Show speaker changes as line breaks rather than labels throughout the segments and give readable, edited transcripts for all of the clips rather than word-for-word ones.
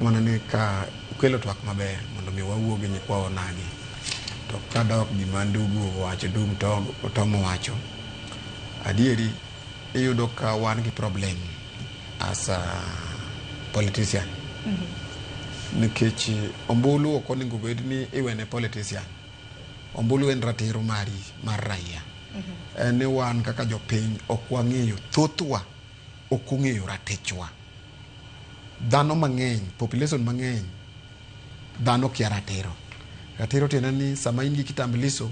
Mana ni ka ukelo twak maber mondo mi wawuo gi nyikwa onagi. To kadok gima ndugu owacho, ndugu Tom owacho, adieri iyudo ka wan gi problem as a politician. Nikech ombulu ok onego bed ni iwene politician. Ombulu en ratiro mari mar raia. En ni wan kaka jopiny ok wang'eyo, thothwa ok ong'eyo ratichwa. Dhano mang'eny, population mang'eny, dhano kia ratiro. Ratiro tiende ni sama in gi kitambulisho,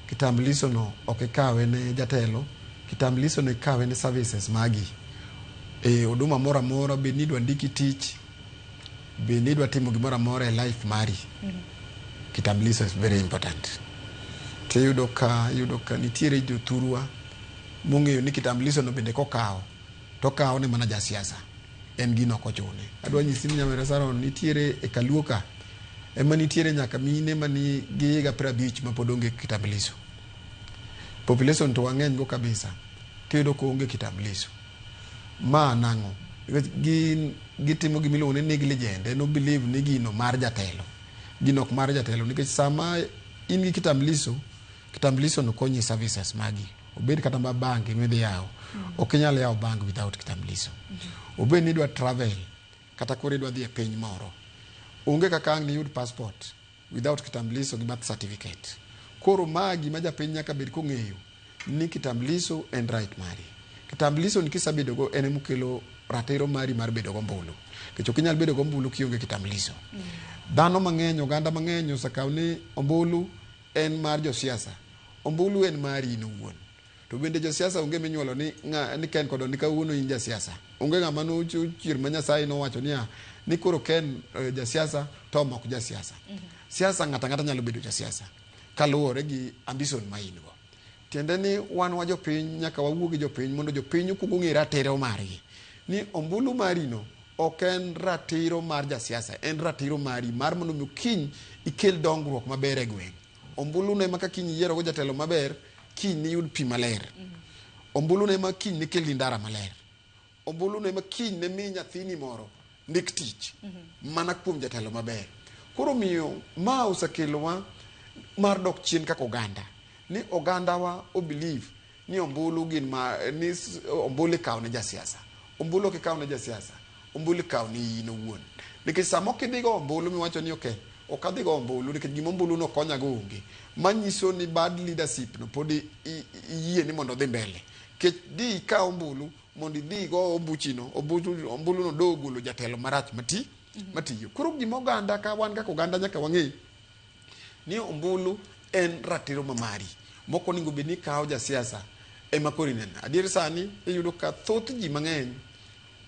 kitambulisho no ok ikawe ne jatelo, kitambulisho no ikawe ne services magi. E huduma moro amora, bed ni idwa ndiki tich, bed ni idwa timo gimoro amora e life mari, kitambulisho is very important. Tiyudo ka iyudo ka nitiere jothurwa mong'eyo ni kitambulisho no bende kokawo tokawo ne mana jasiasa en gino ok ochune. Adwa nyisi ni Nyamera Saron nitiere e Kaluo ka ema nitiere nyaka mine mani gi higa 50 ma pod onge kitambulisho. Population to wang'eny go kabisa tiyudo ka onge kitambulisho. Ma nang'o? Nikech gin gitimo gima iluongo ni negligent, en o believe ni gino mar jatelo. Gino ok mar jatelo nikech sama in gi kitambulisho, kitambulisho no konyi e services magi. Obed kata ma bank midhi yawo. Ok inyal yawo bank without kitambulisho. Obed ni idwa travel kata koro idwa dhi e piny moro. Onge kaka ang' niyud passport without kitambulisho gi birth certificate. Koro ma gima japiny nyaka bed kong'eyo ni kitambulisho en right mari. Kitambulisho ni kisebedo go en emokelo ratiro mari mar bedo gombulu. Nikech ok inyal bedo gombulu kionge kitambulisho. Dhano mang'eny, oganda mang'eny osekawo ni ombulu en mar josiasa. Ombulu en mari in owuon. To bende josiasa onge minyuolo ni ng'a, ni Ken kod ni kawuono in jasiasa. Onge ng'ama nochier ma Nyasaye nowacho niya ni koro Ken jasiasa Tom ok jasiasa. Siasa ng'ato ang'ata nyalo bedo jasiasa kaluwore gi ambition ma in go. Tiende ni wan wa jopiny nyaka wawuo gi jopiny mondo jopiny okuong ong'e ratiro margi. Ni ombulu mari no ok en ratiro mar jasiasa, en ratiro mari mar mondo mi kiny ikel dongruok maber e gweng'. Ombulu no ema ka kiny iyiero go jatelo maber, kiny niyud pi maler. Ombulu no ema kiny nikelni ndara maler. Ombulu no ema kiny ne mi nyathini moro ndik tich mana kuom jatelo maber. Koro miyo ma osekelowa mar dok chien kaka oganda. Ni ogandawa o believe ni ombulu gin ma ni ombulu ikawo ne jasiasa. Ombulu ok ikaw ne jasiasa. Ombulu ikawo ne in owuon. Nikech sama ok idhi go ombulu miwacho ni okay, ok adhi go ombulu nikech gima ombulu no konya go onge. Manyiso ni bad leadership no pod iyie ni mondo odhi mbele. Nikech di ikaw ombulu mondo idhi igo ombuchino, ombulu no do ogolo jatelo marach mati matiyo. Koro gima oganda ka wan kaka oganda nyaka wang'e ni ombulu en ratiro ma mari. Mok onego bed ni ikawo jasiasa ema koro ineno. Adier sani iyudo ka thoth ji mang'eny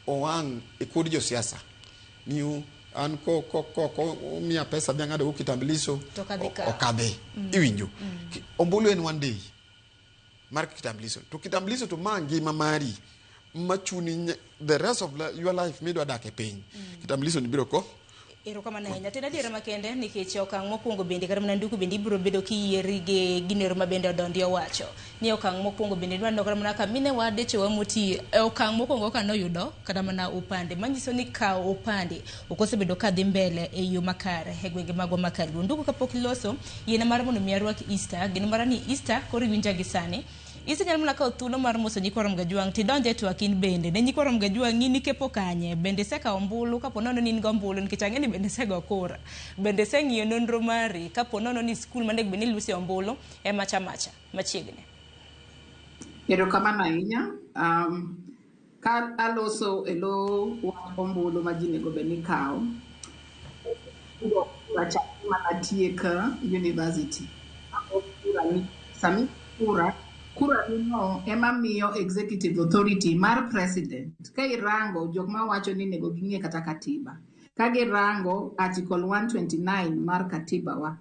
owang' e kod josiasa. Ni an ko ko ko ko omiya pesa adhi ang'ado go kitambulisho
To ok adhi kawo.
ok adhi. Iwinjo? Ombulu en one day mar kitambulisho. To kitambulisho to ma ngima mari machuni the rest of your life midwa dak e piny. Kitambulisho ni biro ko
Erokamano ahinya. To en adiera makende nikech okang' mokwongo bende kata mana nduku bende ibiro bedo kiyieri gi ginero ma bende odondi owacho. Ni okang' mokwongo bende dwa neno kata mana ka minewa dechewa moti e okang' mokwongo ka noyudo kata mana opande. Manyiso ni kawo opande ok osebedo ka dhi mbele e yo makare e gwenge magwa ma Kaluo. Nduku kapok iloso, yiena mar mondo mi arwak Easter. Geno mara ni Easter koro iwinja gi sani. Easter nyalo mana kawo thuolo mar moso nyikwa Ramogi Ajwang' tidonj e twak in bende. Ne nyikwa Ramogi Ajwang' in ikepo kanye? Bende isekawo ombulu kapo nono ni in gi ombulu nikech ang'e ni bende isego kura. Bende iseng'iyo nonro mari kapo nono ni skul manego bed ni iluse ombulu e macha macha machiegni.
Erokamano ahinya. Ka aloso e lo wach ombulu ma ji onego bed ni kawo, kura chakre mana tiek university. Ago kura ni sami kura, kura ni no ema miyo executive authority mar president. Ka irango jok mawacho ni onego ging'e kata katiba. Ka girango article 129 mar katiba wa,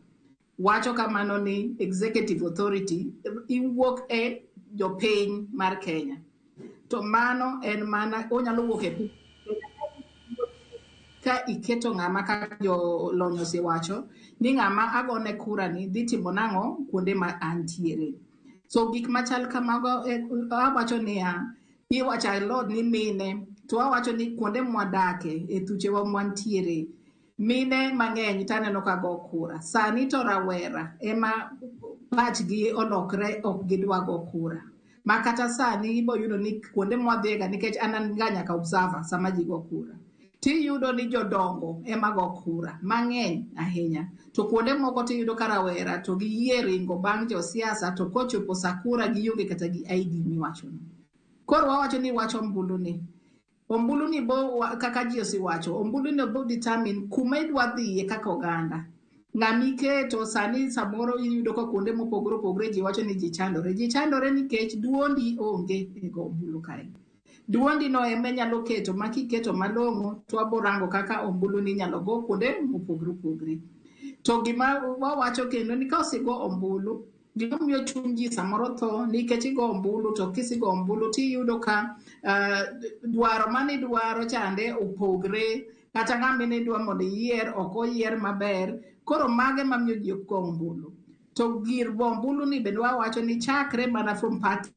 wacho kamano ni executive authority iwuok e jopiny mar Kenya. To mano en mana onyalo wuok e piny ka iketo ng'ama kaka jolony osewacho ni ng'ama agone kura ni dhi timo nang'o kuonde ma antiere. So gik machal kamago awacho niya iwacho alot ni mine to awacho ni kuonde mwadake e thuchewa mwantiere. Mine mang'eny taneno ka go kura. Sani to rawera ema pachgi olokre ok gidwa go kura. Ma kata sani ibo yudo ni kuonde mwadhiega nikech an an ga nyaka observer sama ji go kura. Tiyudo ni jodongo ema go kura mang'eny ahinya. To kuonde moko tiyudo ka rawera to giyie ringo bang' josiasa to kochopo sa kura gionge kata gi ID miwachono. Koro wawacho ni wach ombulu ni. Ombulu ni bo kaka ji osewacho, ombulu ni bo determine kuma idwa dhiye kaka oganda. Ng'ama iketo sani samoro iyudo ka kuonde mopogore opogore ji wacho ni ji chandore. Ji chandore nikech duondi onge e go ombulu kae. Duondi no ema inyalo keto ma kiketo malong'o to wabo rango kaka ombulu ni inyalo go kuonde mopogore opogore. To gima wawacho kendo ni ka osego ombulu, gima miyo chuny ji samoro tho nikech igo ombulu to kisego ombulu tiyudo ka dwaro manidwaro chande opogre kata ng'ama nidwa mondo iyier ok oyier maber. Koro mage mamiyo ji ok go ombulu. To gir go ombulu ni bende wawacho ni chakre mana from party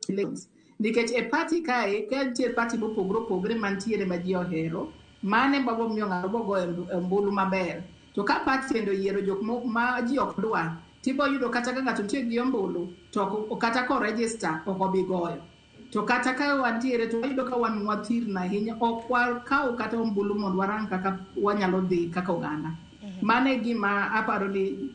elections. Nikech e party kae, ka nitie party mopogore opogore mantiere ma ji ohero, mane mabo miyo ng'ato bo goyo ombulu maber. To ka party kendo oyiero jok ma ji ok dwa, tibo yudo kata ka ng'ato nitie gi ombulu, to kata ko register ok obi goyo. To kata ka wantiere to wayudo ka wan wathirno ahinya, ok wakaw kata ombulu mondo warang kaka wanyalo dhi kaka oganda. Mano e gima aparo ni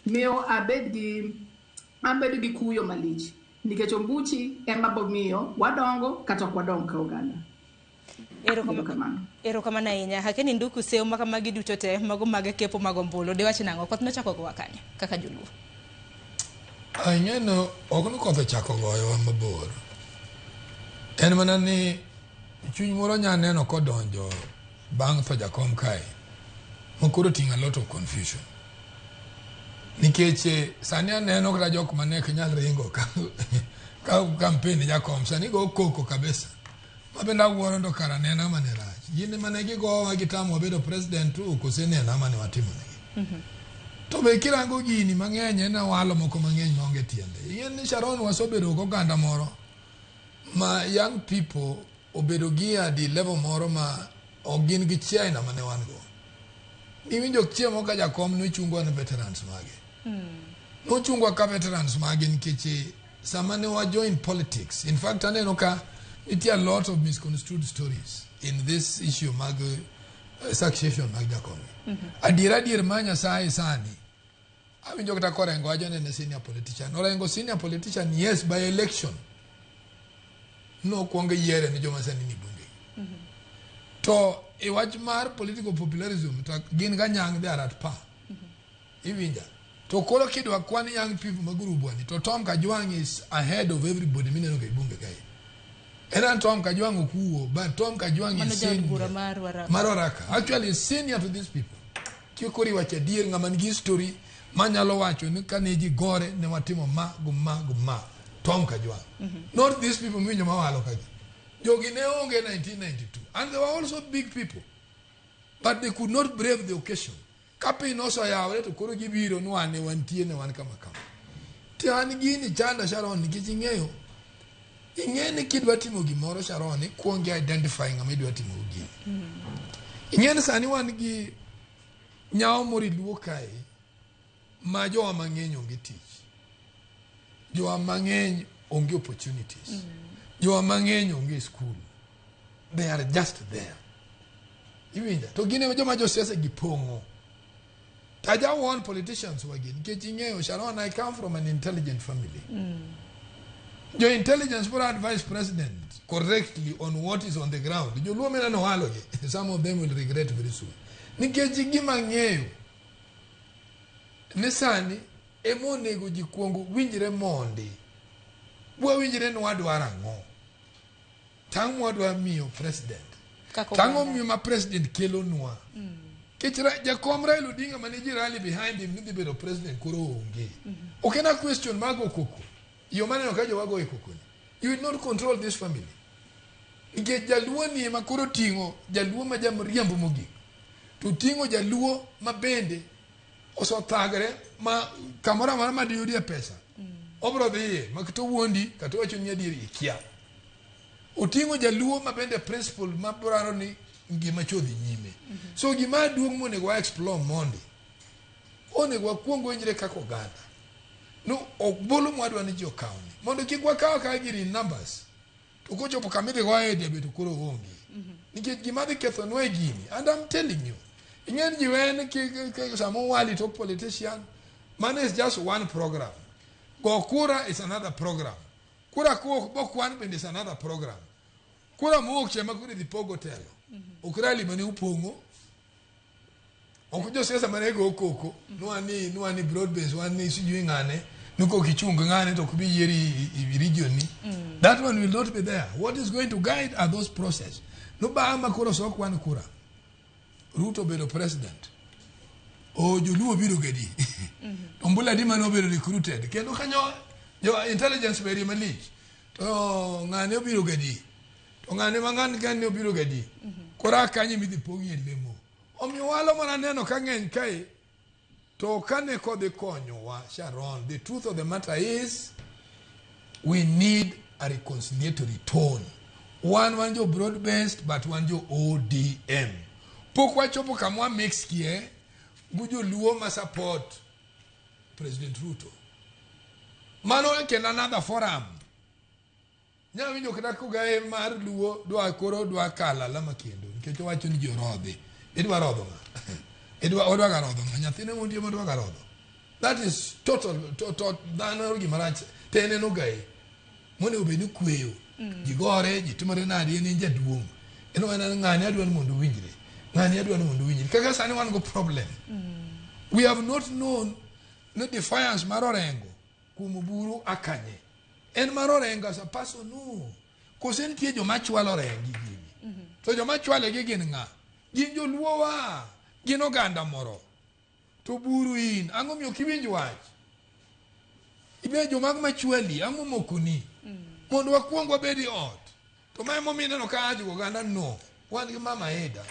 miyo abedo gi kuyo malich nikech ombuchi ema bomiyo wadongo kata ok wadong ka oganda. Erokamano.
Erokamano ahinya. Akeni Nduku sewo ma kamagi duto te mago mag kepo mag ombulu. Diwach nang'o? Koth nochako gowa kanye kaka joluo?
Ing'eno ok ni koth ochako goyowa mabor. En mana ni chuny moro nya neno kodonjo bang' tho jakom kae ma koro oting'o a lot of confusion. Nikech sani aneno kata jok mane ok nyal ringo ka campaign ne jakom sani go koko kabisa. Ma bende awuoro to kara ne en ang'o mane rach. Gin mane gigowa gitamowa bedo president tu kose ne en ang'o mane watimonegi. To be kirango gini mang'eny en awalo moko mang'eny maonge tiende. Ing'e ni Sharon wasebedo goganda moro ma young people obedo gi adi level moro ma ok gin gi chia mane wan go. Niwinjo chieng' moro ka jakom nochungwa ne veterans mage. Nochungwa ka veterans mage nikech sama ne wa join politics. In fact aneno ka nitie a lot of misconstrued stories in this issue mag succession mag jakom. Adier adier ma Nyasaye sani awinjo kata korengo wacho ni en senior politician. Orengo senior politician yes by election. Nokwong yiere ni joma sani ni bunge. To e wach mar political popularism to gin ganyang' they are at par. Iwinja. To koro kidwa kwan young people ma group ni to Tom Kajwang' is ahead of everybody mineno ka e bunge kae. En an Tom Kajwang' ok wuo, but Tom Kajwang' is senior.
Mar Waraka.
Mar Waraka. Actually is senior to these people. Kikoro iwacho adier ng'ama nigi history manyalo wacho ni kane ji gore ne watimo ma go ma go ma. Tom Kajwang'. Not these people miwinjo mawalo kagi. Jogi ne onge 1992 and they were also big people. But they could not brave the occasion. Ka piny noseyawre to koro gibiro ni wan ne wantie ne wan kama kama. To an gini chanda Sharon nikech ing'eyo ing'e ni kidwa timo gimoro Sharon ikuongo identify ng'ama idwa timo gini. Ing'e ni sani wan gi nyawo moro e luo kae ma jowa mang'eny onge tich. Jowa mang'eny onge opportunities. Jowa mang'eny onge school. They are just there. Iwinja? To gin e joma josiasa gipong'o. Taja warn politicians wagi nikech ing'eyo Sharon I come from an intelligent family. Jo intelligence bro advise president correctly on what is on the ground. Joluo mineno walogi. Some of them will regret very soon. Nikech gima ng'eyo ni sani ema onego ji kuong winjre mondi. Wawinjre ni wadwaro ang'o. Tang' mwadwa miyo president.
Kaka
Tang'o
oganda.
miyo ma president kelonwa. Nikech jakom Raila Odinga mane ji rally behind him ni dhi bedo president koro onge. Ok en a question mag go koko. Yo maneno ka jowa goye koko ni. You will not control this family. Nikech jaluo ni ema koro ting'o jaluo ma jamriambo mogik. To ting'o jaluo ma bende osethagre ma kamoro amora ma diyudie pesa. Obro dhiye ma kata owuondi kata owacho ni adier ikia. Oting'o jaluo ma bende principle ma dwaro ni ngima chodhi nyime. So gima duong' monego wa explore mondi, onego wakuong winjre kaka oganda no ombulu mwadwa ni ji okawni mondo kik wakaw akawa giri in numbers, to kochopo kama idhi goye debe to koro onge, nikech gima dhi kethonwa e gini. And I'm telling you, ing'eni ji wen sama owali tok politician, mano is just one program. Go kura is another program. Kura kowuok bokwan bende is another program. Kura mowuok cha ema koro idhi pogo telo. Ok rally mane upong'o, ok josiasa mane go koko nwani broad base, wan ni sijui ng'ane ni kok ichung ng'ane to ok bi yieri i region ni. That one will not be there. What is going to guide are those process no bang' ma koro sok wan kura Ruto obedo president, o joluo biro gadi ombulu adi mane obedo recruited, kendo kanyo jo intelligence berie malich, to ng'ane obiro gadi, to ng'ane ma ng'ane kane obiro gadi, koro a kanyo midhi pogie lemo. Omiyo walo mana neno ka ng'eny kae to kane kodhi konyowa. Sharon, the truth of the matter is we need a reconciliatory tone. Wan jo broad based, but wan jo ODM pok wachopo kama wa mix kie gi joluo ma support President Ruto. Mano kendo another forum. Nya winjo kata kogaye mar luo dwa koro dwa kalo alama kendo, nikech owacho ni ji orodhi. Idwa rodho ng'a? Idwa odwa ga rodho ng'a? Nyathine mondie modwa ga rodho. That is total to dhano gima rach to en en ogaye monego bed ni kweyo ji, gore ji timore nade. En en jaduong', en en ng'ani adwa ni mondo owinjre, ng'ani adwa ni mondo owinjre. Kaka sani wan go problem, we have not known no defiance mar Orengo kuom Oburu akanye en mar Orengo as a person, no kose nitie joma chwalo Orengo gi gini, to joma chwale gi gin ng'a? Gin joluowa, gin oganda moro. To Buru in ang'o miyo ok iwinj wach ibe jomag machwali ang'o mokoni mondo wakuong wabed e ot? To ma emomiyo ineno ka ajo oganda no wan gi Mama Ida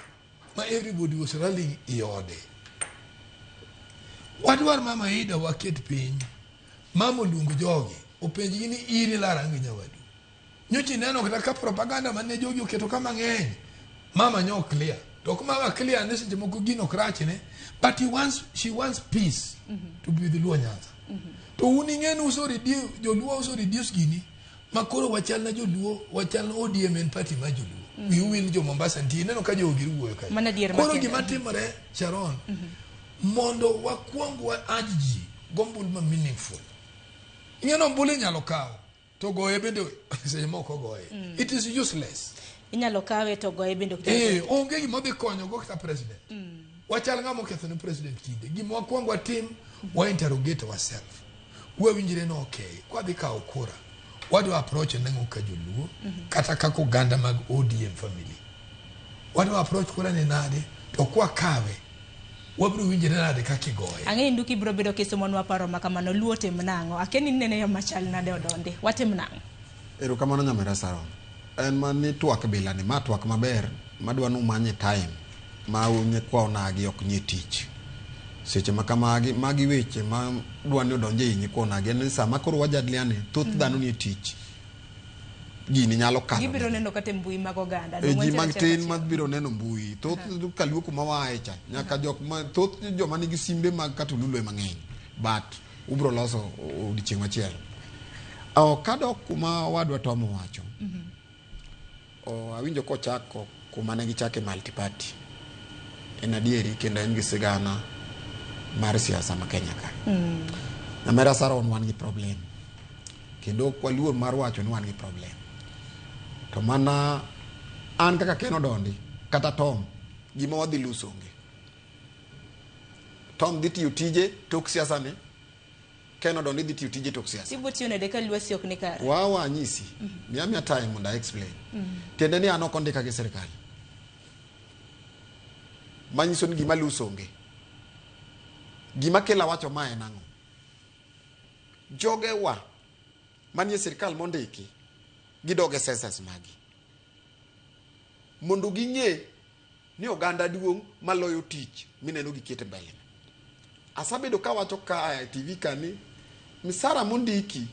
ma everybody was rallying i ode. Wadwar Mama Ida waket piny. Mama oluongo jogi, openjgi ni iri lar ang' gi nyawadu. Nyocha ineno kata ka propaganda mane jogi oketo ka mang'eny, mama nyo clear. To ok mama clear ni seche moko gino ok rachne, but she wants peace to be with Luo Nyanza. To un ing'e ni uso reduce joluo, uso reduce gini ma koro wachal na joluo, wachal na ODM en party ma joluo. Wiu wil jo Mombasa nitie, ineno ka jogi wuoyo kae.
Mano adier.
Koro
makende.
Gima timore, Sharon, mondo wakuong wa urge ji go ombulu ma meaningful. Ing'e ni ombulu inyalo kawo to goye bende seche moko goye, it is useless.
Inyalo kawe to goye bende ok
Onge gima odhi konyo go kata president. Wachal ng'ama oketho ne president kinde. Gima wakwong watim, wa interrogate ourselves, wawinjre ni okay, kwadhi kawo kura wadwa approach nang'o ka joluo kata kaka oganda mag ODM family, wadwa approach kura ni nade, to kwakawe wabiro winjre nade kaka igoye.
Ang'e ni nduki biro bedo kisomonwa paro ma kamano. Luo tim nang'o? Akia ni inene yo machal nade, Odondi. Watim nang'o?
Erokamano, nyamera Saron. En ma ni twak bila ni ma twak maber madwa ni umanye time ma nyikwa onagi ok nie tich. Seche ma kamagi, magi weche ma dwa ni odonje ei nyikwa onagi en ni sama koro wajadiliane, thoth dhano nie tich. Gini nyalo kalo.
Gibiro neno kata e mbui mag oganda.
E ji
Wantiere
mag
achiel
tin
kachiel.
ma biro neno mbui thoth kaluo kuma waaye cha nyaka jok ma thoth joma nigi simbe mag katululu ema ng'eny, but ubro loso odiochieng' machielo. Oh, kadok kuma wadwa Tom owacho, oh, awinjo kochako kuma ne gichake multiparty. En adieri kendo en gi sigana mar siasa ma Kenya ka. Nyamera Saron, wan gi problem kendo ok waluor mar wacho ni wan gi problem. To mana an kaka Ken Odondi kata Tom, gima wadhi lose onge. Tom dhi tiyo tije tok siasa ni, Ken Odondi dhi tiyo tije tok siasa.
Ibo tiyo nade ka lwasi ok ni kare?
Wawa anyisi, miya miya time mondo a explain. Tiende ni an ok ondika gi sirikal, manyiso ni gima lose onge. Gima kelo awacho ma en ang'o? Jogewa manie sirikal mondiki gidog e senses magi mondo ging'e ni oganda duong' maloyo tich mineno giketo e mbele. Asabedo kawacho ka e TV ka ni misara mondiki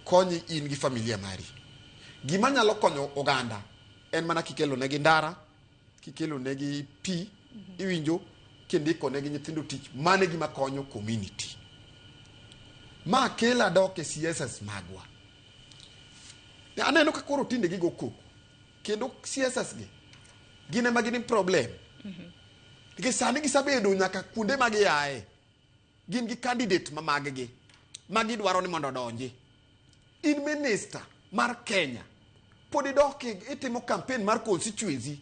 konyi in gi familia mari. Gima nyalo konyo oganda en mana kikelo negi ndara, kikelo negi pi. Iwinjo kindiko ne gi nyithindo tich, mano e gima konyo community. Ma kela dok e CSS magwa. Aneno ka koro tinde gigo koko. Kendo CSS gi gin ema gin problem. Nikech sani gisebedo nyaka kuonde ma giaye. Gin gi candidate ma mag-gi ma gidwaro ni mondo odonji. In minister mar Kenya pod idok itimo campaign mar constituency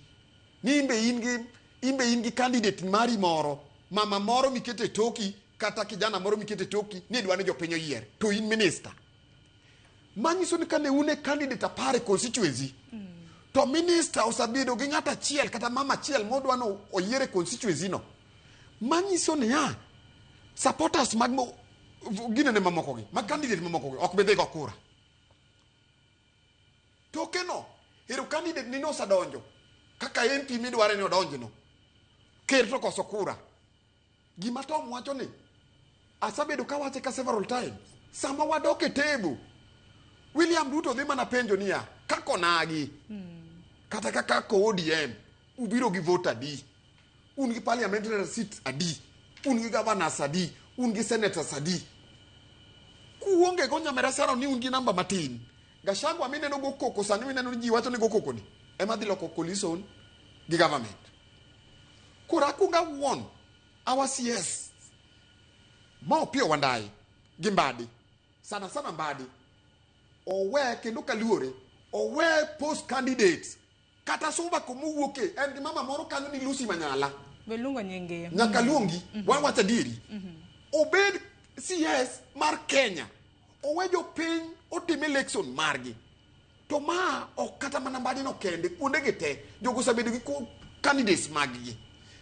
ni in be in gi in be in gi candidate mari moro mama moro miketo e toki kata kijana moro miketo e toki ni idwa ni jopiny oyier to in minister manyiso ni kane un e candidate 10 e constituency to minister osebedo gi ng'ato achiel kata mama achiel modwa ni oyier e constituency no manyiso niya supporters mag ginene mamoko gi mag candidate mamoko gi ok bi dhi go kura toke no ero candidate ni nosedonjo kaka MP midware ni odonjno ker to koso kura gima Tom wacho ni asebedo kawache ka several times sama wadok e table William Ruto dhi mana penjo niya kako nagi kata kaka ko ODM ubiro gi vote adi un gi parliamentary seats adi un gi governors adi un gi senators adi kuonge go nyamera saro ni un gi namba matin Gachagua mineno go koko sani mineno ni ji wacho ni go koko ni ema dhi loko coalition gi government koro akunga wuon our CS ma Opiyo Wandayi gi Mbadi sana sana Mbadi owe kendo kaluore owe post candidates kata Suba kumowuoke en gi mama moro kanyo ni Lucy Manyala
Be luongo nyinge.
nyaka luongi wawacho adieri obed CS mar Kenya owe jopiny otim election margi to ma ok kata mana Mbadi no kende kuonde gi te jogo osebedo gi candidates mag-gi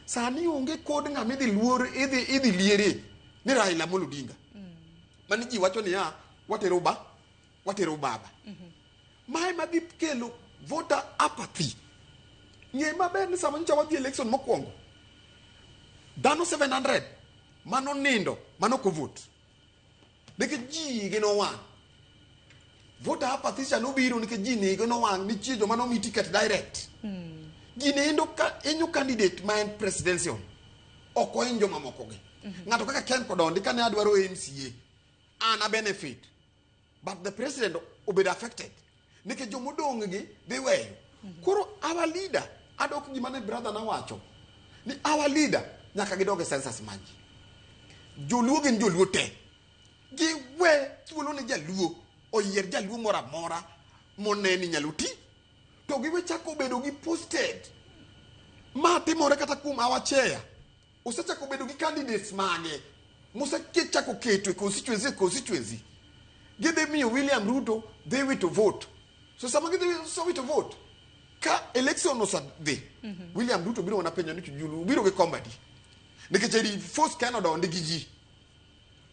sani onge kod ng'ama idhi luor idhi liere ni Raila Amolo Odinga mani ji wacho niya watero ba watero baba mae madhi kelo voter apathy ng'e maber ni sama nyocha wadhi election mokwongo dhano 700 mano nindo mano ok vote nikech ji igi nowang' voter apathy cha nobiro nikech ji igi nowang' nitie joma nomi ticket direct ji nindo ka inyo candidate ma en presidential ok ohiny joma moko gi ng'ato kaka Ken Kodondi kane adwaro MCA an a benefit but the president obedo affected nikech jomodong' gi dhi weyo koro our leader adok gima ne brother nawacho ni our leader nyaka gidog e census mag ji joluo gin joluo te giwe thuolo ne jaluo oyier jaluo moro amora mone ni nyalo ti to giwe chako bedo gi posted ma timore kata kuom our chair osechako bedo gi candidates mage mosechako keto e constituency e constituency gidhi miyo William Ruto dhi wito vote so sama gidhi so wito vote ka election osedhi William Ruto biro mana penjo ni to julu biro gi kombe adi nikech eri force Ken Odondi gi ji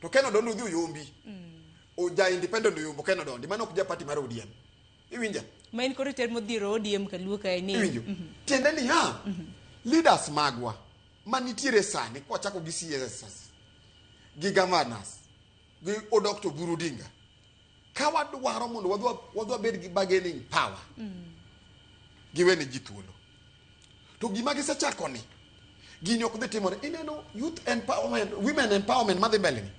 to Ken Odondi odhi oyombi o ja independent oyombo Ken Odondi mano ok ja party mar ODM iwinja
Ma in koro ter modhiero ODM kaluo kae ni.
iwinjo tiende niya leaders magwa manitiere sani kwachako gi CSS gi governors gi odok to Oburu Odinga ka wadwaro mondo wadhi wabed gi bargaining power giwene ji thuolo to gima gisechako ni gini ok dhi timore ineno youth empowerment women empowerment madhi mbele ni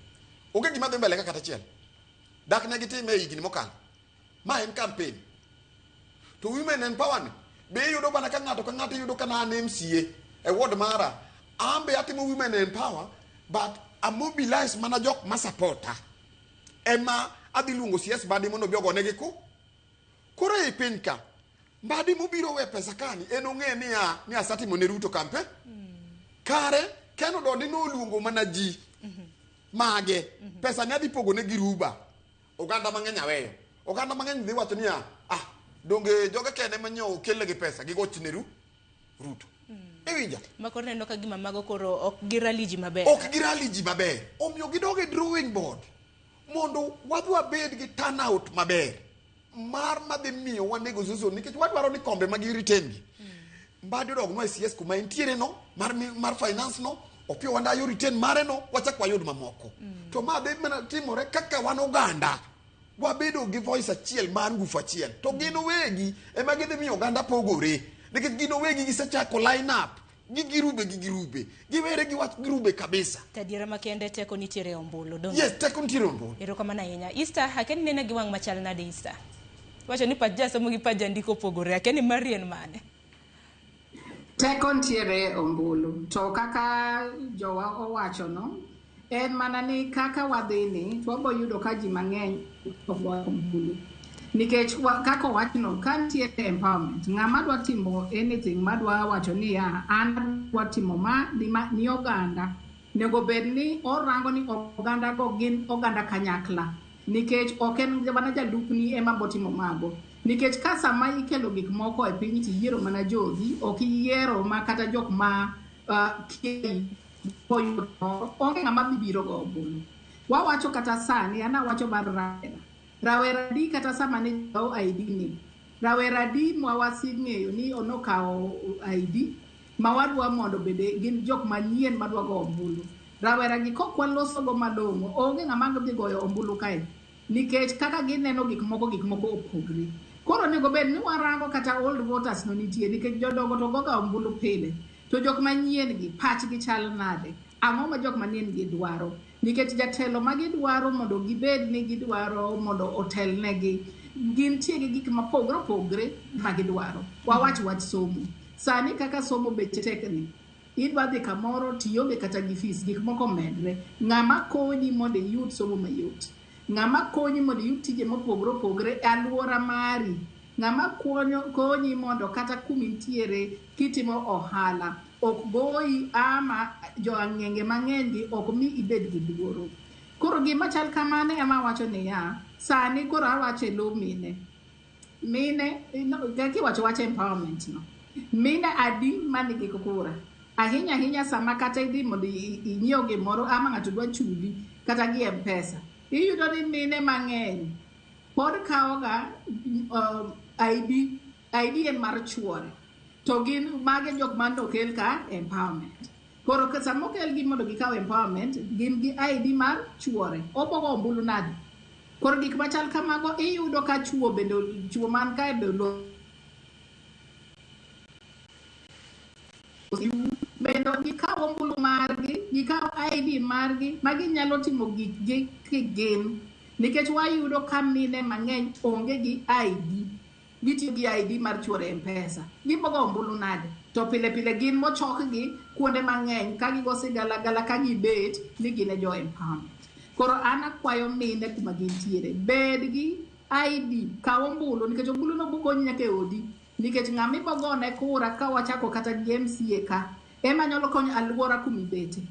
onge gima dhi mbele ka kata achiel dak ne gitime e higni mokalo ma en campaign to women empowerment be iyudo mana ka ng'ato ka ng'ato iyudo ka na an MCA e ward mara an be atimo women empower but a mobilize mana jok ma supporta ema adhi luongo CS Mbadi mondo obi ogonegi ku koro ei piny ka Mbadi mobiro we pesa kani en ong'e niya ni asetimo ne Ruto campaign kare Ken Odondi noluongo mana ji mage pesa ne adhi pogo ne gi Ruba oganda mang'eny aweyo oganda mang'eny dhi wacho niya ah donge joge kende manyo okelnegi pesa gigoch ne Ruto iwinja
Ma koro neno ka gima mago koro ok girali ji maber.
ok girali ji maber omiyo gidog e drawing board mondo wadhi wabed gi turnout maber mar madhi miyo wa negotiation nikech wadwaro ni kombe ma gi retain gi Mbadi odognwa e CS kuma entiere no mar finance no Opiyo Wandayi retain mare no wachak wayud mamoko to ma dhi mana timore kaka wan oganda wabedo gi voice achiel mar ngufu achiel to gin owegi ema gidhi miyo oganda pogore nikech gin owegi gisechako line up gi girube gi girube giwere gi wach girube kabisa.
To adiera makende teko nitiere e ombulu, donge?
Yes, teko nitiere e ombulu.
Erokamano ahinya. Easter, akia ni inena gi wang' machal nade Easter? Iwacho ni pach jasomo gi pach jandiko opogore, akia ni mari en mane?
Teko nitiere e ombulu. To kaka jowa owacho no, en mana ni kaka wadhi ni, to wabo yudo ka ji mang'eny ok goyo ombulu. Nikech kaka owachno, ka nitiere empowerment, ng'ama dwa timo anything, madwa wacho niya, an adwa timo ma ni, ma, ni oganda, nego bed ni orango ni oganda go gin oganda kanyakla. Nikech ok en mana jalupni ema botimo mago. Nikech ka sama ikelo gik moko e piny tiyiero mana jogi, ok iyiero ma kata jok ma kiei oyudo, onge ng'ama dhi biro go ombulu. Wawacho kata sani, an awacho mar rawera. Rawera di kata sama ne kawo ID ni. Rawera di ma waseng'eyo ni onokawo ID, ma wadwa mondo bende gin jok manyien madwa go ombulu. Rawera gi kok waloso go malong'o, onge ng'ama dhi goyo ombulu kae. Nikech kaka gineno gik moko, gik moko opogre. Koro onego bed ni warango kata old voters no nitie, nikech jodongo to goga ombulu pile. To jok manyien gi, pachgi chal nade? Ang'o ma jok manyien gi dwaro? Nikech jatelo ma gidwaro mondo gibed ni gidwaro mondo otelnegi, gintie gi gik mopogore opogore ma gidwaro. Wawach wach somo. Sani kaka somo beche tek ni, idwa dhi kamoro tionge kata gi fees, gik moko medre. Ng'ama konyi mondo iyud somo mayot? Ng'ama konyi mondo iyud tije mopogore opogore e alwora mari? Ng'ama konyi mondo kata kumintiere kitimo ohala ok goyi ama jo ang'enge mang'eny gi ok mi ibed gi luoro. Koro gima chal kamano ema awacho niya, sani koro awacho e lo mine. Mine, kaka iwacho wach empowerment no. Mine adi manigi kura? Ahinya ahinya sama kata idhi mondo inyiew gimoro ama ng'ato dwa chuli kata gi M-Pesa. Iyudo ni mine mang'eny pod kawoga ID, ID en mar chuore. To gin mage jok mane okel ka empowerment. Koro sama okelgi mondo gikaw empowerment, gin gi ID mar chuore. Obogo ombulu nade? Koro gik machal kamago iyudo ka chuo bende, chuo man kae be bende gikaw ombulu margi, gikaw ID margi, ma ginyalo timo gikgi kigin. Nikech wayudo ka mine mang'eny onge gi ID. Gitiyo gi ID mar chuore M-Pesa. Gibogo ombulu nade? To pile pile gin mochokgi kuonde mang'eny ka gigo sigalagala ka gibet ni gin e jo empowerment. Koro an akwayo mine kuma gintiere, bed gi ID, kaw ombulu, nikech ombulu no bokonyi nyaka e odi. Nikech ng'ama ibogone kura ka wachako kata gi MCA ka, ema nyalo konyo alwora kumibete.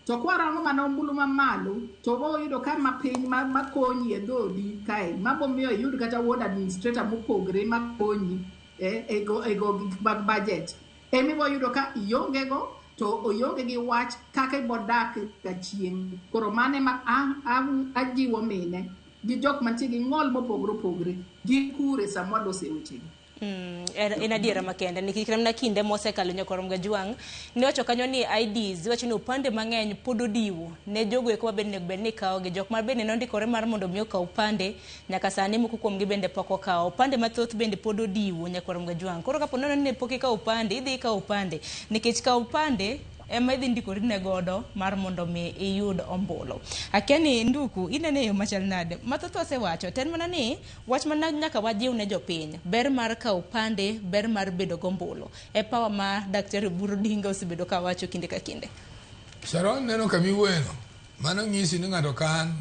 To kwarango mana ombulu mamalo, to boyudo ka mapiny makonyi e dhoodi kae, mabomiyo iyud kata ward administrator mopogre makonyi e go gik mag budget. Ema iboyudo ka ionge go, to ionge gi wach kaka ibodak ka chieng'. Koro mano ema ajiwo mine gi jok mantie gi ng'ol mopogore opogore, gi kure sama walose wechegi.
En adiera makende nikech kata mana kinde mosekalo nyakwar Mgajwang' niwacho kanyo ni IDs iwacho ni opande mang'eny pod odiwo ne jogo eko mabende onego bed ni kawogi, jok ma bende nondikore mar mondo mi okaw opande nyaka sani moko kuomgi bende pok okawo opande mathoth bende pod odiwo nyakwar Mgajwang'. Koro kapo nono ni pok ikawo opande, idhi ikawo opande nikech kawo opande ema idhi ndikori ne godo mar mondo mi iyud ombulu. Akia ni Nduku inene e yo machal nade? Mathoth wasewacho, to en mana ni wach mana nyaka wajiw ne jopiny ber mar kawo opande, ber mar bedo gombulu. E power ma Daktari Oburu Odinga osebedo ka wacho kinde ka kinde.
Sharon neno kama iwuoyeno, mano nyisi ni ng'ato ka an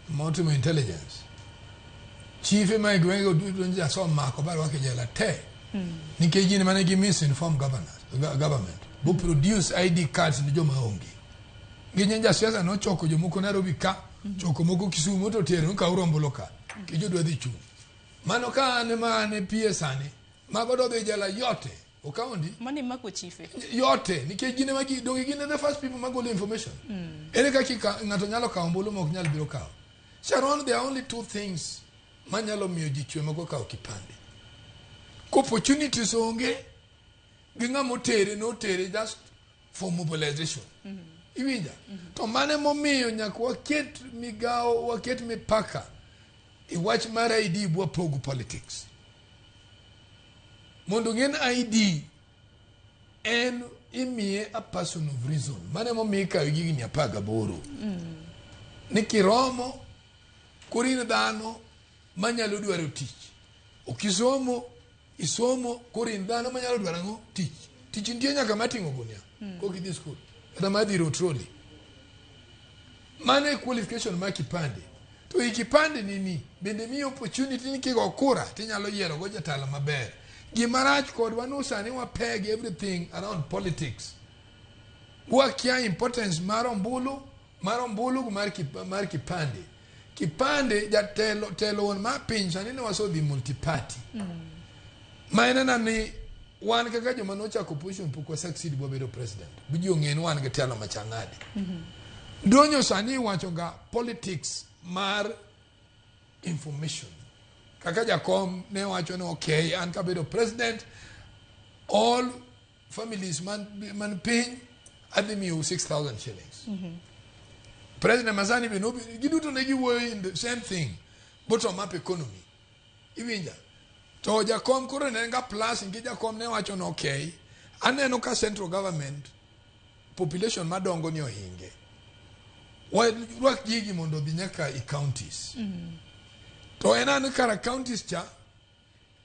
motimo intelligence. Chife ma e gwenge duto jasom mako barwake e jela te. Nikech gin mane gi misinform government. Bo produce ID cards ni joma onge. Ng'eny jasiasa nochoko jomoko Nairobi ka, choko moko Kisumu to tero ni kaw ombulu ka. Kijo dwa dhi chung'. Mano ka an ema an e PS sani, mago do dhi jela yote. Okaondi?
Mano imako chife.
Yote, nikech gin ema donge gin the first people magolo information. Ere kaka ng'ato nyalo kawo ombulu ma ok nyal biro kawo? Sharon, there are only two things manyalo miyo ji chwe moko kawo kipande. Opportunities onge, gi ng'ama otere notere just for mobilization. Iwinja? To mano emomiyo nyaka waket migawo, waket mipaka e wach mar ID bwapog politics. Mondo ng'en ID en imiye a person of reason. Mano emomiyo ikawe gi higni 18. Ni kiromo koro in dhano manyalo dwaro tich. Ok isomo, isomo koro in dhano manyalo dwaro ang'o? Tich. Tich nitie nyaka mating'o gunia kok idhi skul kata mar dhiro troli. Mano e qualification mar kipande. To i kipande nini bende miyi opportunity ni kigo kura tinyalo yiero go jatelo maber. Gima rach kodwa ni sani wa peg everything around politics. Wakia importance mar ombulu, gi mar kipande. Kipande jatelo telo wuon mar piny sani ne wasodhi multi-party. Ma en ena ni wan kaka joma nochako opposition pok wa succeed bwabedo president. Ji ong'e ni wan gi telo machal nade. Donyo sani iwacho ga politics mar information. Kaka jakom ne wacho ni okay, an kabedo president, all families man piny adhi miyo 6,000 shillings. President Masani be nobi giduto ne giwuoyo in the same thing, bottom up economy. Iwinja? To jakom koro ne en ga plus nikech jakom ne wacho ni okay, aneno ka central government population madongo ni ohinge. Warwak gigi mondo odhi nyaka i counties. To en an kara counties cha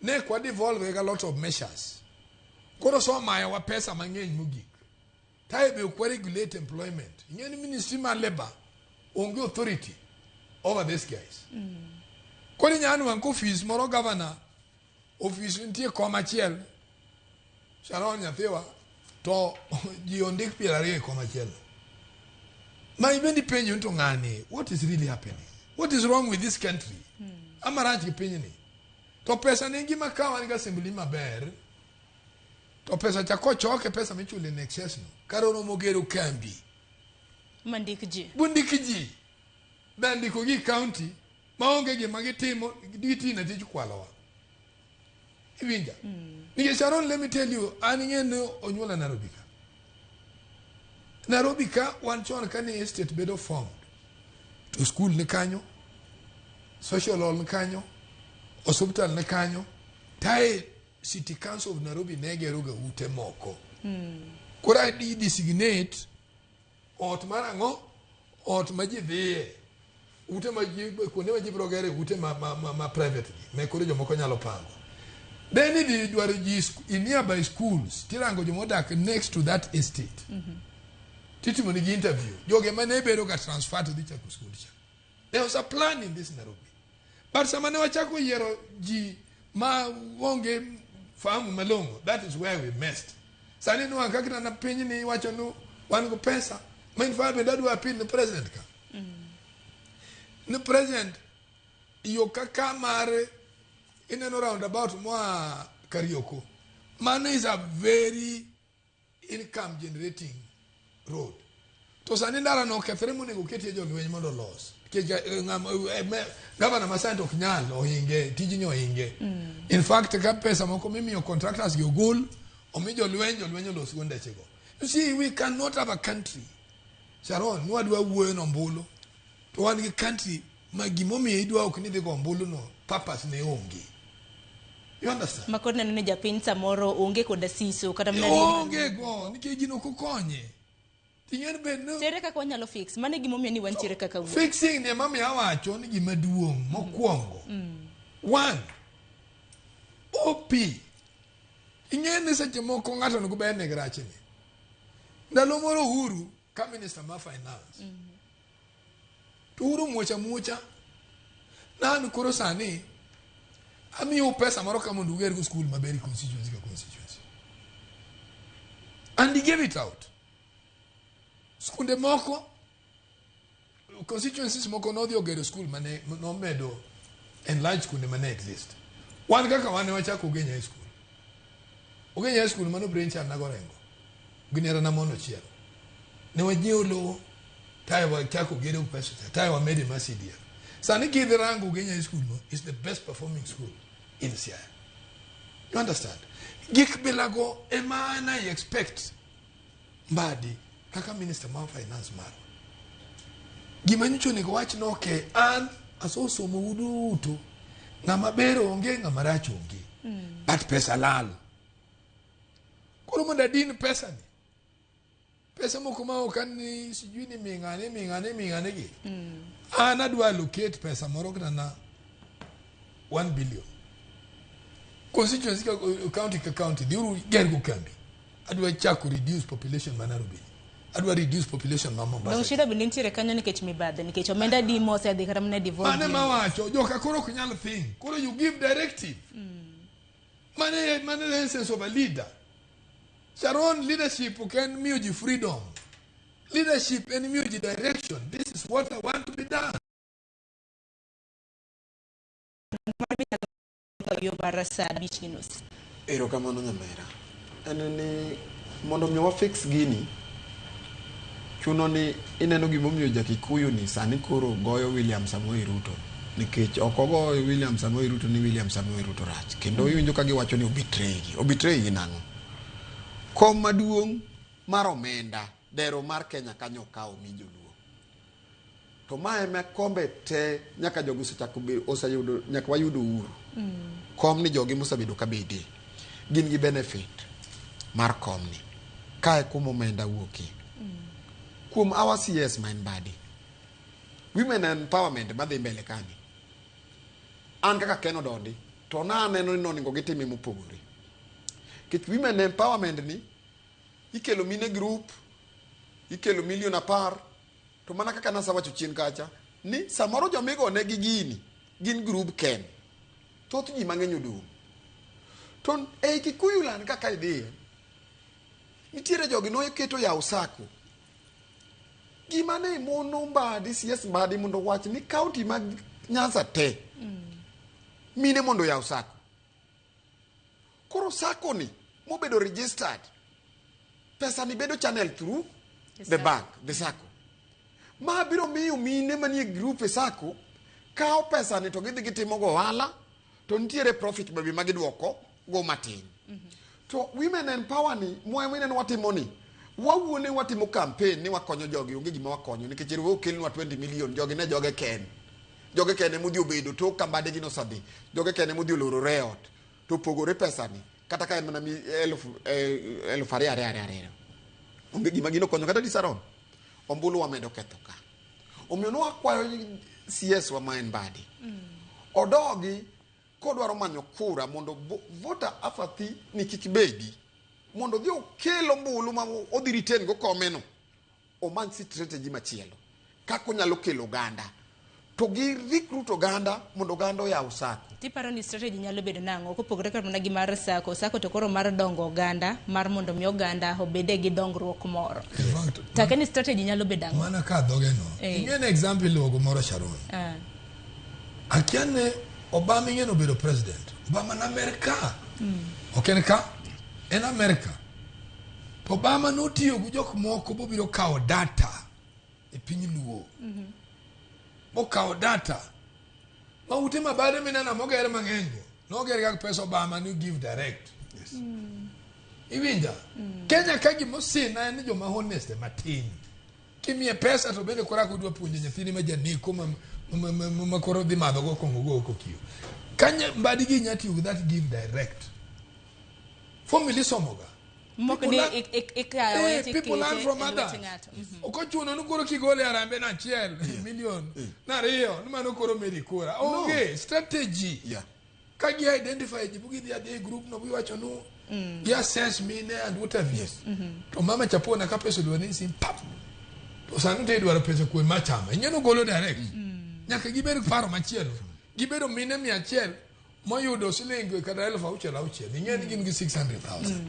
ne kwa devolve ga lot of measures. Koro so mayowa pesa mang'eny mogik. Tae be ok regulate employment. Ing'e ni ministry mar labor onge authority over these guys. Koro inyalo nwang'o ka ofis moro governor, ofis nitie kom achiel, Sharon nyathiwa, to ji ondik 20 e kom achiel. Ma ibendi penjo ni to ng'ani, what is really happening? What is wrong with this country? Ama rach gi pinyni. To pesa ne gima ka wan gi assembly maber, to pesa cha kochoke pesa michulo in excess no, kar oromo gero kambi.
Mandik ji.
Bundik ji. Dha ndiko gi county maonge gima gitimo, gitine tij kwalowa. Iwinja? Nikech Sharon, let me tell you, an ing'e ni onyuola Nairobi ka. Nairobi ka wan chon kane estate bedo formed. To school ni kanyo, social hall ni kanyo, hospital ni kanyo, tae City Council of Nairobi ne gero ga ute moko. Koro i designate ot mar ang'o? Ot ma ji dhiye. Ute ma ji, kuonde ma ji biro gere ute ma private gi, ma koro jomoko nyalo pango. Then idhi dwaro ji in nearby schools, tirango jomodak next to that estate. Titimo nigi interview. Joge mane bedo ga transfer to dhi chako school cha. There was a plan in this Nairobi. But sama ne wachako yiero ji ma onge fahamu malong'o, that is where we messed. Sani nwang' kaka na piny ni iwacho ni wan go pesa. Ma in fact bende adwa appeal ni president ka. Ni president yo kaka mar ineno roundabout moa Karioko. Mano is a very income generating road. To sani ndara no okethore monego oketie jolweny mondo olos. Nikech gavana ma sani to ok nyal ohinge, tijni ohinge. In fact, ka pesa moko mimiyo contractors gi ogol, omi jolweny, jolweny olos go ndechego. You see, we cannot have a country. Sharon, nwadwa wuoyo nombulu. To wan gi country ma gimomiyo idwa ok ni dhi go ombulu no, purpose ne onge. You understand?
Ma koro neno ni japiny samoro onge koda siso kata mana
Onge go, nikech gino ok okonye. Ting'en bed no
Ere kaka wanyalo fix? Mano e gimomiyo ni wantiere kaka wuoyi.
Fixing ni ema awacho ni gima duong' mokwongo. One, OP. Ing'e ni seche moko ng'ato onego berne gi rachni. Ndalo moro Uhuru ka minister mar finance. To Uhuru muocha muocha. Nan koro sani amiyo pesa moro ka mondo uger go school maber e constituency ka constituency. And he gave it out. Skunde moko constituencies moko nodhi ogero school mane nomedo enlarge skunde mane exist. Wan kaka wan ne wachako Ugenya High School. Ugenya High School mano brainchild na Gorengo. Gi nerana mondo chiel. Ne wanyiewo lowo tae wachako gedo pesa cha tae wamede ma CDF. Sani kidhi rango Ugenya High School no is the best performing school in Siaya. You understand? Gik bilago ema an I expect Mbadi kaka minister mar finance marwa. Gima nyocha onego wach no okay, an asosomo uduto. Ng'ama ber onge, ng'ama rach onge. But pesa lal. Koro mondo adin pesa ni. Pesa moko ma ok an ni sijui ni ming'ane ming'ane ming'ane gi. An adwa allocate pesa moro kata na 1 billion. Constituency ka county ka county dhiuru ger go kambi. Adwa chako reduce population ma Nairobi. Adwa reduce population ma Mombasa.
Dong shida bende nitiere kanyo nikech mibadhi nikech omenda di mosedhi kata mana devolve.
Mane mawacho joka koro ok nyal think. Koro you give directive. Mane the essence of a leader. Sharon, leadership ok en miyo ji freedom. Leadership en miyo ji direction. This is what I want to be done.
Yo mar saa 5:30.
Erokamano nyamera. En ni mondo mi wafix gini, chuno ni ineno gimomiyo jakikuyu ni sani koro goyo William Samoei Ruto. Nikech ok ogoyo William Samoei Ruto ni William Samoei Ruto rach. Kendo iwinjo ka giwacho ni obetray gi. Obetray gi nang'o? Kom maduong' mar omenda dero mar Kenya kanyo okawo mi joluo. To ma ema kombe te nyaka jogi osechako oseyudo nyaka wayud uhuru. Kom ni jogi mosebedo ka bedie. Gin gi benefit mar komni. Kae kuma omenda wuokie. Kuom our CS ma en Mbadi. Women empowerment madhi mbele kani. An kaka Ken Odondi to na aneno ni onego gitime mopogore. Nikech women empowerment ni ikelo mine group, ikelo milion 10, to mana kaka nasewacho chien kacha ni samoro jomigo ne gi gini gin group ken. Thoth ji mang'eny odong'. To ei Kikuyu land kaka idhiye, nitiere jogi noketo yawo sacco. Gima ne mono Mbadi, CS Mbadi mondo owach ni county mag Nyanza te mine mondo oyaw sacco. Koro sacco ni mobedo registered, pesa ni bedo channel through the bank, the sacco. Ma biro miyo mine manie group e sacco kawo pesa ni to gidhi gitimo go ohala to nitiere profit be ma giduoko go matin. To women empower ni mwa mineno watimo ni wawuone watimo campaign ni wakonyo jogi onge gima wakonyo nikech ero okelnwa 20 million jogi ne joge ken. Joge ken emodhi obedo tok ka mbadegi nosedhi. Joge ken emodhi olorore e ot to opogore pesa ni kata ka en mana 2,000 ariyo ariyo ariyo. Onge gima gino konyo kata disaron. Ombulu wamedo ketho ka. Omiyo nwakwayo CS wa ma en Mbadi. Odogi kodwaro manyo kura mondo voter apathy ni kik bedi. Mondo odhi okel ombulu ma odhi retain go komeno. Omany strategy machielo. Kaka onyalo kelo oganda. To gi recruit oganda mondo oganda oyaw sacco.
Tiparo ni strategy nyalo bedo nang'o kopogore kata mana gi mar sacco. Sacco to koro mar dongo oganda, mar mondo mi oganda obede gi dongruok moro.
In fact,
Take ni strategy nyalo bedo ang'o?
mana ka dhoge no. Ing'e ni example iluwo moro Sharon. Akia ne Obama ing'e nobedo president. Obama na Amerika. Ok en ka, en Amerika. To Obama notiyo gi jok moko bobiro kawo data e piny Luo. Bokawo data. Ma ute mabade mineno moger mang'eny go. Noger kaka pesa Obama ni give direct. Iwinja? Kenya ka gimosina en ni joma honest ema tin. Kimiye pesa to bende koro odwa puonjo nyathini ma janeko ma koro dhi madho go kong'o go kokiyo. Kanye Mbadi gi nya tiyo gi that give direct. Formula isomoga.
Mok ni ikawe
People learn from others. Ok ochuno ni koro kigole arambe na achiel million na ariyo ni mano koro medi kura. Onge strategy. Ka gi identify ji bugi dhi adhi e group no giwacho nu gi assess mine and what have you. To mama chapona ka pesa odwa ni sim pap. To sani to idwaro pesa kuom machama. Ing'e no golo direct. Nyaka gibed paro machielo. Gibedo mine 100 moyudo siling kata 6,000 6,000. Ing'e ni gin gi 600,000.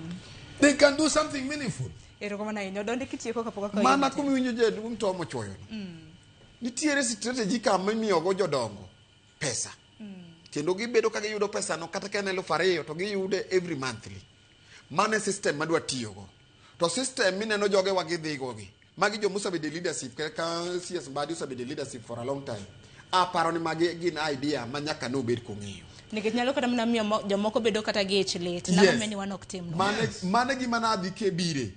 They can do something meaningful.
Erokamano ahinya. Odondi kitieko kapok akawo
Mana
yie
kuma iwinjo jaduong' Tom ochuoyo no. Nitiere strategy kama imiyogo jodongo pesa. Kendo gibedo ka giyudo pesa no kata ka en 2,000 to giyude every monthly. Mano e system madwa tiyogo. To system mineno jogewa gidhigo gi. Magi joma osebedo e leadership kaka CS Mbadi osebedo e leadership for a long time. Aparo ni magi gin idea ma nyaka nobed kong'eyo.
Nikech nyalo kata mana miyo jomoko bedo kata gi ich lit. Nang'o meni wan ok timno?
Mane gima nadhi kebire.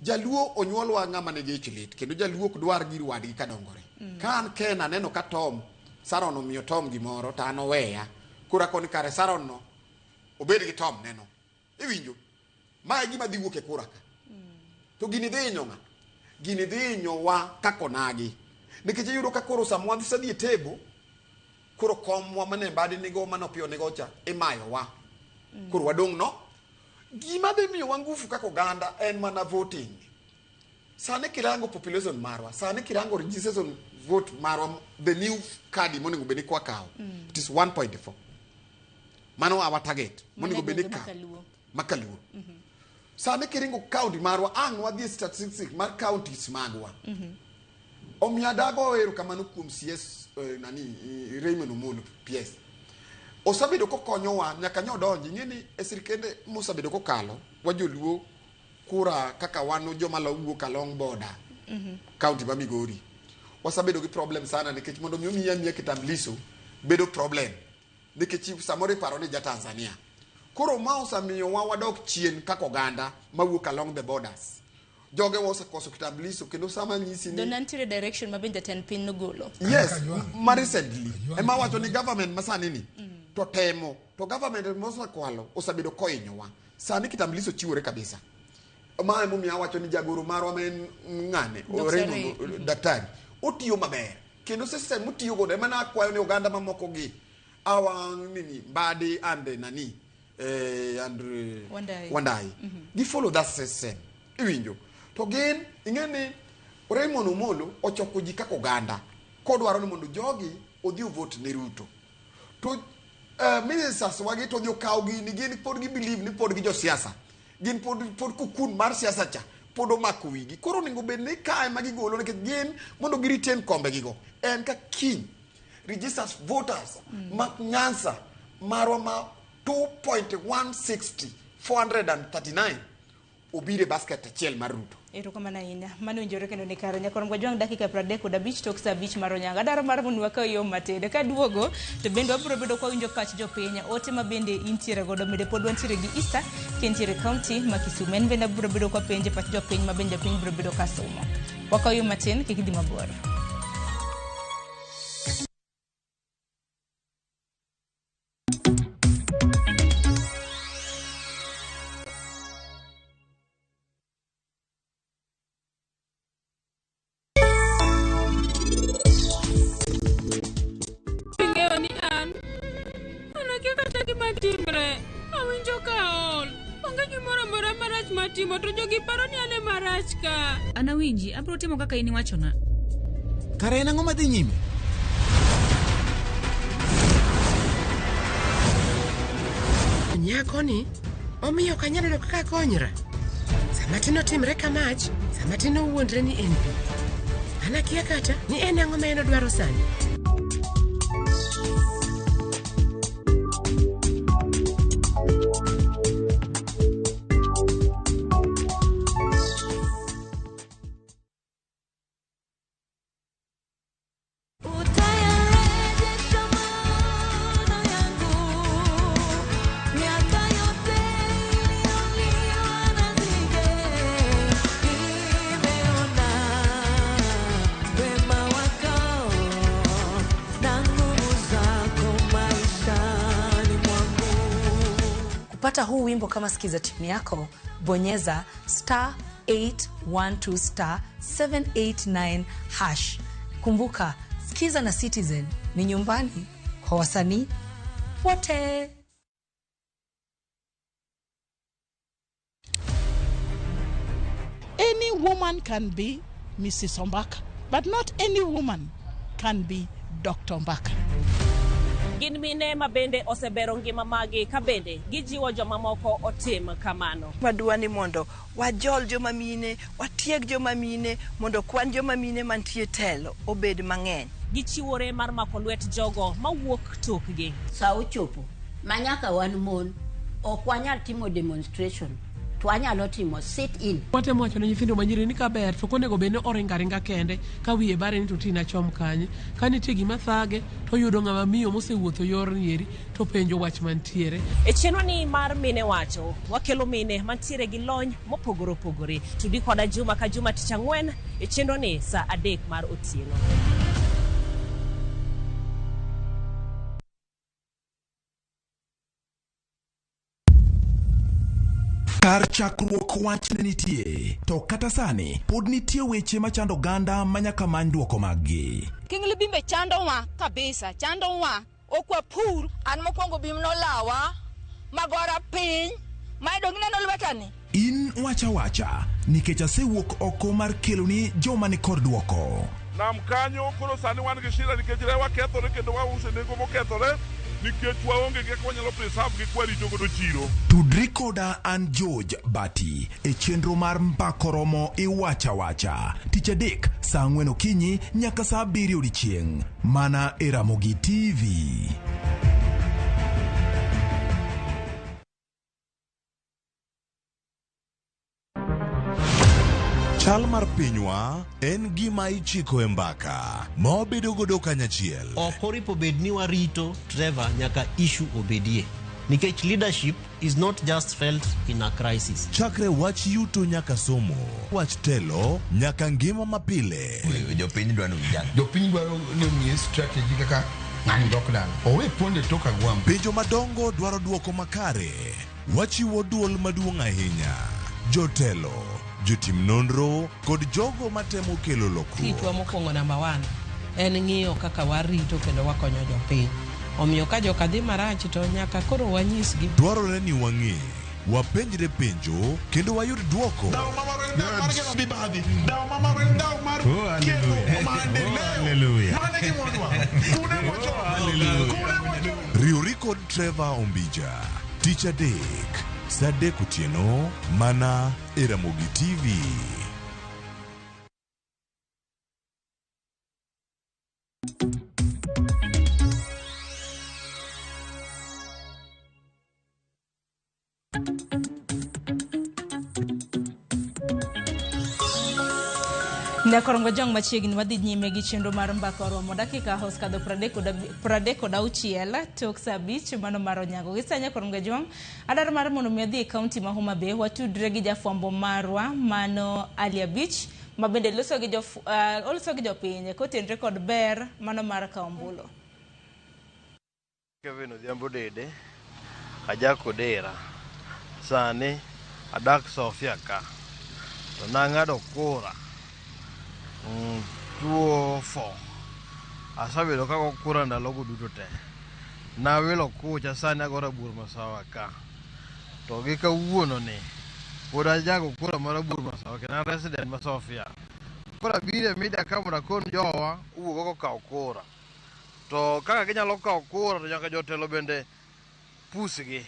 Jaluo onyuolwa ng'ama nigi ich lit kendo jaluo ok dwar gir wadgi kadongore. Ka an Ken aneno ka Tom Saron omiyo Tom gimoro to an oweya. Koro akoni kare Saron no obed gi Tom neno. Iwinjo? Ma e gima dhi wuok e kura ka. To gini dhi hinyo ng'a? Gini dhi hinyowa kaka onagi. Nikech iyudo ka koro sama wasedhi e table, koro komwa mane Mbadi nigo mane Opiyo nigo cha imayowa. Koro wadong' no. Gima dhi miyowa ngufu kaka oganda en mana voting. Sani kirango population marwa, sani kirango registration vote marwa, the new card monego bed ni kwakawo, it is 1.4. Mano our target. Monego bed ni
gwenge
kawo.
makaluo.
Makaluo. Sani kiringo county marwa, ang' wadhi e statistics mar counties magwa. Omiyo adago erokamano kuom CS nani Raymond Omolo PS. Osebedo kokonyowa nyaka nyo donji. Ing'e ni e sirkende mosebedo kokalo, wajoluo kura kaka wan joma wuok along border county ma Migori. Wasebedo gi problem sana nikech mondo mi omiyi amiya kitambulisho bedo problem. Nikech samoro iparo ni ja Tanzania. Koro ma osemiyo wa wadok chien kaka oganda mawuok along the borders. Joge wa osekoso kitambulisho kendo sama nyisi ni
Dona nitiere direction ma bende jatend piny nogolo.
Yes,
Kajwang'.
ma recently.
Kajwang'.
Ema wacho ni government masani ni to temo to government mosekwalo osebedo kohinyowa. Sani kitambulisho chiwore kabisa. Ma emomiyo awacho ni jagoro marwa ma en ng'ane,
Dr.
Raymond,
Ray.
daktari, otiyo maber. Kendo system motiyo godo ema nakwayo ni oganda mamoko gi our nini Mbadi and nani and
Wandayi.
Wandayi. Gi follow that system. Iwinjo. To gin ing'e ni Raymond Omolo ochoko ji kaka oganda kodwaro ni mondo jogi odhi ovote ne Ruto. To ministers wagi to odhi okaw gini gin pod gi believe ni pod gi josiasa. Gin pod kukun mar siasa cha pod omako wigi. Koro onego bed ni kae ma gigolo nikech gin mondo gi retain kombe gigo. En ka kiny registers voters ma Nyanza marwa ma 2.160 439 obiro e basket achiel mar Ruto.
Erokamano ahinya. Mano winjore kendo ni kare. Nyakorom Kajwang' dakika 35 tok saa 5 mar onyango. Adwaro mar mondo wakaw yo matin. Kaduogo to bende wabiro bedo kwawinjo pach jopiny. Ote ma bende intiere godo bende pod wantiere gi Easter kintiere county ma Kisumu. En bende abiro bedo kwapenje pach jopiny ma bende jopiny biro bedo kasomo. Wakaw yo matin kik idhi mabor.
Ing'eyo ni an akia kata gima timre. Awinjo ka aol. Onge gimoro amora marach matimo to jogi paro ni an ema rach ka.
An awinji, abiro timo kaka in iwachona.
Kare en ang'o madhi nyime?
Nyakoni omiyo ok anyal yudo kaka akonyra. Sama tin otimre kamach, sama tin owuondre ni en pi. An akia kata ni en ang'o ma en odwaro sani.
Utayarejesha maono yangu, miaka yote iliyoliwa na nzige. Nimeona wema wako na nguvu zako maishani mwangu.
Kupata huu wimbo kama sikiza timu yako, bonyeza star 812 star 789 hash. Kumbuka, Sikiza na Citizen ni nyumbani kwa wasanii wote.
Any woman can be Mrs. Ombaka, but not any woman can be Dr. Ombaka.
Gin mine ma bende osebero ngima magi ka bende gijiwo jomamoko otim kamano.
Wadwa ni mondo wajol joma mine, watieg joma mine, mondo kwan joma mine mantie telo obed mang'eny.
Gichiwore mar mako lwet jogo mawuok tokgi.
Sa ochopo ma nyaka wan mon ok wanyal timo demonstration to wanyalo timo sit in.
Watemo wacho ne nyithindo manyiri ni kaber to ok onego bed ni oringo aringa kende ka wiye bare ni to tina chom kanye. Ka nitie gima thage to oyudo ng'ama miyo mosewuotho yorni eri to penjo wach mantiere.
E chenro ni mar mine wacho, wakelo mine mantiere gi lony mopogore opogore. Tudi koda juma ka juma tich ang'wen e chenro ni saa 3 mar otieno.
Kar chakruok wach ne nitie, to kata sani pod nitie weche machando oganda ma nyaka many dwoko maggi.
King Libimbe chandowa kabisa, chandowa. Ok wapur.
An mokwongo bim nolawa, magora piny, ma dong ineno lwetani.
In wacha wacha nikech asewuok oko mar keloni joma ni kod dwoko.
Nam kanyo koro sani wan gi shida nikech rewa kethore kendo wauso e nengo mokethore nikech waonge gi kaka wanyalo preserve gi kwarito godo chiro.
Tudri koda an George Bati e chenro mar Mbako Romo Iwacha Wacha tich adek saa ang'wen okinyi nyaka saa abiriyo odiechieng' mana e Ramogi TV.
Chal mar pinywa en gima ichiko e mbaka ma wabedo godo kanyachiel.
Ok oripo bed ni warito Trevor nyaka issue obedie. Nikech leadership is not just felt in a crisis.
Chakre wach yuto nyaka somo, wach telo nyaka ngima mapile.
Jopiny dwaro ni ujang.
Jopiny dwaro ni omiye strategy kaka ng'ani dok dala. Owe ponde tok agwambo.
Penjo madongo dwaro dwoko makare. Wachiwo duol maduong' ahinya. Jotelo, jotim nonro kod jogo matemo kelo lokruok.
Tichwa mokwongo namba one en ng'iyo kaka warito kendo wakonyo jopiny. Omiyo ka joka dhi marach to nyaka koro wanyisgi.
Dwarore ni wang'e, wapenjre penjo kendo wayud dwoko. Riwri kod Trevor Ombija tich adek saa adek otieno mana e Ramogi TV.
Nyakorongo jong machiegni wadhi nyime gi chenro mar mbaka oromo dakika osekadho 36 tok saa 5 mano mar onyango. Gi sani Nyakorongo jong adwaro mar mondo mi adhi e kaunti ma Homa Bay watudre gi jafwambo marwa mano Ali Abich ma bende loso gi oloso gi jopiny kotenre kod ber mano mar kawo ombulu.
Kevin Odhiambo Dede, aja Kodera. Sani adak Sofia ka. To nang'ado kura 2004. Asebedo kago kura ndalogo duto te. Nawilo kucha sani ago Rabuor Masawa ka. To gi kawuono ni pod ajago kura mar Rabuor Masawa kendo an resident ma Sofia. Koro abiro e media ka mondo akon jowa owuog oko okaw kura. To kaka ginyalo kawo kura to nyaka jotelo bende pusgi.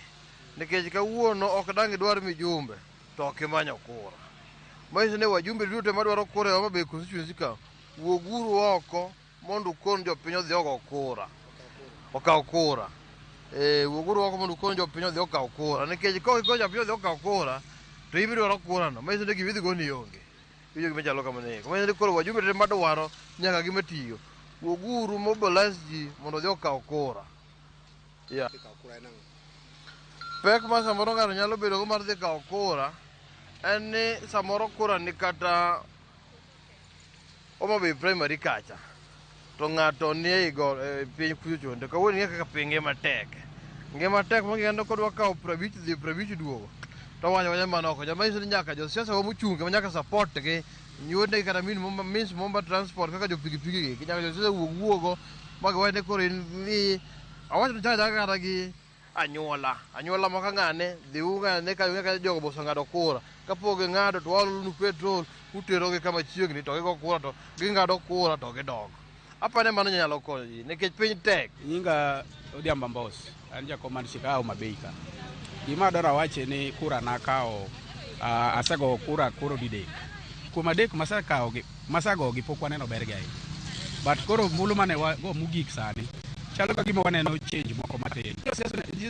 Nikech kawuono ok dang' idwar mijumbe to ok imanyo kura. Manyiso ni wajumbe duto madwaro kura e Homa Bay constituency ka, wuoguru oko mondo ukon jopiny odhi ogo kura. Okaw kura. Wuoguru oko mondo ukon jopiny odhi okaw kura. Nikech ka ok ikon jopiny odhi okaw kura, to in idwaro kura no. Manyiso ni gima idhi go ni onge. Iwinjo gima chalo kamano eko. Manyiso ni koro wajumbe te madwaro nyaka gima tiyo. Wuoguru mobilize ji mondo odhi okaw kura. Yeah. Pek ma samoro ng'ato nyalo bedo go mar dhi kawo kura en ni samoro kura ni kata Homa Bay primary kacha to ng'ato ni ei go e piny kucho chon to kawuono ing'e kaka piny ngima tek. Ngima tek ma kendo kodwa kawo 50 dhi 50 duogo to wacho wacha mano oko. Joma nyiso ni nyaka josiasa wa mochung' ema nyaka support gi nyuodnegi kata min momba means momba transport kaka jo pikipiki gi nyaka josiasa wuog wuogo ma giwach ni koro in dhi awacho ni chaka chaka kata gi anyuola anyuola ma ka ng'ane dhiuru ng'ane ka ka jogo be oseng'ado kura kapok ging'ado to waolonu petrol uterogi kama chiegni to gigo kura to ging'ado kura to gidok. Apani mano nyalo konyo ji nikech piny tek.
Nyinga Odhiambo Ambos, an jakom mar Chikawo Homa Bay ka. Gima adwaro awache ni kura nakawo, asego kura koro didek. Kuom adek masekawogi, masegogi pok waneno bergi ahinya. But koro ombulu mane wago mogik sani, chalo ka gima waneno change moko matin.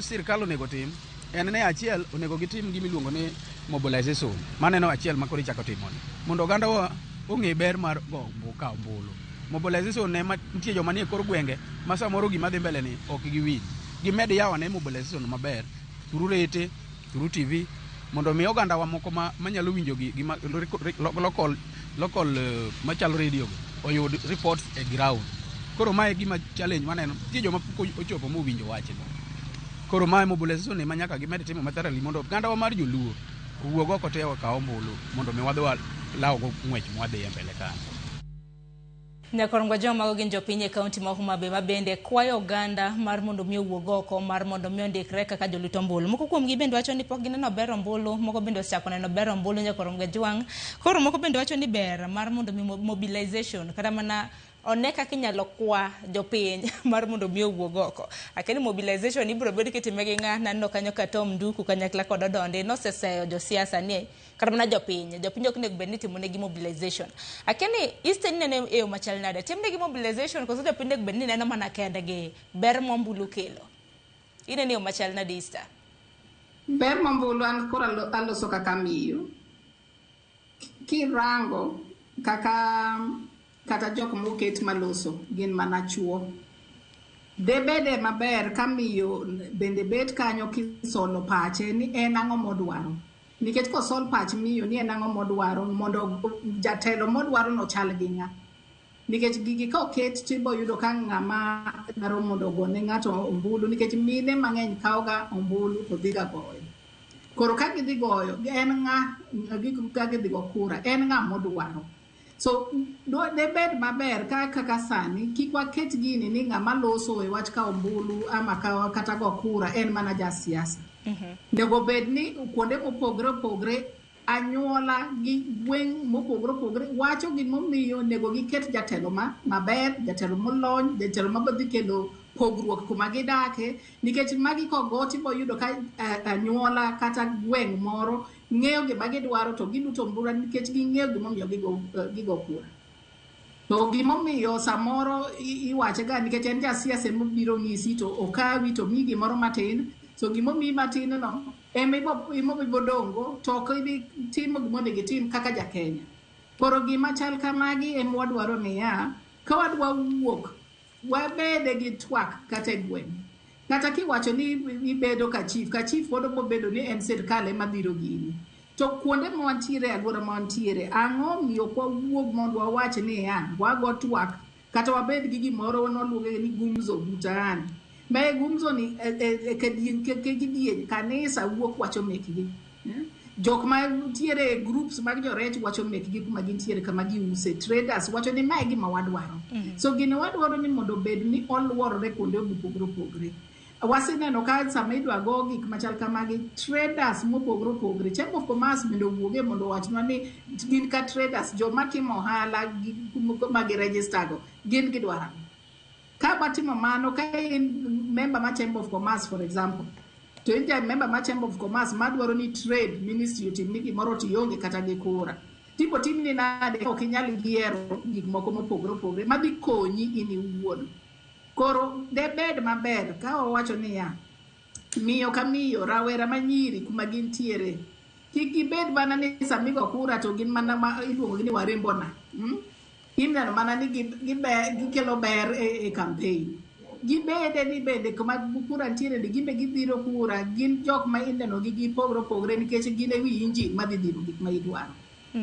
Sirkal onego tim, en ni achiel onego gitim gima iluongo ni mobilization. Maneno achiel ma koro ichako timoni. Mondo oganda wa ong'e ber mar go kawo ombulu. Mobilization ne ma nitie joma nie kor gwenge ma samoro gima dhi mbele ni ok giwinj. Gimed yawo ne mobilization maber through rete, through TV, mondo mi oganda wa moko manyalo winjo gima local machalo radio go oyud reports e ground. Koro mae gima challenge maneno, nitie joma pok ochopo mowinjo wachni. Koro mae mobilization ema nyaka gimed timo matharali mondo oganda wa mar joluo Owuog oko te wakaw ombulu mondo mi wadhi walawgo ng'wech mwadhiye mbele kanyo.
Nyakorongwa joma mago gin jopiny e kaunti ma Homa Bay ma bende kwayo oganda mar mondo mi owuog oko mar mondo mi ondikre kaka jolut ombulu. Moko kuomgi bende wacho ni pok gineno ber ombulu, moko bende osechako neno ber ombulu Nyakorongwa Jwang'. Koro moko bende wacho ni ber mar mondo mi mobilization kata mana one kaka inyalo kwa jopiny mar mondo mi owuog oko. Akia ni mobilization ibiro bed kitime gi ng'a, naneno kanyo ka Tom Nduku kanyakla kod Odondi noseseyo josiasa ni kata mana jopiny, jopiny ok onego bed ni itimo negi mobilization. Akia ni Eastern ineno e yo machal nade? Tim negi mobilization koso jopiny onego bed ni neno mana kendgi ber ma ombulu kelo? Ineno e yo machal nade Easter?
Ber ma ombulu an koro aloso kaka miyo. Kirango kaka kata jok moket maloso gin mana chuo. Debede maber ka miyo bende bet kanyo kisolo pache ni en ang'o modwaro. Nikech kosol pach miyo ni en ang'o modwaro mondo jatelo modwaro no chal gi ng'a. Nikech gigi ka oket tibo yudo ka ng'ama dwaro mondo ogone ng'ato ombulu nikech mine mang'eny kawoga ombulu to dhiga goyo. Koro ka gidhi goyo en ng'a ka gidhi go kura en ng'a modwaro. So debed maber ka kaka sani kik waket gini ni ng'ama loso e wach kawo ombulu ama kata go kura en mana jasiasa. Onego bed ni kuonde mopogre opogre anyuola gi gweng' mopogore opogore wacho gimomiyo onego giket jatelo maber, jatelo molony, jatelo mabodhi kelo pogruok kuma gidake, nikech magi kogo tibo yudo ka anyuola kata gweng' moro ng'eyo gima gidwaro to giluto ombulu nikech ging'eyo gimomiyo gigo kura. To gimomiyo samoro iwache ga nikech en jasiasa emobiro ng'isi to okawi to miyi gimoro matin, so gimomiyi matin no ema ibo dongo to ok ibi timo gimonego itim kaka ja Kenya. Koro gima chal kamagi ema wadwaro niya, ka wadwa wuok wabede gi twak kata e gweng'. Kata kiwacho ni ibedo ka chief, ka chief pod obobedo ni en sirkal ema dhiro gini. To kuonde ma wantiere, alwora ma wantiere, ang'o miyo ok wawuog mondo wawach niya, wago twak kata wabed gi gimoro noluonge ni gumzo mtaani. Ma e gumzo ni e kidieny kanisa wuok wacho mekgi. Jok ma ntiere e groups mag jorech wacho mekgi kuma gintiere kama giuse. Traders wacho ni mae gima wadwaro. So gini wadwaro ni mondo obed ni oluorore kuonde mopogore opogore. Waseneno ka sama idwa go gik machal kamagi, traders mopogore opogore, Chamber of Commerce bende owuoge mondo owachnwa ni gin ka traders, joma timo ohala ma gi register go, gin gidwaro ang'o. Ka watimo mano, ka in member mar Chamber of Commerce for example, to in ja member mar Chamber of Commerce madwaro ni trade ministry otimni gimoro to ionge kata gi kura. Tipo timni nade ok inyal yiero gik moko mopogore opogore madhi konyi in iwuon. Koro debed maber ka wawacho niya, miyo ka miyo, rawera manyiri kuma gintiere, kik gibed mana ni sama igo kura to gin mana ma iluongo gi ni warembo na. Ineno mana ni gikelo ber e campaign. Gibede ni bende kuma kura nitiere ni gimbe gidhiro kura, gin jok ma ineno gi gipogore opogore nikech gin e wi injin madhi dhiro gik ma idwaro.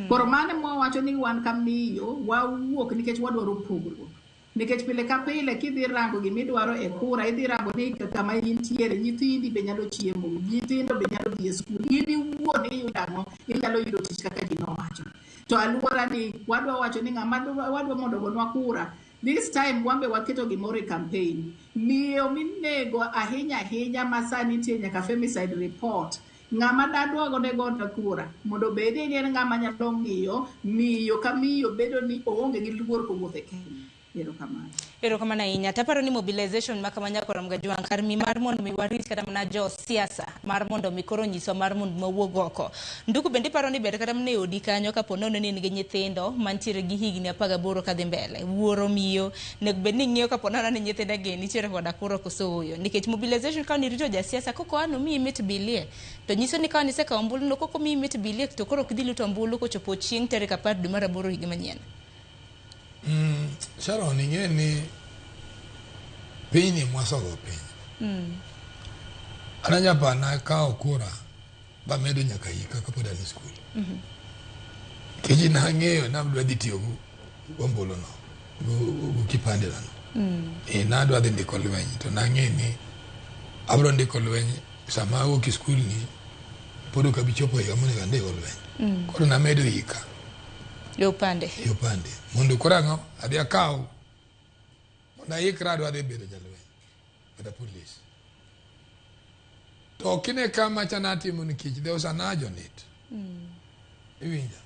Koro mano ema wawacho ni wan ka miyo wawuok nikech wadwaro pogruok. Nikech pile ka pile kidhi rango gimidwaro e kura, idhi rango ni kama intiere, nyithindi be nyalo chiemo, nyithindo be nyalo dhi e skul, in iwuon iyudo ang'o, inyalo yudo tich kaka ji nowacho. To alwora ni wadwa wacho ni ng'ama wadwa mondo ogonwa kura, this time wan be waketo gimoro e campaign. Miyo minego ahinya ahinya ma sani nitie nyaka femicide report, ng'ama dadwa gone gona kura mondo obed ni en ng'ama nyalo ng'iyo miyo ka miyo bedo ni oonge gi luor kowuotho e Kenya. Erokamano.
Erokamano ahinya. Taparo ni mobilization ma kama nyaka rom gajwang' kar mi mar mondo mi warit kata mana jo siasa mar mondo mi koro nyiswa mar mondo mawuog oko. Nduku bende iparo ni ber kata mana e odi kanyo kapo nono ni in gi nyithindo mantiere gi higni 18 kadhi mbele. Wuoro miyo nego bed ni ng'iyo kapo nono ni nyithinde gi nitiere koda kura koso ooyo. Nikech mobilization ka nirito jasiasa koko an omiyi mit bilie to nyiso ni ka nisekawo ombulu no koko omiyi mit bilie to koro ok idhi luto ombulu kochopo chieng' tarik 10 dwe mar 8 higa manyien.
Sharon, ing'e ni pinyni mwasogo piny. An anyapa nakawo kura bamedo nyaka hika kapod an e skul. Nikech nang'eyo nadwa dhi tiyo gi ombulu no, gi kipande na no. Nadwa dhi ndiko lweny to nang'e ni abro ndiko lweny sama awuok e skul ni Pod ok abi chopo higa monego andigo lweny. Koro namedo hika
E opande.
e opande. Mondo koro ang'o? Adhi akaw. Mondo aikra adwa dhi bedo jalweny. Kata police. To kine kama cha natimo nikech there was an urge on it. Iwinja.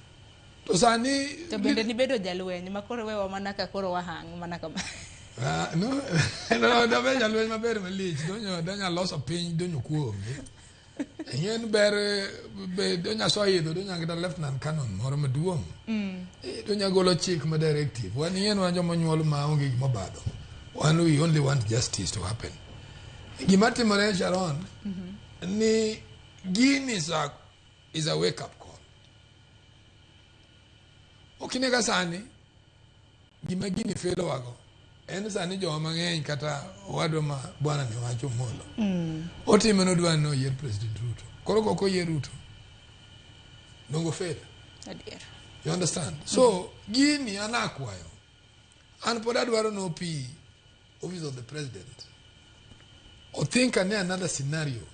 To sani
To bende nibedo jalweny ma koro wewa mana ka koro wahang mana kama.
Ah, no, no, dabe jalweny maber malich. Donyo donya loso piny donyo kuonge. Ing'en ber be donya so idho donya kata lieutenant colonel moro maduong'. Donya golo chik ma directive. Wan ing'en wan joma onyuol ma onge gima obadho. Wan we only want justice to happen. Gima timore Sharon ni gini is a wake up call. Ok ine ka sani gima gini felowago en sani jowa mang'eny kata owadwa ma bwana ni wacho Molo otime nodwa ni oyier President Ruto. Koro kok oyier Ruto dongo fail.
Adier.
You understand? So gini an akwayo. An pod adwaro no OP Office of the President. Othink ane another scenario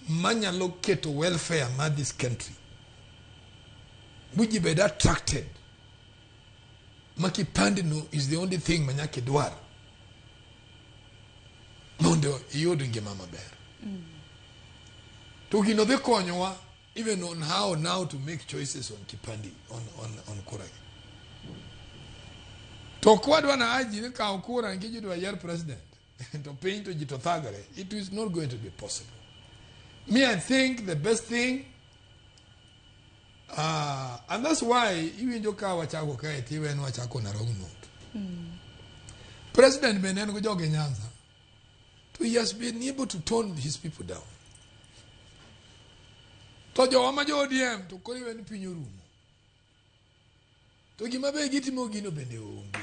manyalo keto welfare mar this country. Buji bed attracted. Ma kipande no is the only thing manyaka idwar mondo iyud ngima maber. To gino dhi konyowa even on how now to make choices on kipande on kura. To kwadwa na aji ni kawo kura nikech idwa yier president to piny to ji to thagore. It is not going to be possible. Me, I think the best thing and that's why iwinjo ka wachako kae tiwen wachako na wrong note. President bende en go joge Nyanza. To he has been able to tone his people down. To jowa ma jo ODM to koro iwe ni piny orumo. To gima be gitimo gino bende onge.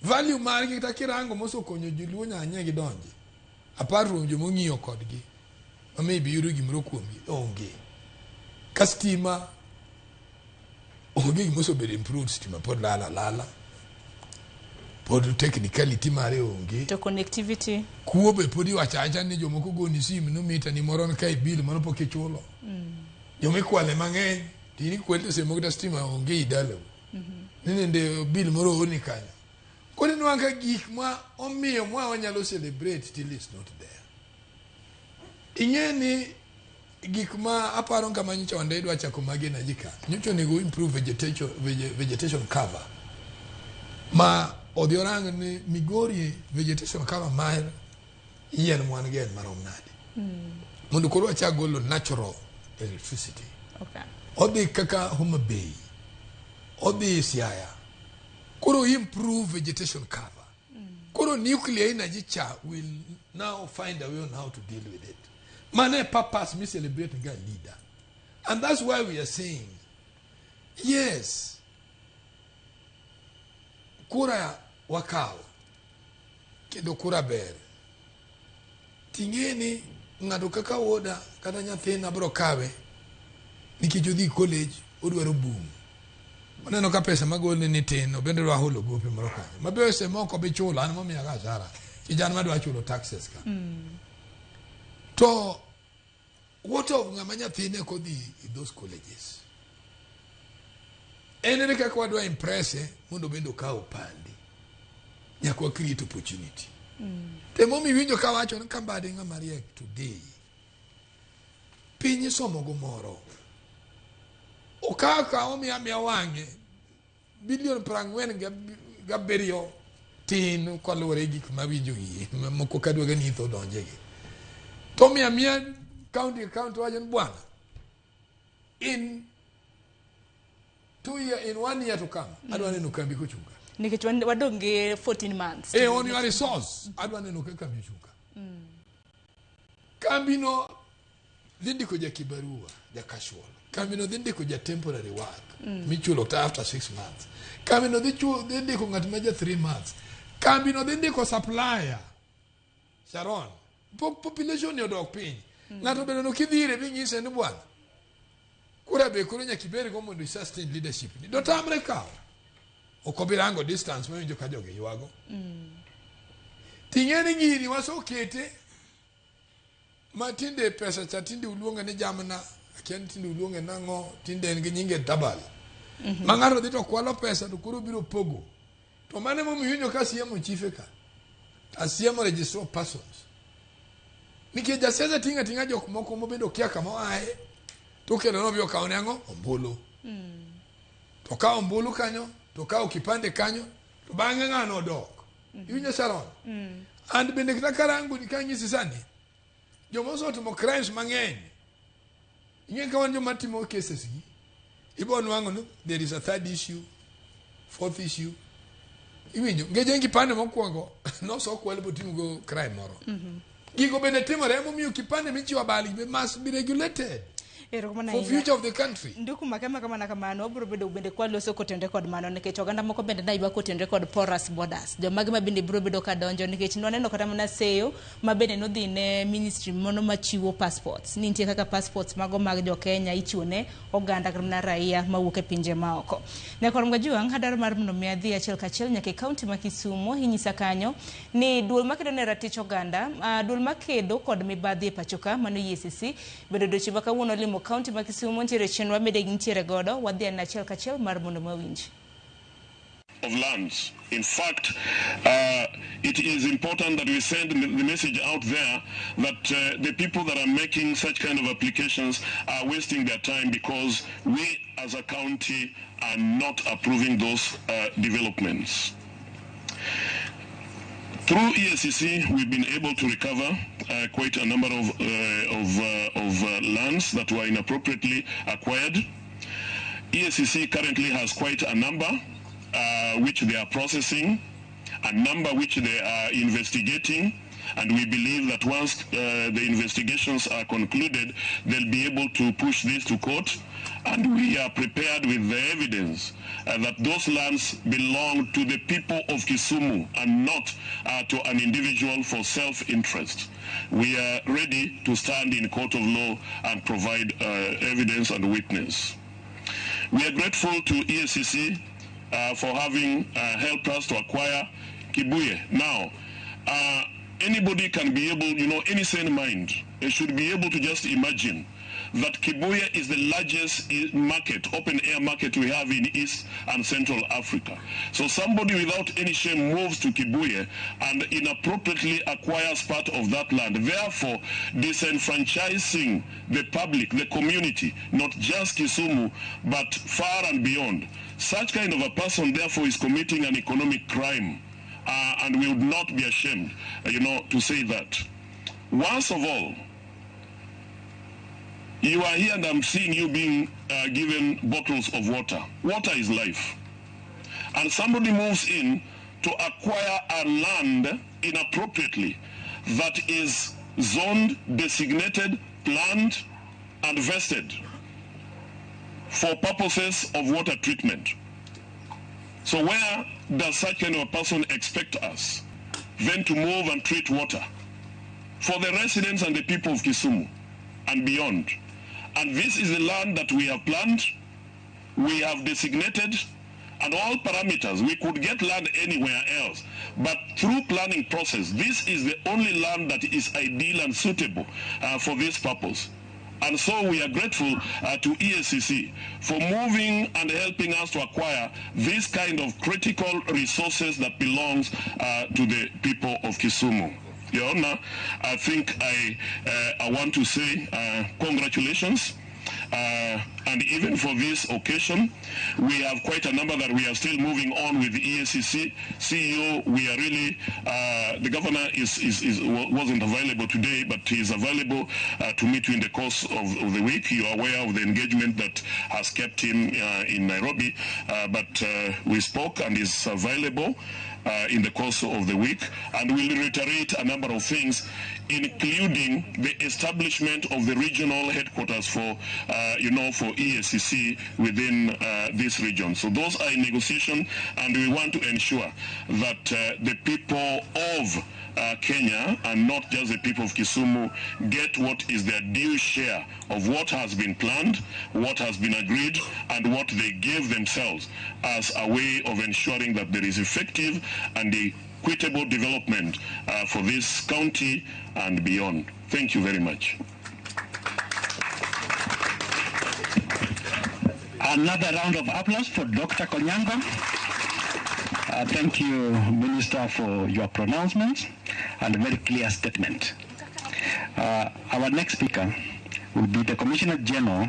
Value margi kata kirango mosekonyo joluo nyanya gi donji. Apart from jomong'iyo kodgi. Ma maybe yudo gimoro kuomgi onge. Ka stima onge gima osebedo improved stima pod lala lala. Pod technicality mare onge.
To connectivity.
Kuo be pod iwacho awacha ni jomoko goni sim no mita ni moro ka e bill mano pok ichulo. Joma ikwale mang'eny to in ikwele to seche moko kata stima onge i dalau. Ni nende bill moro oorni kanyo. Koro inwang'o ka gik ma omiyo ma wanyalo celebrate till is not there. Ing'e ni gik ma aparo kama nyocha wande idwa chako mag energy ka. Nyocha onego improve vegetation cover. Ma odhi orang ni Migori vegetation cover mar yien mwan go en marom nade. Mondo koro wachak golo natural electricity. Odhi kaka Homa Bay. Odhi Siaya. Koro improve vegetation cover. Koro nuclear energy cha will now find a way on how to deal with it. Mane purpose me celebrate nga leader. And that's why we are saying, yes, kura wakawo, kendo kura ber. Ting'eni ng'ato kaka wuoda kata nyathina bro kawe nikech odhi college odwaro boom. Oneno ka pesa magolne ni tin, obende dwa holo gope moro kanyo. Mabe seche moko bi chulo, an momiya ga hasara. Nikech an madwa chulo taxes ka. To what of ng'ama nyathine kodhi in those colleges? En ere kaka wadwa impress mondo bende okaw opande. Nyaka wa create opportunity. Te momiyo iwinjo kawacho ni Kambade ng'ama riek today. Piny isomo go moro. Okaw ka omiya miya wang'e bilion 47 tin kaluwore gi gik mawinjo gi moko kadwa ga ni tho donje gi. To miya miya county ka county wacho ni bwana in 2 year in 1 year to come adwa neno kambi kochung' ka.
Nikech wadong' gi 14 months.
On your resource adwa neno ka kambi ochung' ka. Kambi no dhi ndiko ja kibarua, ja casual. Kambi no dhi ndiko ja temporary work michulo ta after 6 months. Kambi no dhi ndiko ng'at ma ja 3 months. Kambi no dhi ndiko supplier. Sharon, population ni odok piny. Ng'ato bende no kidhire bing'ise ni bwana. Kura be koro nyaka ibed go mondo i sustain leadership ni. Dotamre kawo. Ok obi rango distance mawinjo ka jogi ywago. Ting'e ni gini wasekete Ma tinde pesa cha tinde uluonge ni jamna, akia ni tinde uluonge nang'o, tinde en gi nyinge tabal. Ma ng'ato dhi to kwalo pesa to koro biro pogo. To mano emomiyo iwinjo ka asiemo chife ka. Asiemo registrar of persons. Nikech jasiasa ting'o ating'a jok moko mobedo kia kama oaye to okelo nobi okawne ang'o? Ombulu. To kawo ombulu kanyo, to kawo kipande kanyo, to bang'e ng'ano odok. Iwinjo Sharon? And bende kata karango ni kanyisi sani, joma osetimo crimes mang'eny, ing'e ka wan joma timo cases gi, ibo nwang'o ni there is a third issue, fourth issue. Iwinjo, nikech en kipande mokwongo nosokwal boting'o go crime moro. Gigo bende timore emomiyo kipande michiwo abal be must be regulated
Erokamano
for
ahinya.
future of the country.
Nduku makema kamana kamano wabiro bedo bende kwaloso kotenre kod mano nikech oganda moko bende ne ywak kotenre kod porous borders jomage ma bende biro bedo ka donjo nikech nwaneno kata mana seyo ma bende nodhi ne ministry mono machiwo passports ni nitie kaka passports mago mag jo Kenya ichiwo ne oganda kata mana raia mawuok e pinje maoko. Nyakwar Mgajuang' adwaro mar mondo mi adhi achiel kachiel nyaka e kaunti ma Kisumu inyisa kanyo ni duol makedo ne ratich oganda duol makedo kod mibadhi e pachoka mano EACC bende odiochieng' ma kawuono limo kaunti ma Kisumu nitiere chenro mabende gintiere godo wadhi ane achiel kachiel mar mondo mawinj.
Of lands. In fact, it is important that we send the message out there that the people that are making such kind of applications are wasting their time, because we as a county are not approving those developments. Through EACC, we've been able to recover quite a number of lands that were inappropriately acquired. EACC currently has quite a number which they are processing, a number which they are investigating, and we believe that once the investigations are concluded, they'll be able to push this to court, and we are prepared with the evidence that those lands belong to the people of Kisumu and not to an individual for self-interest. We are ready to stand in court of law and provide evidence and witness. We are grateful to EACC for having helped us to acquire Kibuye. Now, anybody can be able, you know, any sane mind, they should be able to just imagine that Kibuye is the largest market, open air market we have in East and Central Africa. So somebody without any shame moves to Kibuye and inappropriately acquires part of that land, therefore disenfranchising the public, the community, not just Kisumu, but far and beyond. Such kind of a person, therefore, is committing an economic crime, and we would not be ashamed, you know, to say that. Once of all, you are here and I'm seeing you being given bottles of water. Water is life. And somebody moves in to acquire a land inappropriately that is zoned, designated, planned, and vested for purposes of water treatment. So where does such kind of a person expect us then to move and treat water for the residents and the people of Kisumu and beyond? And this is the land that we have planned, we have designated, and all parameters. We could get land anywhere else, but through planning process, this is the only land that is ideal and suitable for this purpose. And so we are grateful to EACC for moving and helping us to acquire this kind of critical resources that belongs to the people of Kisumu. Your Honor, I think I want to say congratulations. And even for this occasion, we have quite a number that we are still moving on with the EACC. CEO, we are really, the governor wasn't available today, but he is available to meet you in the course of the week. You are aware of the engagement that has kept him in Nairobi, but we spoke and is available in the course of the week, and we'll reiterate a number of things, including the establishment of the regional headquarters for, for EACC within this region. So those are in negotiation, and we want to ensure that the people of Kenya, and not just the people of Kisumu, get what is their due share of what has been planned, what has been agreed, and what they gave themselves as a way of ensuring that there is effective and the equitable development for this county and beyond. Thank you very much.
Another round of applause for Dr. Konyango. Thank you, Minister, for your pronouncements and very clear statement. Our next speaker will be the Commissioner General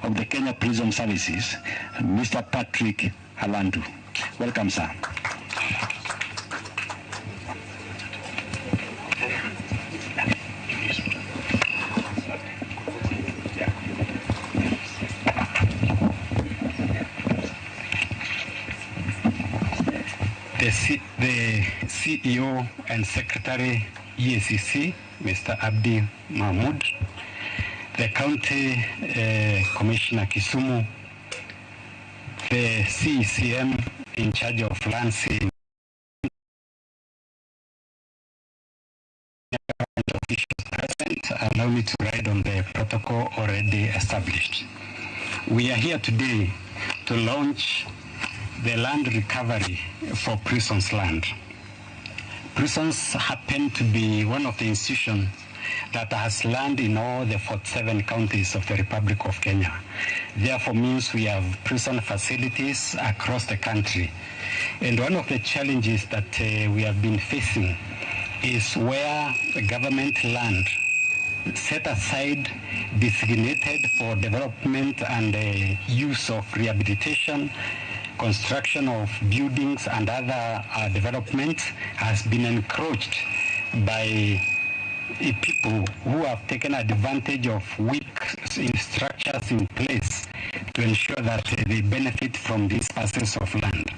of the Kenya Prison Services, Mr. Patrick Alandu. Welcome, sir. The CEO and Secretary EACC, Mr. Abdi Mahmoud, the County Commissioner Kisumu, the CECM in charge of lands officials present, allow me to ride on the protocol already established. We are here today to launch the land recovery for prisons land. Prisons happen to be one of the institutions that has land in all the 47 counties of the Republic of Kenya. Therefore means we have prison facilities across the country. And one of the challenges that we have been facing is where the government land set aside, designated for development and use of rehabilitation, construction of buildings and other developments has been encroached by people who have taken advantage of weak structures in place to ensure that they benefit from these parcels of land.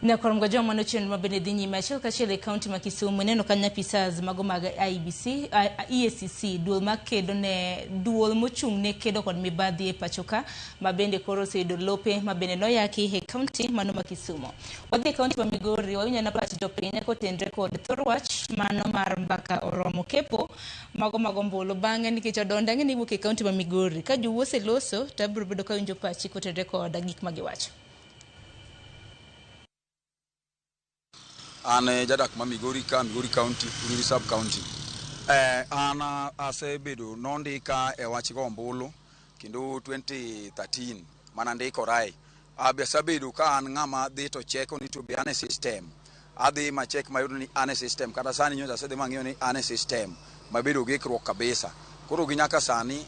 Nyakwar mgajwa mano chenro mabende dhi nyime achiel kachiel e kaunti ma Kisumu neno kanyo apisas mago mag IEBC, EACC, duol makedo ne duol mochung' ne kedo kod mibadhi e pacho ka mabende koro oseyudo lope mabende noyaki e kaunti mano ma Kisumu. Wadhi e kaunti ma Migori wawinjo na pach jopiny kotenre kod thor wach mano mar mbaka oromo kepo mago mag ombulu bang'e nikech odonde ang'e ni iwuok e kaunti ma Migori ka jowuo oseloso to abiro bedo kawinjo pachi kotenre kod gik magiwacho.
An jadak ma Migori ka, Migori County, Uriri Sub County. An asebedo nondika e wach go ombulu kendo 2013 mana ndikorae. Asebedo ka an ng'ama dhi to cheko ni to be an e system. Adhi ma check mayudo ni an e system. Kata sani nyocha asedhi mang'iyo ni an e system. Mabedo gi ikruok kabisa. Koro gi nyaka sani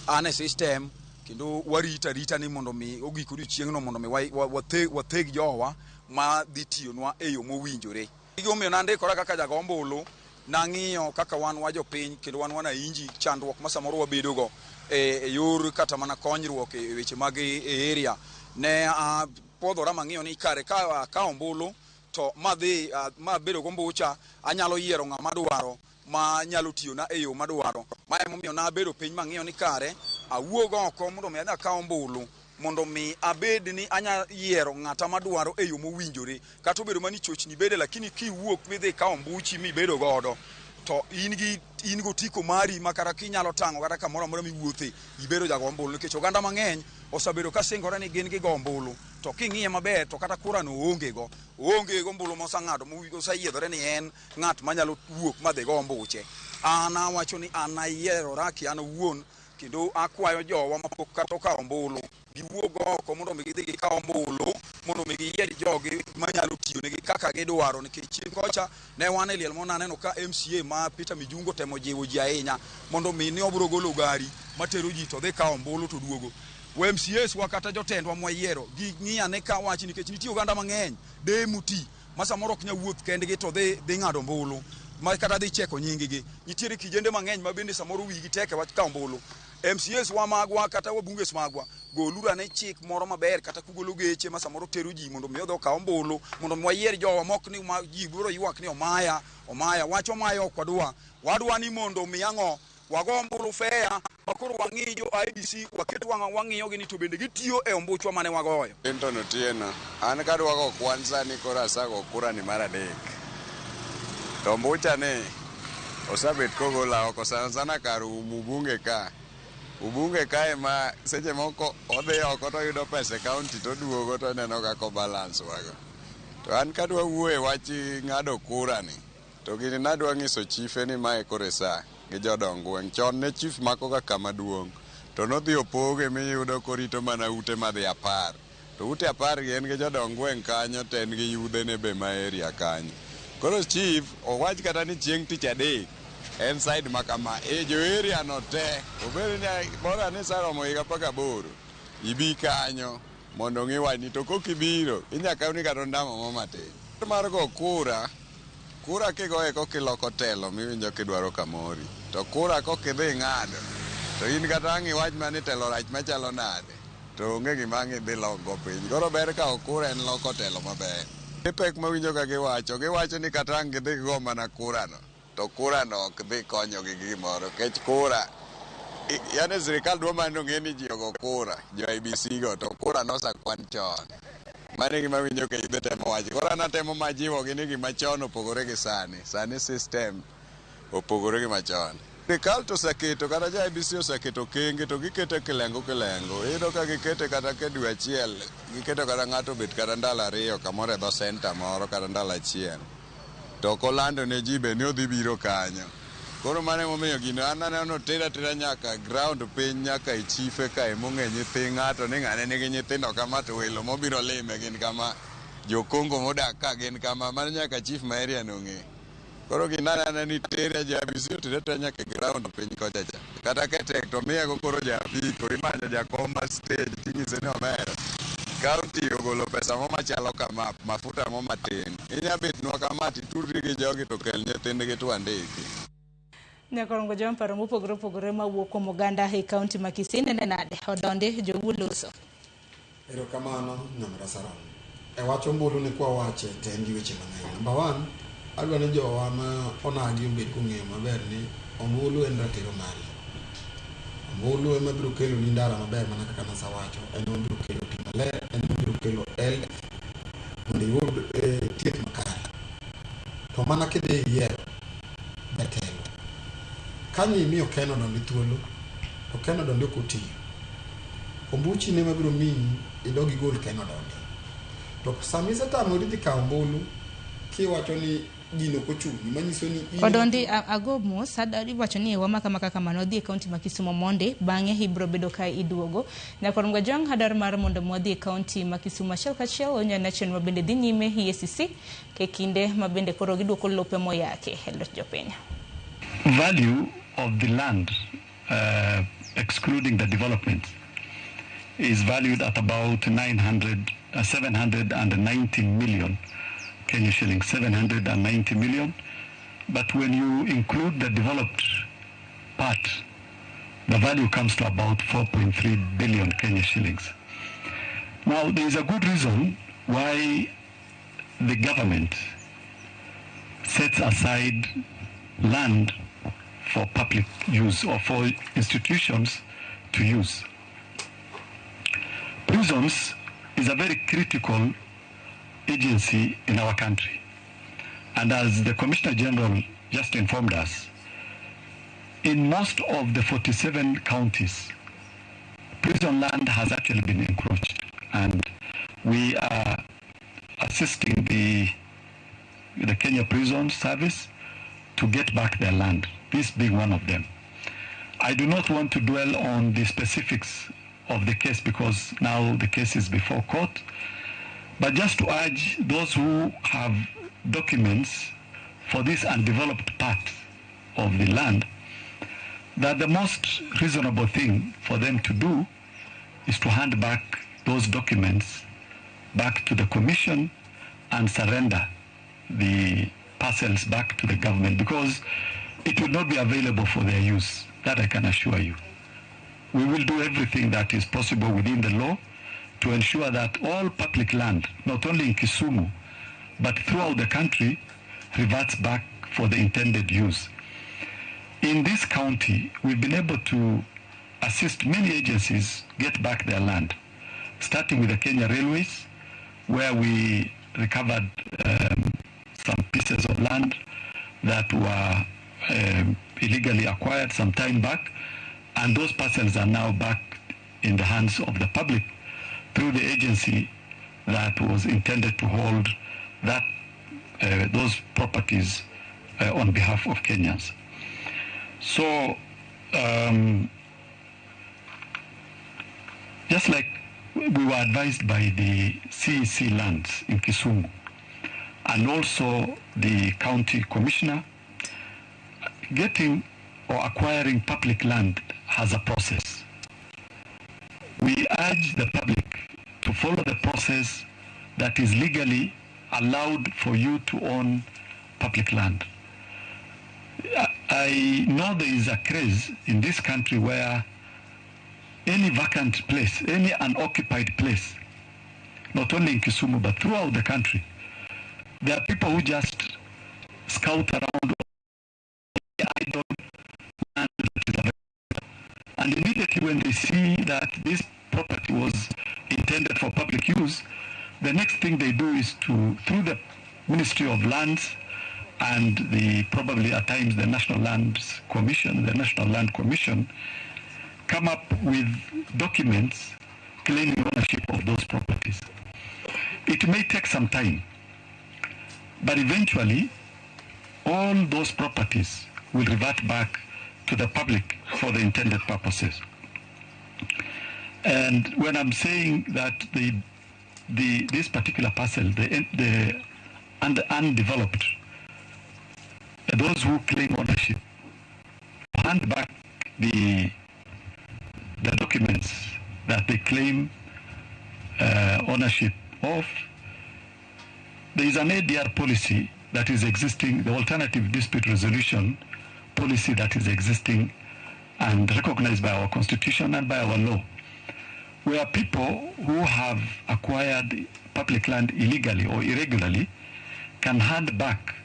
an e system kendo warita rita ni mondo mi ogik odiochieng'no mondo mi watheg jowa ma dhi tiyonwa e yo mowinjore. Gimomiyo nandikora kaka jago ombulu, nang'iyo kaka wan wa jopiny kendo wan wananchi chandruok ma samoro wabedogo e yor kata mana konyruok e weche mag e area. Ne apuodhora mang'iyo ni kare ka akawo ombulu to madhi mabedo gombucha anyalo yiero ng'ama dwaro ma nyalo tiyona e yo madwaro. Ma emomiyo nabedo piny mang'iyo ni kare awuog oko mondo mi adhi akaw ombulu mondo mi abed ni anya yiero ng'ata madwaro e yo mowinjore. Kata obedo mani chochni bede, lakini kiwuok midhi ikawo ombuchi mibedo godo to in gotiko mari ma kata kinyalo tang'o kata kamoro amora miwuothe ibedo jago ombulu, nikech oganda mang'eny osebedo ka singore ni gin gigo ombulu to king'iye maber to kata kura no oonge go ombulu moseng'ado moseyiedhore ni en ng'at manyalo wuok madhi go ombuche. An awacho ni an ayierora ki an owuon kendo akwayo jowa mapok kata okawo ombulu giwuog oko mondo mi gidhi gikaw ombulu mondo mi giyier jogi manyalo tiyonegi kaka gidwaro, nikech chien kocha ne wan e liel moro naneno ka MCA ma Peter Mijungo temo jiwo ji ahinya mondo mi ni obiro golo gari matero ji to dhi kawo ombulu to duogo. MCAs wa kata jotendwa mwayiero ging'i ane ka wach, nikech nitie oganda mang'eny deye moti ma samoro ok nyal wuoth kendgi to dhi ng'ado ombulu ma kata dhi cheko nying-gi. Nitiere kijende mang'eny ma bende samoro wigi tek e wach kawo ombulu. MCAs wa magwa kata wabunges magwa goluru ane chik moro maber kata kugolo geche ma samoro tero ji mondo mi odhi okaw ombulu mondo mi wayier jowa mok ni ma ji biro ywak ni omaya omaya wach omaya ok wadwa wadwa ni mondo mi ang'o wago ombulu fair makoro wang'i jo IEBC waket wang'a wang'iyo gi ni to bende gitiyo e ombuchwa mane wagoyo.
Clinton Otieno, an kadwa go kwan sani koro asago kura ni mar adek. To ombucha ni osebet kogola oko sana sana kar umu bunge ka. Ubunge kae ma seche moko odhi oko to oyudo pesa e county to oduogo to oneno kaka o balance wago. To an kadwa wuoyo e wach ng'ado kura ni, to gini nadwa nyiso chife ni mae koro e sa gi jodong gweng'. Chon ne chief mako ga kama duong' to nodhi opoge miyudo korito mana ute madhi 10. To ute 10 gi en gi jodong gweng' kanyo to en gi yudhe ne be ma area kanyo. Koro chief owach kata ni chieng' tich adek en side ma kama, e jo area no te, obed ni bora ni iseromo higa 18, ibi kanyo mondo ong'i wachni, to kok ibiro, inya kawni kata ondamo mo matin. Mar go kura, kura kigoye kokiloko telo miwinjo kidwaro kamori, to kura kokidhi ing'ado, to in kata ang' iwach mana ni telo rach machalo nade, to onge gima ang' idhi lokgo piny. Koro ber kawo kura en loko telo maber. E pek mawinjo ka giwacho, giwacho ni kata ang' gidhi gigo mana kura no, to kura no ok dhi konyogi gi gimoro, nikech kura, yani sirikal dwa mana ni ong'e ni ji ogo kura, jo IEBC go, to kura nosekwan chon. Mano e gima awinjo ka yudhe temo wacho. Koro an atemo majiwogi ni gima chon opogore gi sani. Sani system opogore gi machon. Sirikal to oseketo, kata jo IEBC oseketo okenge to gikete kilengo kilengo. Iyudo ka gikete kata ka dwe achiel, giketo kata ng'ato obet kata ndalo 2 kamoro e dho center moro kata ndalo 1. To ok olando ne ji be ni odhi biro kanyo. Koro mano emomiyo gino an aneno oter atera nyaka ground piny nyaka e chife kae mong'e nyithi ng'ato ni ng'ane nigi nyithindo kama to welo mobiro lime gin kama, jo Kongo modak ka gin kama, mano nyaka chief ma area no ng'e. Koro gino anena ni tere jo IEBC otere atera nyaka e ground piny kocha cha. Kata ka tek to miye go koro ja apiko, imanyo jakom ma stage tinyise ni omera. County ogolo pesa mo machalo kama, mafuta mo matin. Inya betnwa kama titudri gi jogi to kel nyithindgi to wandiki.
Nyakorongo joma paro mopogore opogore mawuok kuom oganda e kaunti ma Kisii nene nade odondi jowuo loso.
Erokamano Nyamera Saram. E wach ombulu ni kwa wache to en gi weche mang'eny. Number 1, adwa ni jowa ma onagi obed kong'eyo maber ni ombulu en ratiro mari. Ombulu ema biro kelo ni ndara maber mana kaka nasewacho, en ema biro kelo pi maler, en ema biro kelo health mondo iyud thieth makare. To mana kidhi iyiero jatelo, kanyo imiyo Ken Odondi thuolo, to Ken Odondi ok otiyo. Ombuchi ne ema biro miyi idog igol Ken Odondi. To sama isetamori dhi kawo ombulu, kiwacho ni gino ok ochung'ni, manyiso ni in
Odondi ago mos, iwacho ni ewa kama kaka mano dhi e kaunti ma Kisumu mondi, bang'e ibiro bedo ka iduogo. Nyakorongo Jwang' adwaro mar mondo mwadhi e kaunti ma Kisumu achiel kachiel onyana chenro ma bende dhi nyime EACC e kinde ma bende koro giduoko lope moyaki e lwet jopiny.
Value of the land, excluding the development, is valued at about 790 million Kenya shillings, 790 million. But when you include the developed part, the value comes to about 4.3 billion Kenya shillings. Now, there is a good reason why the government sets aside land for public use or for institutions to use. Prisons is a very critical agency in our country. And as the Commissioner General just informed us, in most of the 47 counties, prison land has actually been encroached. And we are assisting the Kenya Prison Service to get back their land, this being one of them. I do not want to dwell on the specifics of the case because now the case is before court, but just to urge those who have documents for this undeveloped part of the land that the most reasonable thing for them to do is to hand back those documents back to the commission and surrender the parcels back to the government, because it will not be available for their use. That I can assure you. We will do everything that is possible within the law to ensure that all public land, not only in Kisumu, but throughout the country, reverts back for the intended use. In this county, we've been able to assist many agencies get back their land, starting with the Kenya Railways, where we recovered some pieces of land that were illegally acquired some time back. And those parcels are now back in the hands of the public through the agency that was intended to hold that those properties on behalf of Kenyans. So, just like we were advised by the CEC lands in Kisumu and also the county commissioner, getting or acquiring public land has a process. We urge the public to follow the process that is legally allowed for you to own public land. I know there is a craze in this country where any vacant place, any unoccupied place, not only in Kisumu but throughout the country, there are people who just scout around the idle land that is available. And immediately when they see that this property was intended for public use, the next thing they do is to, through the Ministry of Lands and the probably at times the National Lands Commission, the National Land Commission, come up with documents claiming ownership of those properties. It may take some time, but eventually all those properties will revert back to the public for the intended purposes. And when I'm saying that this particular parcel, the undeveloped, those who claim ownership, hand back the documents that they claim ownership of. There is an ADR policy that is existing, the alternative dispute resolution policy that is existing and recognized by our constitution and by our law, where people who have acquired public land illegally or irregularly can hand back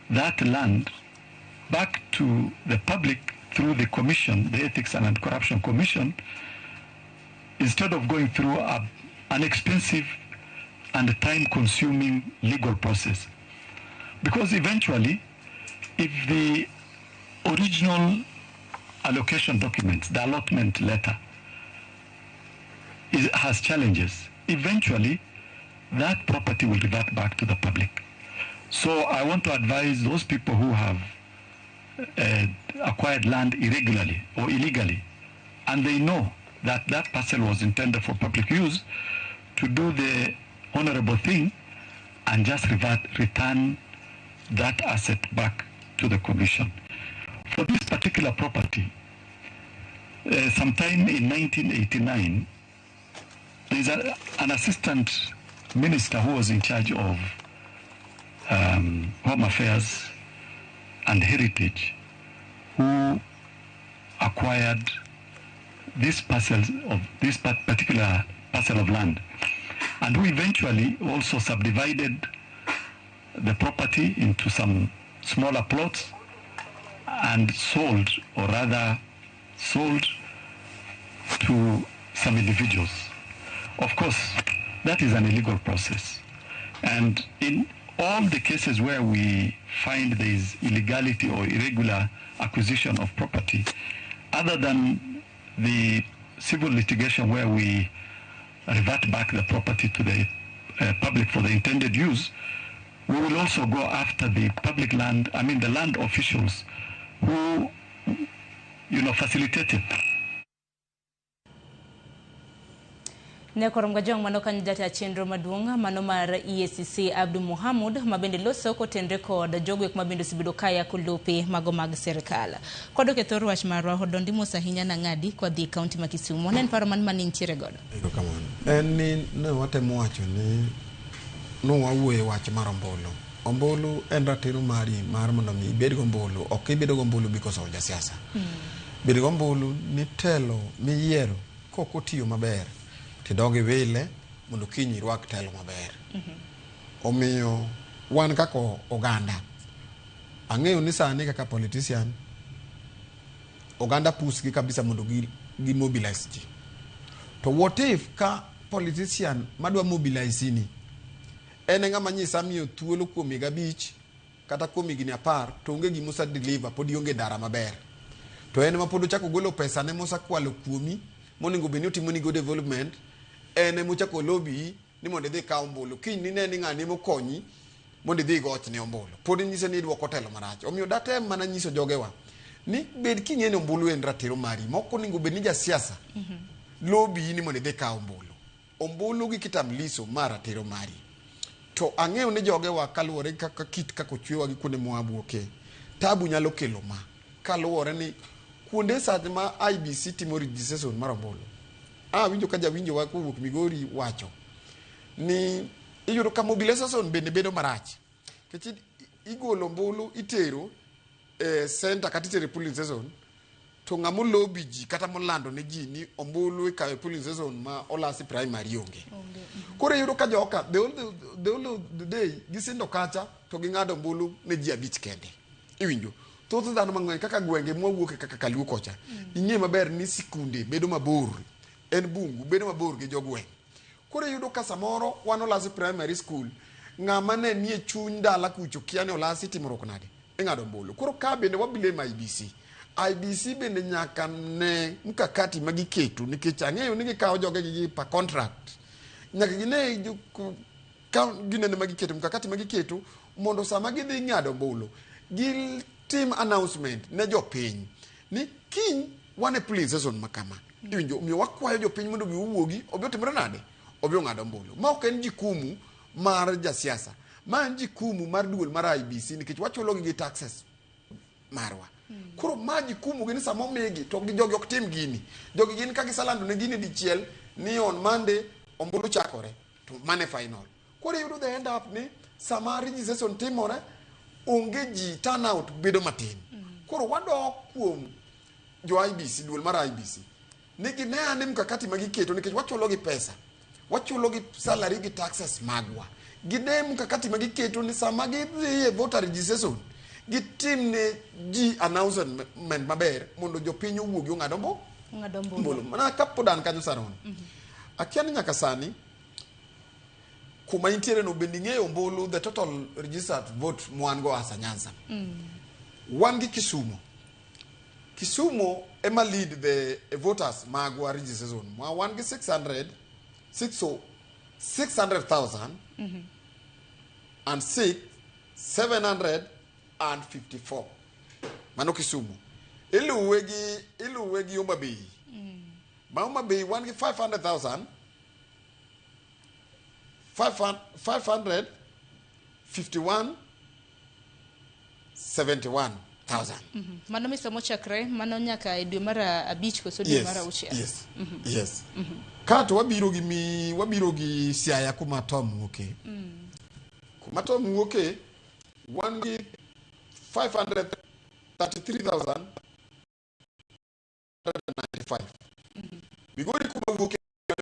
that land back to the public through the commission, the Ethics and Anti-Corruption Commission, instead of going through an expensive and time-consuming legal process. Because eventually, if the original allocation documents, the allotment letter, has challenges, eventually that property will revert back to the public. So I want to advise those people who have acquired land irregularly or illegally, and they know that that parcel was intended for public use, to do the honorable thing and just return that asset back to the commission. For this particular property, sometime in 1989, there is an assistant minister who was in charge of Home Affairs and Heritage, who acquired this parcel of this particular parcel of land, and who eventually also subdivided the property into some smaller plots and sold, or rather sold to some individuals. Of course, that is an illegal process. And in all the cases where we find there is illegality or irregular acquisition of property, other than the civil litigation where we revert back the property to the public for the intended use, we will also go after the public land, I mean the land officials who, you know, facilitated.
Ne korom gajong mano kanjata chenro maduong' mano mar EACC Abdu Mohamud mabende loso kotenre kod jogo ek mabende osebedo kaya kolope mago mag sirikal. Kodok e thor wach marwa odondi mos ahinya nang'adi kwadhi e kaunti ma Kisumu. Ne en paro man mane intiere godo?
Erokamano. En ni ne watemo wacho ni nowawuoye wach mar ombulu. Ombulu en ratiro mari mar mondo mi ibed gombulu. Ok ibedo gombulu because of jasiasa. Bedo gombulu ni telo miyiero kok otiyo maber tidog iwile mondo kiny irwak telo maber. Omiyo wan kaka oganda, ang'eyo ni sani kaka politician, oganda pusgi kabisa mondo gi mobilize ji. To what if ka politician madwa mobilize ni en e ng'ama nyisa miyo thuolo kuom higa 5 kata kuom higni 10 to onge gima osedeliver, pod ionge ndara maber. To en ema pod ochako golo pesa ne mosekwalo kuomi monego bed ni otimoni go development, en ema ochako lobby ni mondo idhi ikaw ombulu. Kiny nine ni ng'ani emokonyi mondo idhi igochne ombulu. Pod inyise ni idwoko telo marach. Omiyo datem mana nyiso jogewa ni bed king'e ni ombulu en ratiro mari. Mok onego bed ni jasiasa lobby ni mondo idhi ikaw ombulu. Ombulu gi kitambulisho ma ratiro mari. To ang'eyo ni jogewa kaluwore gi kaka kit kaka ochwewa gi kuonde mwabuoke, tabu nyalo kelo ma kaluwore ni kuonde seche ma IEBC timo registration mar ombulu. Awinjo ka jawinjo wa kowuok Migori wacho ni iyudo ka mobilization bende bedo marach. Nikech igolo ombulu itero e center kata itero e polling station to ng'ama olobi ji kata molando ne ji ni ombulu ikawo e polling station ma olasi primary onge. Koro iyudo ka joka the whole of the day gisindo kacha to ging'ado ombulu ne ji abich kende. Iwinjo? Thoth dhano mang'eny kaka gwenge mwawuoke kaka Kaluo kocha, ing'e maber ni sikunde bedo mabor, en bungu bedo mabor gi jogweng'. Koro iyudo ka samoro wan olasi primary school, ng'ama ne nie chuny dala kucho kia ni olasi timruok nade? Ing'ado ombulu. Koro ka bende wa blame IEBC. IEBC bende nyaka ne mkakati ma giketo nikech ang'eyo ni gikawo jogegi gi per contract. Nyaka gine ka ginene ma giketo mkakati ma giketo mondo sama gidhi ng'ado ombulu gitim announcement ne jopiny ni kiny wan e polling station ma kama. Iwinjo? Omiyo wakwayo jopiny mondo obi owuogi obi otimre nade? Obi ong'ad ombulu. Ma ok en jukumu mar jasiasa. Ma en jukumu mar duol mar IEBC nikech wachulo gi gi taxes marwa. Koro ma jukumu gi ni sama omigi to jogi ok tim gini. Jogi gin ka giselando ne gini dichiel ni on Monday ombulu chakore to mano e final. Koro iyudo the end up ni sama registration timore onge ji turnout bedo matin. Koro wadok kuom jo IEBC, duol mar IEBC ni gine ane mkakati ma giketo nikech wachulo gi pesa wachulo gi salary gi taxes magwa gine mkakati ma giketo ni sama gidhi e voter registration gitim ne ji announcement maber mondo jopiny owuogi ong'ad
Ng'ado ombulu.
ombulu. Mana kapod an kanyo Saron, akia ni nyaka sani kuma intiere no bende ing'eyo ombulu the total registered vote mwan go as a Nyanza. Wan gi Kisumu. Kisumu ema lead the voters magwa registration. Ma wan gi 600 600,000 and 6 754. Mano Kisumu. Iluwe gi Homa Bay. Ma Homa Bay wan gi 500,000 551 71,000.
Mano misa mochakre mano nyaka e dwe mar abich koso dwe mar auchiel?
Yes. Yes. Kato wabiro gi Siaya kuma Tom wuoke. Kuma Tom wuoke wan gi 533,095. Migori kuma wuoke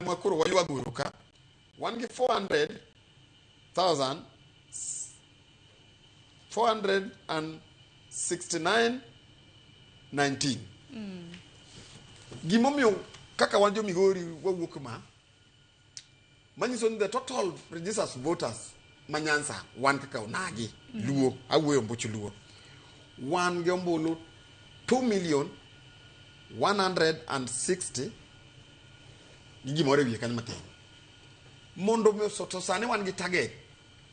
ma koro waywaguru ka wan gi 400,000 469 19. Gimomiyo kaka wan jo Migori wawuok ma manyiso ni the total registered voters ma Nyanza wan kaka onagi Luo awuoyo mbuch Luo wan gi ombulu 2 million 160 gi gimoro e wiye kanyo matin mondo mi to sani wan gi target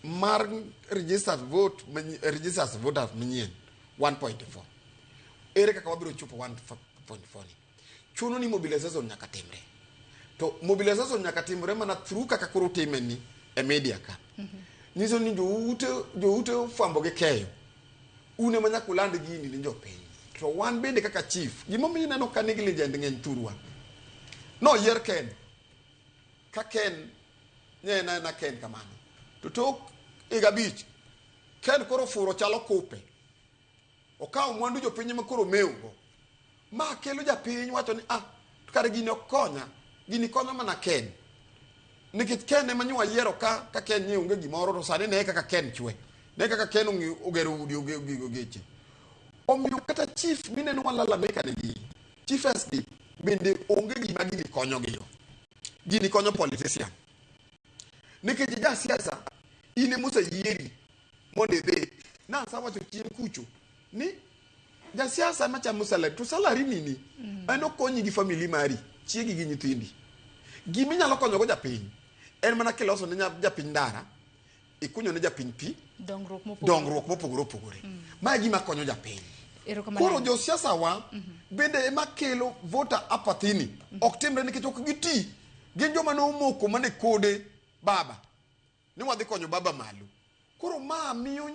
mar registered vote registered voters manyien 1.4. Ere kaka wabiro chopo 1.4 ni? Chuno ni mobilization nyaka timre to mobilization nyaka timre mana through kaka koro time ni e media ka nyiso ni joute fwambo gi keyo un ema nyaka uland gini ne jopiny. To wan bende kaka chief gimomiyo ineno ka negligent ng'eny thurwa noyier Ken ka Ken nye en aena Ken kamano to tok higa 5 Ken koro furo chalo kupe okawo mwandu jopiny ema koro omewgo ma kelo japiny wacho ni ah to kare gini ok konya gini konyo mana Ken nikech Ken ema nyo ayiero ka Ken nye onge gimoro to sani ne kaka Ken chwe ne kaka Ken ogero udi ogero geche. Omiyo kata chief mineno walalamika negi chiefs gi bende onge gima gini konyogi gini konyo politician nikech ja siasa in ema oseyieri mondo idhi nasawacho chien kucho ni Jasiasa ema chamo salary to salary nini en okonyi gi family mari, chiegi gi nyithindi. Gima inyalo konyogo japiny en mana kiloso ne japiny ndara, ikunyo ne japiny pi,
Dongruok mopogore.
dongruok mopogore opogore. Ma e gima konyo japiny.
Erokamano.
Koro josiasa wa bende ema kelo voter apathy ni. Ok timre nikech ok giti. Gin joma nomoko mane kode baba. Ni wadhi konyo baba malo. Koro ma miyo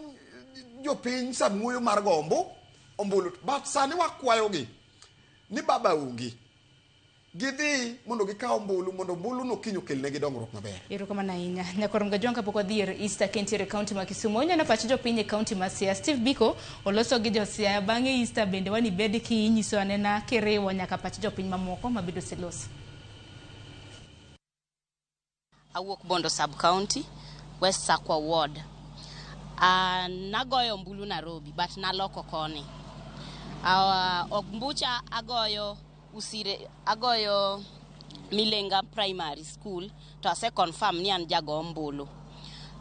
jopiny samuoyo mar gombo ombulu. But sani wakwayogi ni baba onge. Gidhi mondo gikaw ombulu mondo ombulu no kiny okelnegi dongruok maber.
Erokamano ahinya. Nyakwar Mgajwang' kapok wadhi ir Easter kentiere e kaunti ma Kisumu. Oneno pach jopiny e kaunti ma Siaya. Steve Biko oloso gi jo Siaya. Bang'e Easter bende wanibed kinyiso anena kiriwo nyaka pach jopiny mamoko mabedo oseloso.
Awuok Bondo Sub County, West Sakwa Ward. Nagoyo ombulu Nairobi, but naloko koni. Ombucha agoyo Usire, agoyo Milenga Primary School, to ase confirm ni an jago ombulu.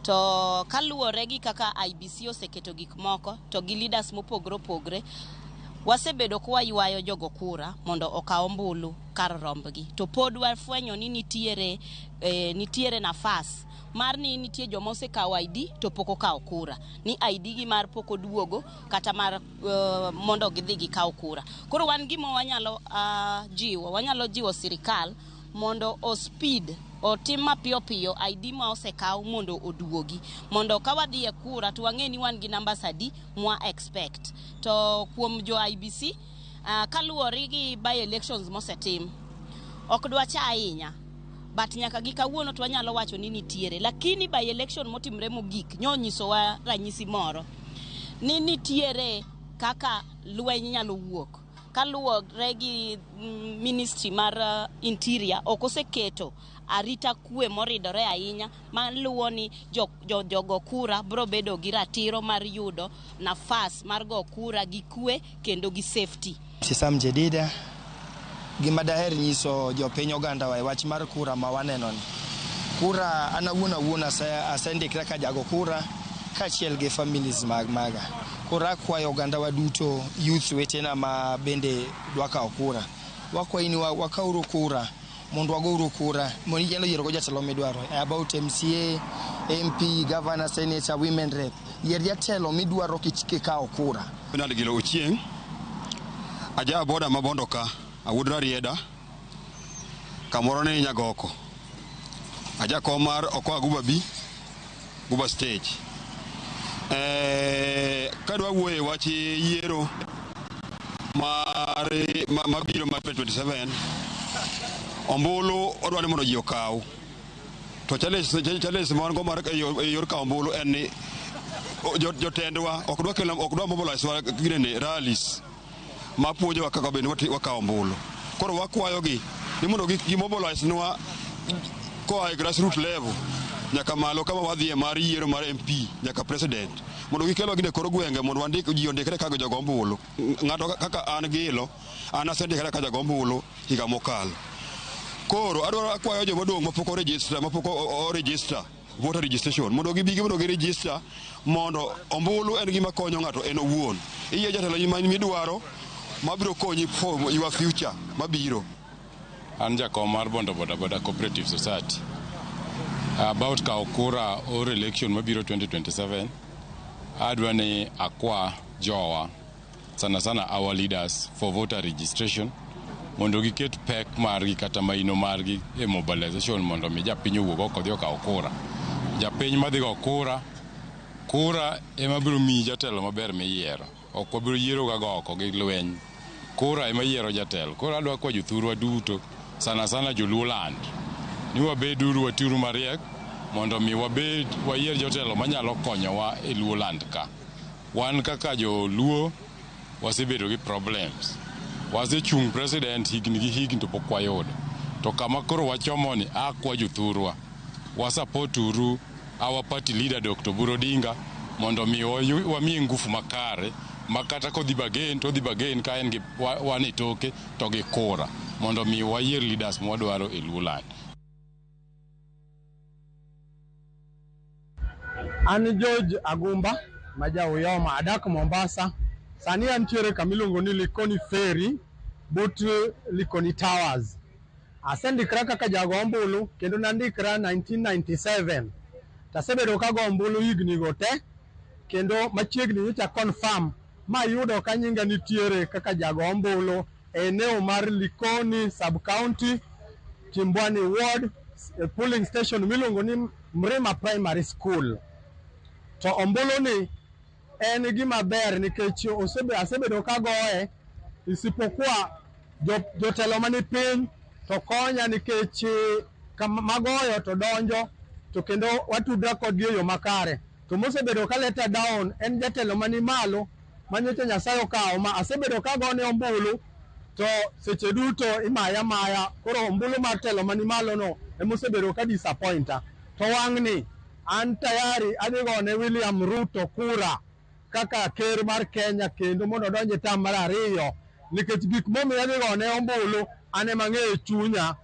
To kaluwore gi kaka IEBC oseketo gik moko, to gi leaders mopogore opogore, wasebedo ka waywayo jogo kura mondo okaw ombulu kar rombgi. To pod wafwenyo ni nitiere nafas mar ni nitie joma osekawo ID to pok okawo kura. Ni ID gi mar pok oduogo kata mar mondo gidhi gikaw kura. Koro wan gima wanyalo jiwo, wanyalo jiwo sirikal mondo o speed, otim mapiyo piyo ID ma osekaw mondo oduogi. Mondo ka wadhi e kura to wang'e ni wan gi numbers adi mwa expect. To kuom jo IEBC, kaluwore gi by elections mosetim, ok dwacha ahinya. But nyaka gi kawuono to wanyalo wacho ni nitiere. Lakini by election motimre mogik nonyisowa ranyisi moro ni nitiere kaka lweny nyalo wuok. Kaluwore gi ministry mar interior ok oseketo arita kwe moridore ahinya maluwo ni jogo kura biro bedo gi ratiro mar yudo nafas mar go kura gi kwe kendo gi safety.
Sam Jedida, gima daher nyiso jopiny oganda wa e wach mar kura ma waneno ni. Kura an awuon awuon asendikra ka jago kura kaachiel gi families mag maga. Koro akwayo oganda wa duto, youth wetena ma bende dwa kawo kura. Wakwayi ni wakawuru kura mondo wagouru kura mondo inyalo yiero go jatelo midwaro. About MCA, MP, governor, senator, women rep. Yier jatelo midwaro kikawo kura.
Bernard Gilo Ochieng', aja boda ma Bondo ka, awuod Rarieda, kamoro ni Nyagoko. Aja kom mar Okoa Guba B, Guba Stage. Kadwa wuoyo e wach yiero mabiro mar 2027, ombulu odwa ni mondo ji okaw. To challenge ma wan go mar e yor kawo ombulu en ni jotendwa ok dwa kelo, ok dwa mobilize wa ginene rallies ma puonjowa kaka bende wakawo ombulu. Koro wakwayogi ni mondo gi mobilize nwa koa e grassroots level nyaka malo kama wadhiye mar yiero mar MP nyaka president, mondo gikelwa gine kor gwenge mondo wandik ji ondikre kaka jogo ombulu. Ng'ato kaka an Gilo, an asendikra kaka jago ombulu higa mokalo. Koro adwaro akwayo joma odong' mapok o-register, mapok o-register voter registration mondo gibi mondo gi-register, mondo ombulu en gima konyo ng'ato en owuon. Iyiero jatelo midwaro mabiro konyi for your future mabiro.
An jakom mar Bondo Boda Boda Cooperative Society. About kawo kura or election mabiro 2027, adwa ni akwa jowa, sana sana our leaders for voter registration, mondo giket pek margi kata maino margi e mobilization mondo mi japiny owuog oko odhi okaw kura. Japiny madhi go kura, kura ema biro miyi jatelo maber miyiero. Ok wabiro yiero ga go oko gi lweny. Kura ema yiero jatelo. Koro adwa kwa jothurwa duto, sana sana joluo land, ni wabeduru watiuru mariek mondo mi wabed wayier jotelo manyalo konyowa e Luo land ka. Wan kaka joluo wasebedo gi problems. Wasechung' president higni gi higni to pok wayudo. To kama koro wachomo ni akwa jothurwa, wasupport uru our party leader Dr. Oburu Odinga mondo mi wamiye ngufu makare ma kata kodhi bargain to odhi bargain ka en gi wan e toke to gi kura mondo mi wayier leaders mwadwaro e Luo land.
An George Agumba ma ja Uyoma, adak Mombasa,
Sani antiere kama iluongo ni Likoni Ferry but Likoni Towers. Asendikra kaka jago ombulu kendo nandikra 1997. Tasebedo kago ombulu higni go te kendo machiegni nyocha confirm mayudo ka nyinga nitiere kaka jago ombulu e eneo mar Likoni sub county Timbwani ward e polling station miluongo ni Mrima Primary School. To ombulu ni en gima ber nikech asebedo kagoye isipokuwa jotelo mani piny to konya nikech magoyo to donjo to kendo watudra kodgi e yo makare. To mosebedo ka leta down en jatelo mani malo manyocha Nyasaye okawo ma asebedo kagone ombulu to seche duto imaya maya koro ombulu mar telo mani malo no emosebedo ka disappointa. To wang'ni an tayari adhi gone William Ruto kura kaka ker mar Kenya kendo mondo odonj e tam mar ariyo nikech gik momiyo adhi gone ombulu an ema ang'eyo e chunya.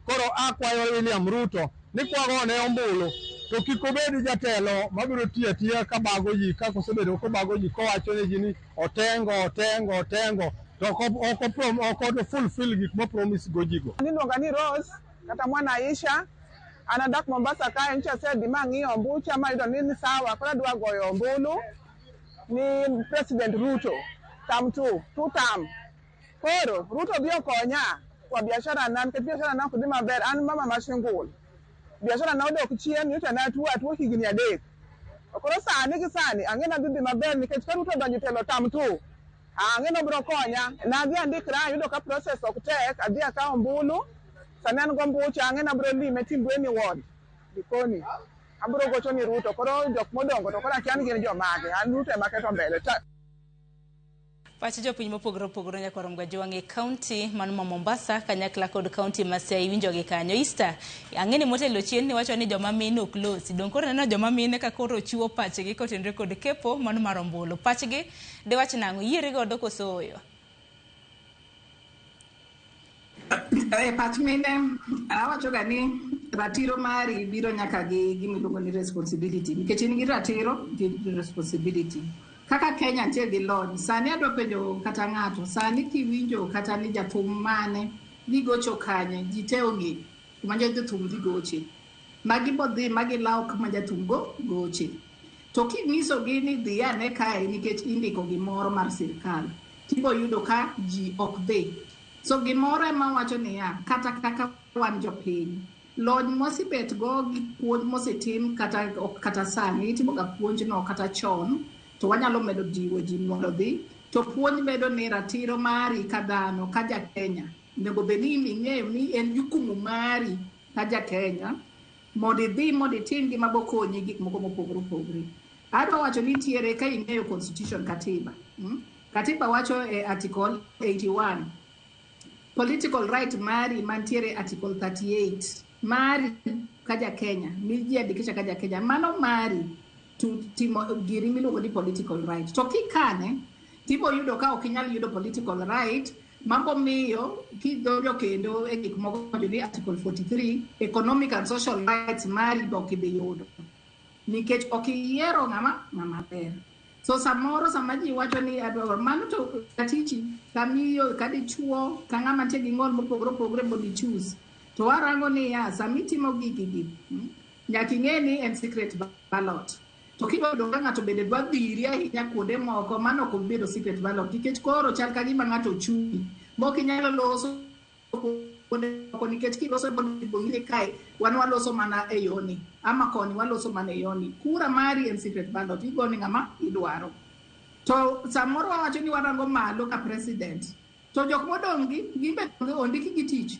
Koro akwayo William Ruto ni kwagone ombulu to kik obed jatelo mabiro tiyo atiya kabago ji kaka osebedo kobago ji kowacho ne ji ni otengo otengo otengo to ok fulfill gik mo promise go ji go.
Iluonga ni Rose kata mwana Aisha. An adak Mombasa kae nyocha asedhi mang'iyo ombucha mayudo ni ni sawa koro adwa goyo ombulu ni President Ruto term 2, two term. Koro Ruto bi okonya kwa biashara na nikech biashara na ok dhi maber an mama ma single. Biashara na odok chien nyocha ne atuo atuo higni 3. Koro sani gi sani ang'e ni adhi dhi maber nikech ka Ruto odonjo e telo term 2 ang'e ni obiro konya. Nadhi andikra ayudo ka process ok tek adhi akawo ombulu sani an gombucha ang'e ni abiro lime Timbweni ward Likoni. Abiro gocho ni Ruto koro jok modongo to koro akia ni gin jomage an Ruto ema aketo mbele.
Pach jopiny mopogore opogore nyakwar Mgajwang' e kaunti man ma Mombasa kanyakla kod kaunti ma Siaya iwinjogi kanyo. Easter, ang'e ni motelo chien niwacho ni joma mine ok losi. Dong' koro neno joma mine ka koro chiwo pachgi kotenore kod kepo mano mar ombulu. Pachgi diwach nang'o? Iyieri godo koso ooyo?
E pach mine, awachoga ni ratiro mari biro nyaka gi gima iluongo ni responsibility. Nikech in gi ratiro, gi responsibility. Kaka Kenya nitie gi lony, sani adwa penjo kata ng'ato, sani kiwinjo kata ni jathum mane dhi gocho kanye, ji te ong'e kuma jothum dhi goche. Magi bodhi magilaw kuma jathum go goche. To kinyisogi ni dhi ane kae nikech indiko gimoro mar sirkal, tibo yudo ka ji ok dhi. So gimoro ema wacho niya, kata kaka wan jopiny, lony mwasebet go gi puonj mosetim kata ok kata sani, itimoga puonjno kata chon, to wanyalo medo jiwo ji mondo dhi. To puonj medo ni ratiro mari ka dhano, ka ja Kenya, onego bed ni ing'eyo ni en jukumu mari ka ja Kenya, mondo idhi mondo itim gima bokonyi gik moko mopogore opogore. Adwa wacho ni nitiere ka ing'eyo constitution katiba. Katiba wacho e article 81, political right mari mantiere article 38 mari ka ja Kenya, mijiandikisha ka ja Kenya, mano mari to timo giri miluongo ni political right. To kikane, tibo yudo ka ok inyal yudo political right, mambo miyo kidonjo kendo e gik moko ni article 43, economic and social rights mari be ok ibi yudo. Nikech ok iyiero ng'ama ber. So samoro sama ji wacho ni adwa mano to ratichi kamiyo ka dichuo ka ng'ama nitie gi ng'ol mopogore opogore mondo i choose. To warango niya sama itimo gigi gi nyaka ing'e ni en secret ballot. To kiyudo ka ng'ato bende dwa dhiri ahinya kuonde moko mano ok obedo secret ballot nikech koro chal ka gima ng'ato ochungi mok inyalo loso kuonde moko nikech kiloso ni kae wan waloso mana e yoni ama koni waloso mana e yoni. Kura mari en secret ballot, igone ng'ama idwaro. To samoro wawacho ni warango malo ka president to jok modong' gi gin be ondiki gi tich.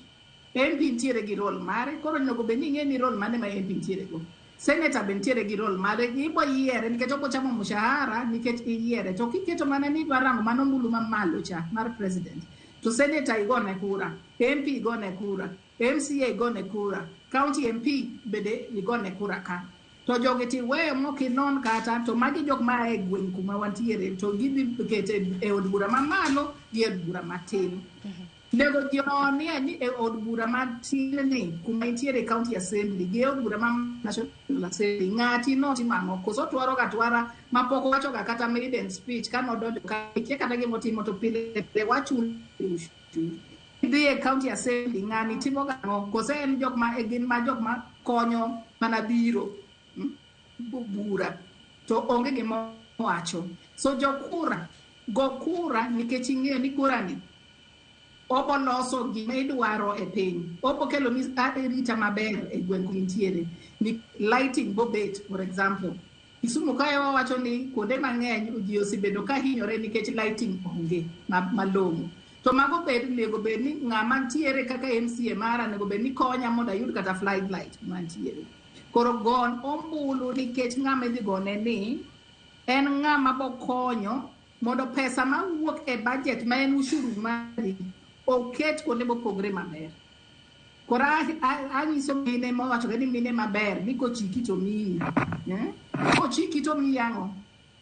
MP nitiere gi role mare, koro onego bed ni ing'e ni role mane ma MP nitiere go. Senator be nitiere gi role mare, ibo yiere nikech obo chamo mshahara nikech iyiere. To kiketo mana ni idwa rango mano ombulu mamalo cha mar president, to senator igone kura, MP igone kura, MCA igone kura, county MP bende igone kura ka. To jogi tiweyo mok inon kata, to magi jok ma e gweng' kuma wantiere, to gidhi kete e od bura mamalo gi od bura matin. Nego ji onie ni e od bura matin ni kuma intiere e county assembly gi e od bura ma national assembly ng'ati notimo ang'o koso twaro ga twara mapok owacho ga kata maiden speech kanodonjo ka ikia kata gimotimo to pile pile wachulo ushuru. Idhi e county assembly ng'ani timo ga ang'o koso en jok ma gin ma jok ma konyo mana biro bura to onge gima owacho. So jokura go kura nikech ing'eyo ni kura ni obo loso gima idwaro e piny. Obo kelo ni arita maber e gweng' kuma intiere. Ni lighting bobet for example. Kisumu kae wawacho ni kuonde mang'eny ji osebedo ka hinyore nikech lighting onge malong'o. To mago bed nego bed ni ng'ama ntiere kaka MCA mara nego bed ni konya mondo ayud kata floodlight mantiere. Koro gon ombulu nikech ng'ama idhi gone ni en ng'ama bokonyo mondo pesa mawuok e budget ma en ushuru mari oket kuonde mopogre maber. Koro anyiso mine mowacho ni mine maber ni kochiki to miyi. Kochiki to miyi ang'o?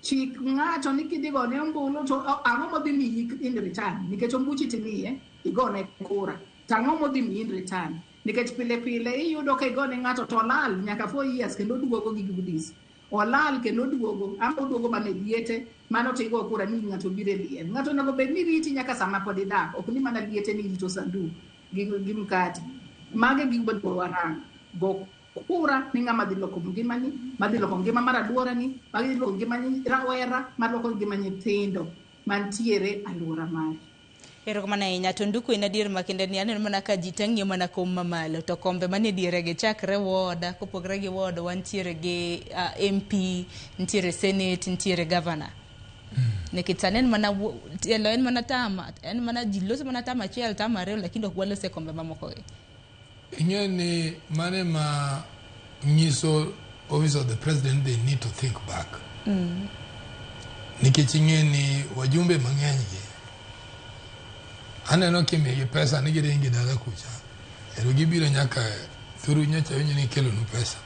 Chik ng'ato ni kidhi gone ombulu to ang'o modhi miyi in return? Nikech ombuchi timiye, igone kura. To ang'o modhi miyi in return? Nikech pile pile iyudo ka igone ng'ato to olal nyaka 4 years kendo oduogo gi goodies. Olal kendo oduogo, ama oduogo mana e liete, mano to igo kura ni ng'ato biro e liel. Ng'ato onego bed ni riti nyaka sama pod idak, ok ni mana liete ni irito sanduk gi mkate. Mago e gik monego warang. Go kura ni ng'ama dhi loko ngimani, madhi loko ngima mar alworani, madhi loko ngima rawera, maloko ngima nyithindo mantiere alwora mari.
Erokamano ahinya. To Nduku en adier makende ni aneno mana ka ji tang'iyo mana kom mamalo to kombe manie diere gi chakre ward, kopogre gi ward wantiere gi MP, nitiere senate, nitiere governor. Nikech sani en mana tielo en mana tama, en mana ji loso mana tama achiel, tama ariyo, lakini ok waloso e kombe mamoko gi.
Ing'e ni mane ma nyiso office of the president they need to think back. Nikech ing'e ni wajumbe mang'eny gi aneno kimiyogi pesa ni giringi dala kucha ero gibiro nyaka thuru nyocha winjo ni ikelonu pesa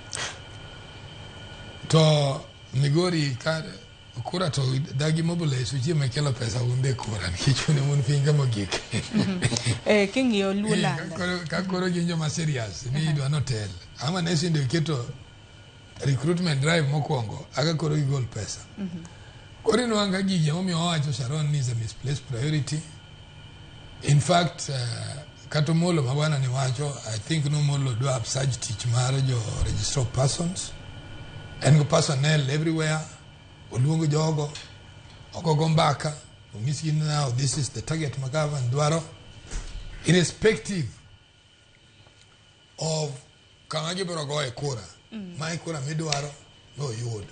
to Migori ka kura to dagi mobilize chieng' mikelo pesa unde kura nikech un ema un piny ka mogik.
King'iyo Luo Landa.
Ka koro gin joma serious ni idwa notel ama ne sinde keto recruitment drive mokwongo aka koro gigol pesa. Koro inwang'o ka gigi emomiyo wawacho Sharon ni is a misplaced priority. In fact, kata Omolo ma bwana ni wacho, I think no Omolo dwa upsurge tich mar jo registrar of persons. En go personnel everywhere, oluongo jogo, ogogo mbaka, onyisgi ni now this is the target ma government dwaro. Irrespective of kama gibiro goye kura, mae kura midwaro noyud.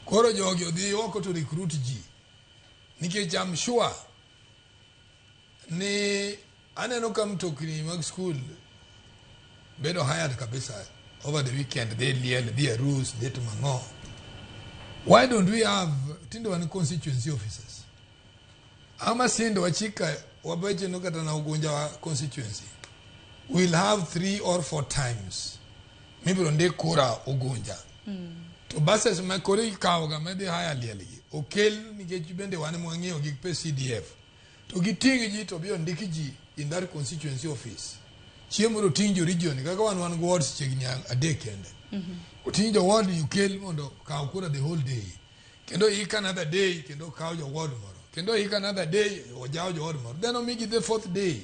Koro jogi odhi oko to recruit ji. Nikech I'm sure ni aneno ka mtokni mag skul bedo hired kabisa over the weekend, dhi liel, dhi arus, dhi timo ang'o. Why don't we have tinde wan constituency officers? Ama sindo wachika wabeche no kata na Ugunja wa constituency. We'll have 3 or 4 times. Mibiro ndik kura Ugunja. To buses ma koro ikawoga madhi haya liel gi okel nikech bende wan ema wang'iewo gi pe CDF. To giting' ji to bi ondik ji in that constituency office. Chieng' moro oting' jo region kaka wan wan gi wards chiegni adek kende. Oting' jo ward ni okel mondo okaw kura the whole day. Kendo ik another day kendo okaw jo ward moro. Kendo ik another day ojaw jo ward moro. Then omigi the fourth day.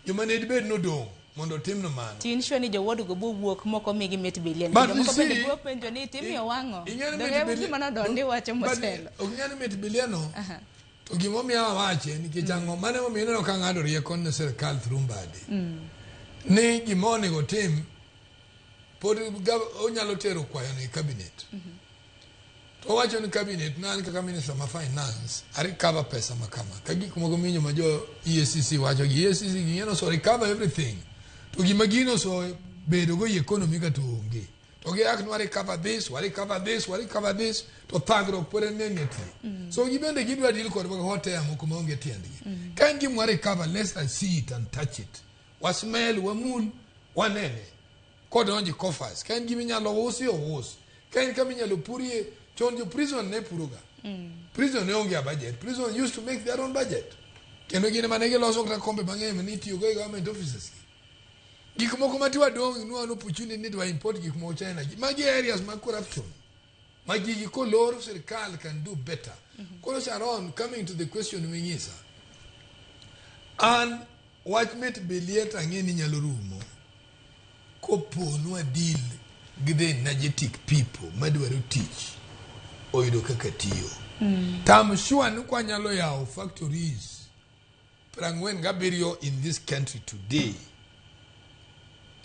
Joma ne dibed nodong' mondo otimno mano.
To in sure ni jo ward go bo wuok moko migi mit billion.
But
Jomoko
you
bende
see,
biro penjo ni itimiyo wang'o.
ing'e ni
Donge
mit billion-
gima nodondi wacho
but
motelo.
ok ing'e ni mit billion no. To gimomiyo awache nikech ang'o mano emomiyo ineno ka ng'ado rieko ne sirkal through Mbadi. Ni gima onego tim pod onyalo tero kwayo ne cabinet. To owacho ni cabinet na an kaka minister ma finance a recover pesa ma kama. Ka gik moko minyo ma jo EACC wacho gi EACC ging'e so recover everything. To gima gino so bedo go e economy ka to onge. To gi ak ni wa recover this, wa recover this, wa recover this, to thagruok pod en nene tie. So gibende gidwa deal kod hot air moko maonge tiendgi. Ka en gima wa recover, let's us see it and touch it. Wa smell, wamul, wanene. Kodonjo e coffers. Ka en gima inyalo usi, ous. Ka en kama inyalo purie, chon jo prison ne puroga. Prison ne onge a budget. Prison used to make their own budget. Kendo gin ema ne giloso kata kombe mang'eny mane itiyogo e government offices. Gik moko ma tiwa dong' nwa no opportunity ni dwa import gik moko China. Magi areas mag corruption. Ma gigi kolor sirkal can do better. Koro Sharon, coming to the question ming'isa. An wach mit biliet ang'e ni nyalo rumo kopo nwa deal gi the energetic people madwaro tich oyudo kaka tiyo. To I'm sure ni kwanyalo yawo factories 47 in this country today,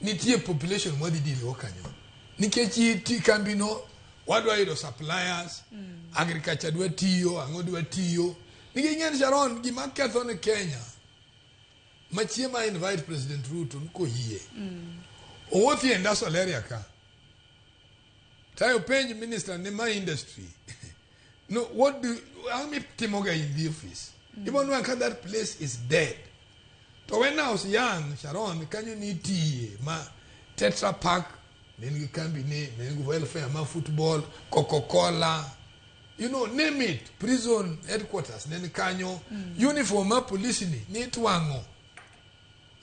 nitie population mwadhi deal go kanyo. Nikech ti kambino wadwa yudo suppliers, agriculture dwa tiyo, ang'o dwa tiyo. Nikech ing'e ni Sharon, gima ketho ne Kenya, machiemo a invite President Ruto ni koyie. Owuothi e industrial area ka. Tayo penj minister ne ma industry. No, what do ang mitimoga in the office? Even when that place is dead. To when I was young, Sharon, kanyo nitie ma Tetra Pak, ne nigi kambi ne, ne nigi welfare ma football, Coca-Cola, you know, name it, prison headquarters, ne ni kanyo, uniform ma police ni, ni twang'o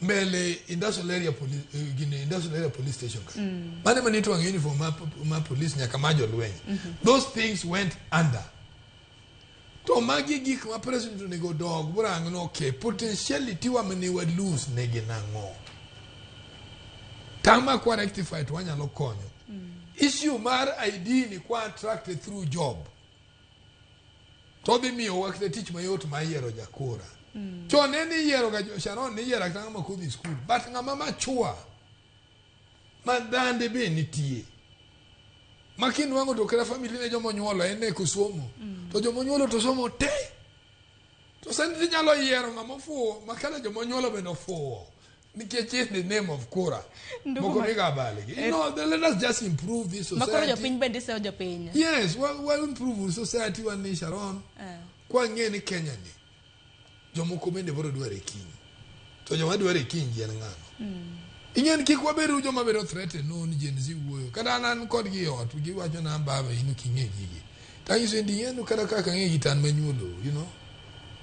mbele industrial area police, gini industrial area police station ka. Mane mane itwang'o uniform ma police nyaka ma jolweny. Those things went under. To magi gik ma president onego dog borang no okay, potentiality wa mane wa lose ne gin ang'o. Tama kwa rectify to wanyalo konyo. Issue mar ID ni kwa attract through job. To dhi miyo wa kata tich mayot mar yiero jakura. Chon ne ni yiero ga Sharon ni yiero kata ng'ama kodhi school, but ng'ama mature ma dhande be nitie. Ma kinwang'o to kata family ne joma onyuolo en ne kosomo. To joma onyuolo to somo te. To sani tinyalo yiero ng'ama ofuwo ma kata joma onyuolo bende ofuwo. Nikech in the name of kura.
Ndugu
Moko
ma-
miga baligi. You know, then let us just improve this
Makoro
society.
jopiny bende sewo jopiny.
Yes, well improve society wan ni Sharon. Kwang'e ni Kenya ni jomoko bende biro dware kiny. To joma dware kiny gin ng'ano? Ing'e ni kik wabedu joma bedo threatened no ni Gen Z wuoyo. Kata an an kodgi e ot giwacho na baba in ok ing'e gigi. Tanyiso ni ing'e ni kata kaka ang'e gi to an manyuolo, you know.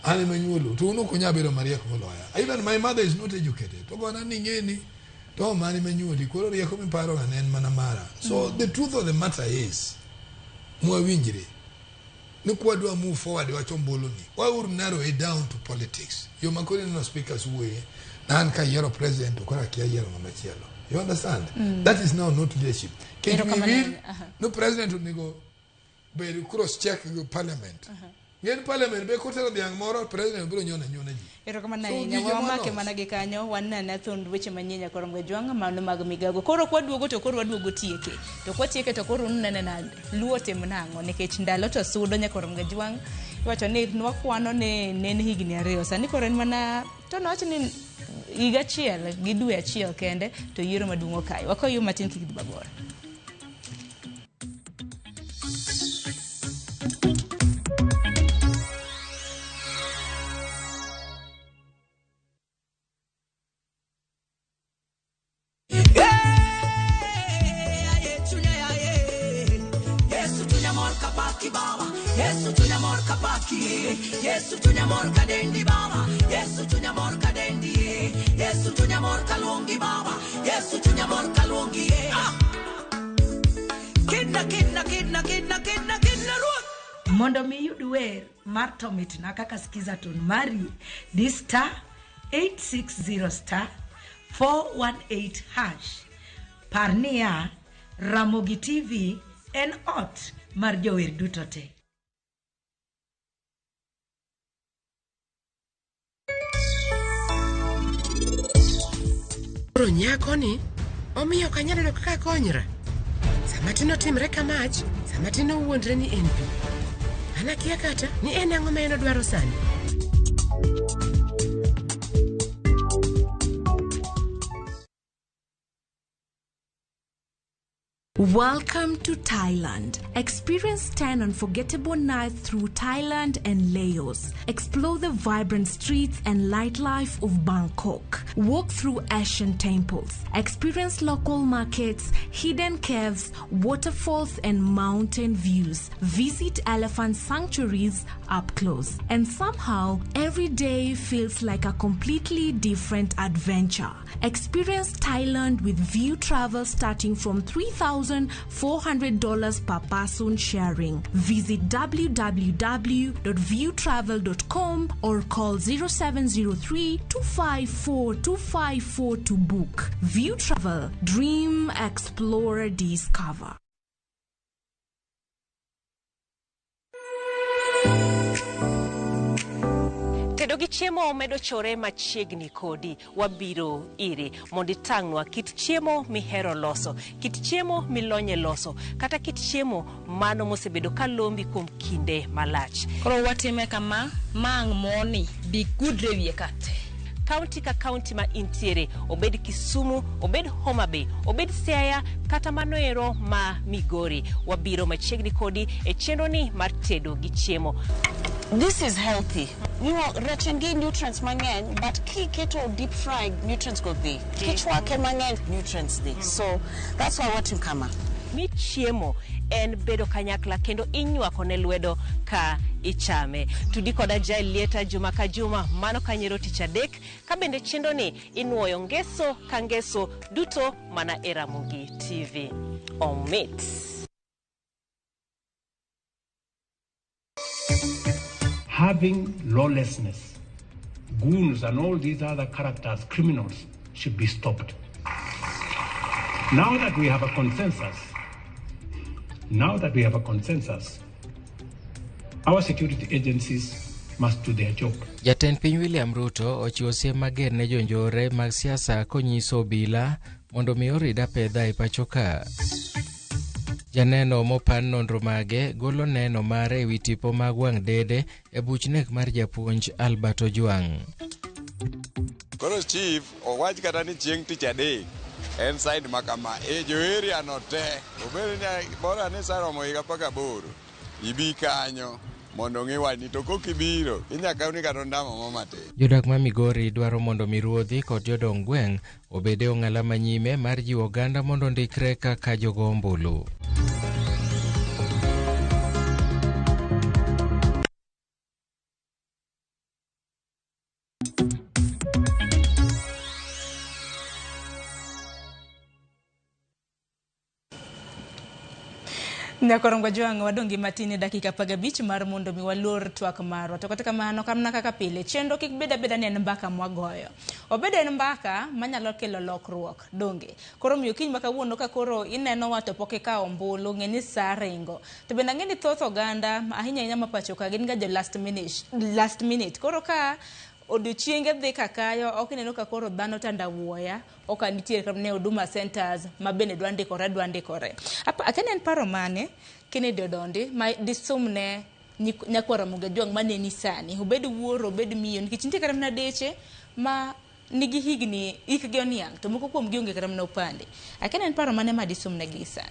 An ema anyuolo to un ok unyal bedo mariek moloya. Even my mother is not educated. To gona ni ing'e ni to mane manyuoli koro rieko miparo ga ne en mana mara. So the truth of the matter is mwawinjre ni kwadwa move forward wach ombulu ni waur narrow it down to politics. Yo ma koro ineno speakers wuoye na an kayiero president to koro akia yiero ng'ama chielo. You understand? That is now not leadership. Kech
Erokamano
we will
ahinya. Aha.
no president onego bed cross check gi parliament. Ng'en parliament be kotero dhiang' moro president biro nyono anyona ji.
Erokamano
So,
ahinya.
gige
Wamake
molos.
mana gi kanyo wanene thund weche manyien nyakoro Jwang' mano mag migago. Koro kwaduogo to koro waduogo tieke. To kwatieke to koro unene nade? Luo tim nang'o? Nikech ndalo to sudo nyakoro Jwang'. Iwacho ni nwakwano ni ne en higni 2. Sani koro en mana to nowach ni higa achiel gi dwe achiel kende to yiero maduong' okayo. Wakoyo matin kik dhi mabor.
Yesu chunya mor kapaki baba Yesu chunya mor kapaki Yesu chunya mor kadendi baba Yesu chunya mor kadendi Yesu chunya mor kaluongi baba Yesu chunya mor kaluongi. Kidna kidna kidna kidna kidna kidna ruoth.
Mondo mi iyud wer mar to mitna kaka skiza tone mari, di star 860 star 418 hash. Par niya, Ramogi TV en ot mar jower duto te.
Koro nyakoni omiyo ok anyal yudo kaka akonyra. Sama tin otimre kamach, sama tin owuondre ni en pi. An akia kata ni en ang'o ma en odwaro sani.
Welcome to Thailand. Experience 10 unforgettable nights through Thailand and Laos. Explore the vibrant streets and nightlife of Bangkok. Walk through ancient temples. Experience local markets, hidden caves, waterfalls, and mountain views. Visit elephant sanctuaries up close. And somehow, every day feels like a completely different adventure. Experience Thailand with View Travel starting from $3,400 per person sharing. Visit www.viewtravel.com or call 0703 254 254 to book. View Travel, Dream, Explore, Discover.
Tedo gi chiemo medo chore machiegni kodi. Wabiro iri mondo itang'nwa kit chiemo mihero loso, kit chiemo milonye loso, kata kit chiemo mano mosebedo ka lombi kuom kinde malach.
Koro watime kama, ma ang' moni bi gudre wiye ka te.
Kaunti ka kaunti ma intiere, obed Kisumu, obed Homa Bay, obed Siaya, kata mano ero ma Migori. Wabiro machiegni kodi e chenro ni mar tedo gi chiemo.
This is healthy. Rech en gi nutrients mang'eny, but kiketo deep fried, nutrients go dhi. Kichwake mang'eny, nutrients dhi. So that's why watimo kama.
Mi chiemo en bedo kanyakla kendo inywako ne lwedo ka ichame. Tudi koda Jael Lieta juma ka juma, mano kanyero tich adek, ka bende chenro ni inuoyo ngeso ka ngeso duto mana e Ramogi TV. Omit.
Having lawlessness, goons and all these other characters, criminals, should be stopped. Now that we have a consensus, our security agencies must do their job.
Jatend piny William Ruto ochiwo siem mager ne jonjore mag siasa konyiso obila mondo mi orid apedha e pacho ka. Janeno mopan nonro mage golo neno mare ewi tipo mag wang' dede e buch nek mar japuonj Albert Ojwang'.
Koro chief owach kata ni chieng' tich adek en side ma kama e jo area no te obed ni bora ni saromo higa 18 ibi kanyo mondo ng'i wachni to kok ibiro inya kawni kata ondamo mo matin.
Jodak ma Migori dwaro mondo mi ruodhi kod jodong gweng' obed e ong'ala manyime mar jiwo oganda mondo ondikre kaka jogo ombulu.
Nyakorongo Jwang' wadong' gi matin e dakika 15 mar mondo mi walor twak marwa. To kata kamano kamna kaka pile, chenro kik bed abeda ni en mbaka mwagoyo. Obed en mbaka manyalo kelo lokruok, donge. Koro miyo kiny ma kawuono ka koro ineno wa to pok ikawo ombulu, ng'e ni saa ringo. To bende ang'e ni thoth oganda, ahinya ahinya ma pacho ka, gin ga jo last minute. Koro ka odiochienge dhi kakayo, ok ineno ka koro dhano tandawuoya, ok nitiere ne Huduma Centers ma bende dwa ndikore. Akia en paro mane Kennedy Odondi ma disumne nyakwar Ramogi Ajwang' maneni sani, obed wuoro, obed miyo, nikech nitie kata mana deche ma nigi higni hikgi oniang' to moko kuom gi onge kata mana opande. Akia en paro mane ma disumne gi sani?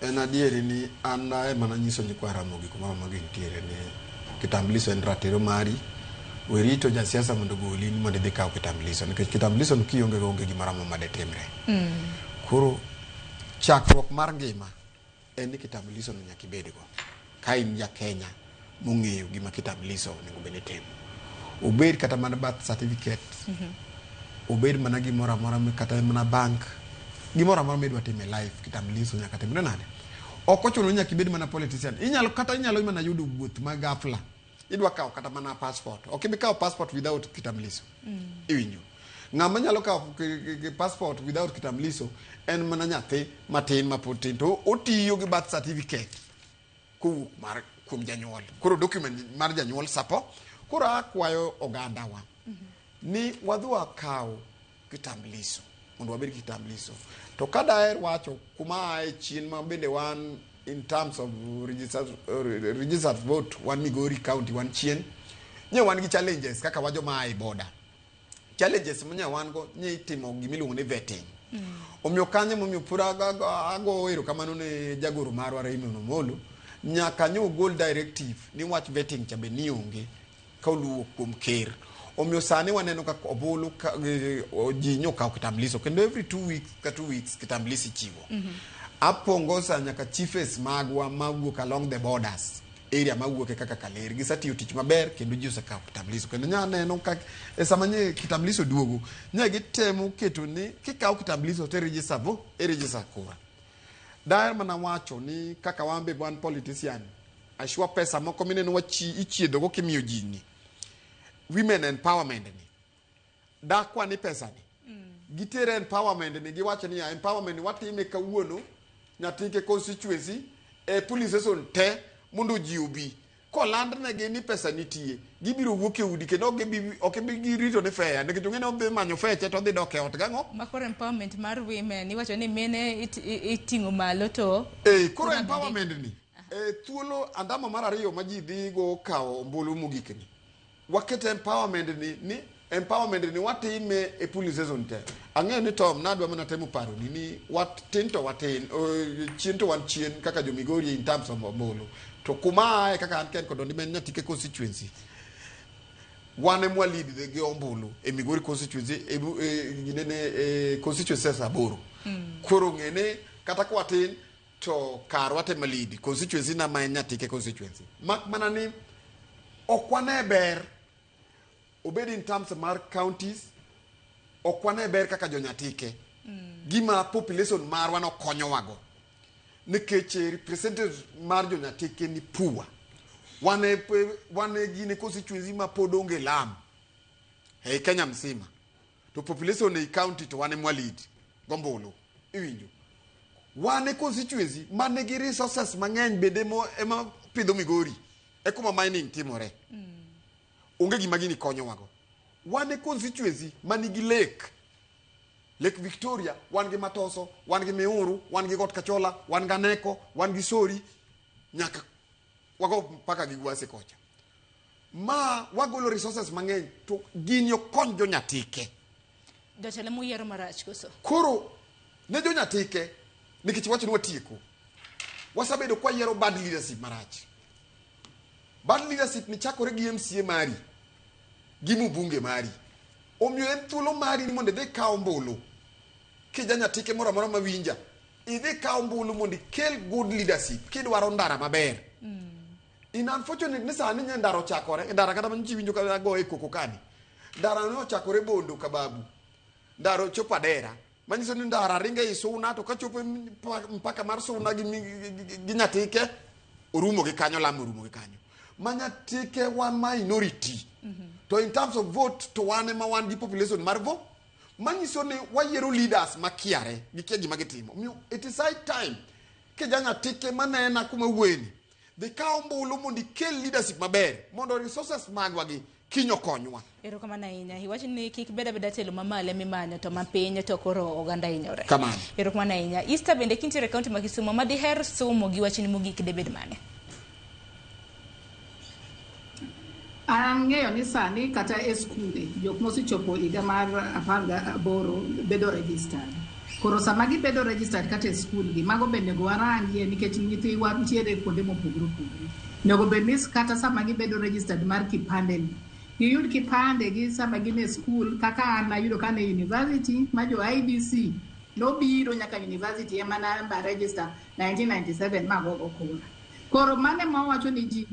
En adieri ni an ema nanyiso nyikwa Ramogi kumoro ma gintiere ni kitambulisho en ratiro mari. Werito jasiasa mondo ogoli ni mondo idhi kaw kitambulisho nikech kitambulisho no kionge go onge gimoro amora madetimre. Koro chakruok mar ngima en ni kitambulisho no nyaka ibedgo ka in ja Kenya mong'eyo gima kitambulisho onego bed ni timo. Obed kata mana birth certificate, obed mana gimoro amora kata mana bank, gimoro amora midwa timo e life kitambulisho nyaka timre nade. Ok ochuno ni nyaka ibed mana politician. Inyalo kata inyalo mana yudo wuoth ma ghafla. Idwa kawo kata mana passport. Ok ibi kawo passport without kitambulisho. Iwinjo. Ng'ama nyalo kawo passport without kitambulisho en mana nyathi matin ma pod tin to otiyo gi birth certificate kowuok mar kuom janyuol. Koro document mar janyuol sapo. Koro akwayo ogandawa ni wadhi wakaw kitambulisho mondo wabed gi kitambulisho. To ka daher wacho kuma ae chien ma bende wan in terms of registered vote wan Migori County wan chien nye wan gi challenges kaka wajo ma ae border. Challenges manye wan go nye itimo gimiluongo ni vetting. Omiyo kanyo emomiyo pod ago erokamano ne jagoro marwa Raymond Omolo, nyaka nyo ogol directive ni wach vetting cha be ni onge ka oluwo kuom ker. Omiyo sani waneno ka ombulu ji nyokawo kitambulisho kendo every 2 weeks ka 2 weeks kitambulisho ichiwo. Apongosa nyaka chiefs magwa mawuok along the borders area mawuok e kaka Kaler gisetiyo tich maber kendo ji osekawo kitambulisho kendo nya neno ka e sama nye kitambulisho duogo nye gitemo keto ni kikawo kitambulisho to i-register vo i-register kura. Daher mana wacho ni kaka wan be wan politician ashua pesa moko mineno wachi ichiedho go kimiyo ji ni women empowerment ni dakwa ni pesa ni gitere empowerment ni giwacho niya empowerment ni watime kawuono Nyatike constituency e police station te mondo ji obi koland negi ni pesa nitie gibiro wuok e udi kendo ok gibi girito ni fare nikech ong'e ni odhi manyo feche to odhi dok e ot gang'o.
Ma koro empowerment mar women iwacho ni mine iting'o malo to
Eh, koro empowerment ni e thuolo andamo mar ariyo ma ji dhi go kawo ombulu mogik ni waket empowerment ni empowerment ni watime e police station te. Ang'eyo ni Tom nadwa mana temo paroni ni watin to watin chien to wan chien kaka jo Migori in terms of ombulu to kuma ae kaka an Ken kod Ondi ma en Nyatike constituency wan ema lead gi ombulu e Migori constituency ginene e constituencies 8. Koro ng'ene kata ka watin to karwa tema lead constituency na ma en Nyatike constituency mak mana ni ok wane ber obed in terms mar counties ok wane ber kaka jonyatike gima population marwa nokonyowago nikech representative mar jonyatike ni poor. Wane gine constituency ma pod onge lam ei Kenya mzima to population ei county to wane mwalead gombulu iwinjo wane constituency manigi resources mang'eny bende ema pidho Migori e kuma mining timore. Onge gima gini konyowago. Wan e constituency manigi lake Victoria, wan gi Matoso, wan gi Miuru, wan gi Got Kachola, wan gi Aneko, wan gi Sori, nyaka wago mpaka gi Gwase kocha. Ma wagolo resources mang'eny to gini ok kony jonyatike.
Jotelo moyiero marach koso?
Koro ne jonyatike nikech wacho ni watieko. Wasebedo kwayiero bad leadership marach. Bad leadership ni chakore gi MCA mari gi mbunge mari. Omiyo en thuolo mari ni mondo idhi kaw ombulu. Kija nyatike moro amora mawinja, idhi kaw ombulu mondo ikel good leadership kidwaro ndara maber. In unfortunate ni sani nye ndara ochakore, ndara kata ma ji winjo ka goye koko kani. Ndara ne ochakore Bondo Kababu. Ndara ochopo Adera. Manyiso ni ndara ringo ei Suna to kachopo mpaka mar Suna gi Nyatike orumo gi kanyo, lam orumo gi kanyo. Ma Nyatike wan minority. To in terms of vote to wan ema wan gi population mar vote. Manyiso ni wayiero leaders makiare gikia gima gitimo. Omiyo it is high time kija Nyatike manena kuma wuoyeni dhi kaw ombulu mondo ikel leadership maber mondo resources magwa gi kiny okonywa.
Erokamano ahinya. Iwacho ni kik bed abeda telo mamalo emimanyo to mapiny to koro oganda hinyore.
Kamano.
Erokamano ahinya. Easter bende kintiere e kaunti ma Kisumu ma diher somo gi wachni mogik debed mane?
Ang'eyo ni sani kata e skunde jok mosechopo higa mar 18 bedo registered. Koro sama gibedo registered kata e skul gi, mago bende onego warangie nikech nyithiwa nitiere kuonde mopogore opogore. Onego bed ni kata sama gibedo registered mar kipande ni, giyud kipande gi sama gin e skul kaka an nayudo ka an e university ma jo IEBC nobiro nyaka university ema namba register 1997 magogo kura. Koro mano ema wawacho ni ji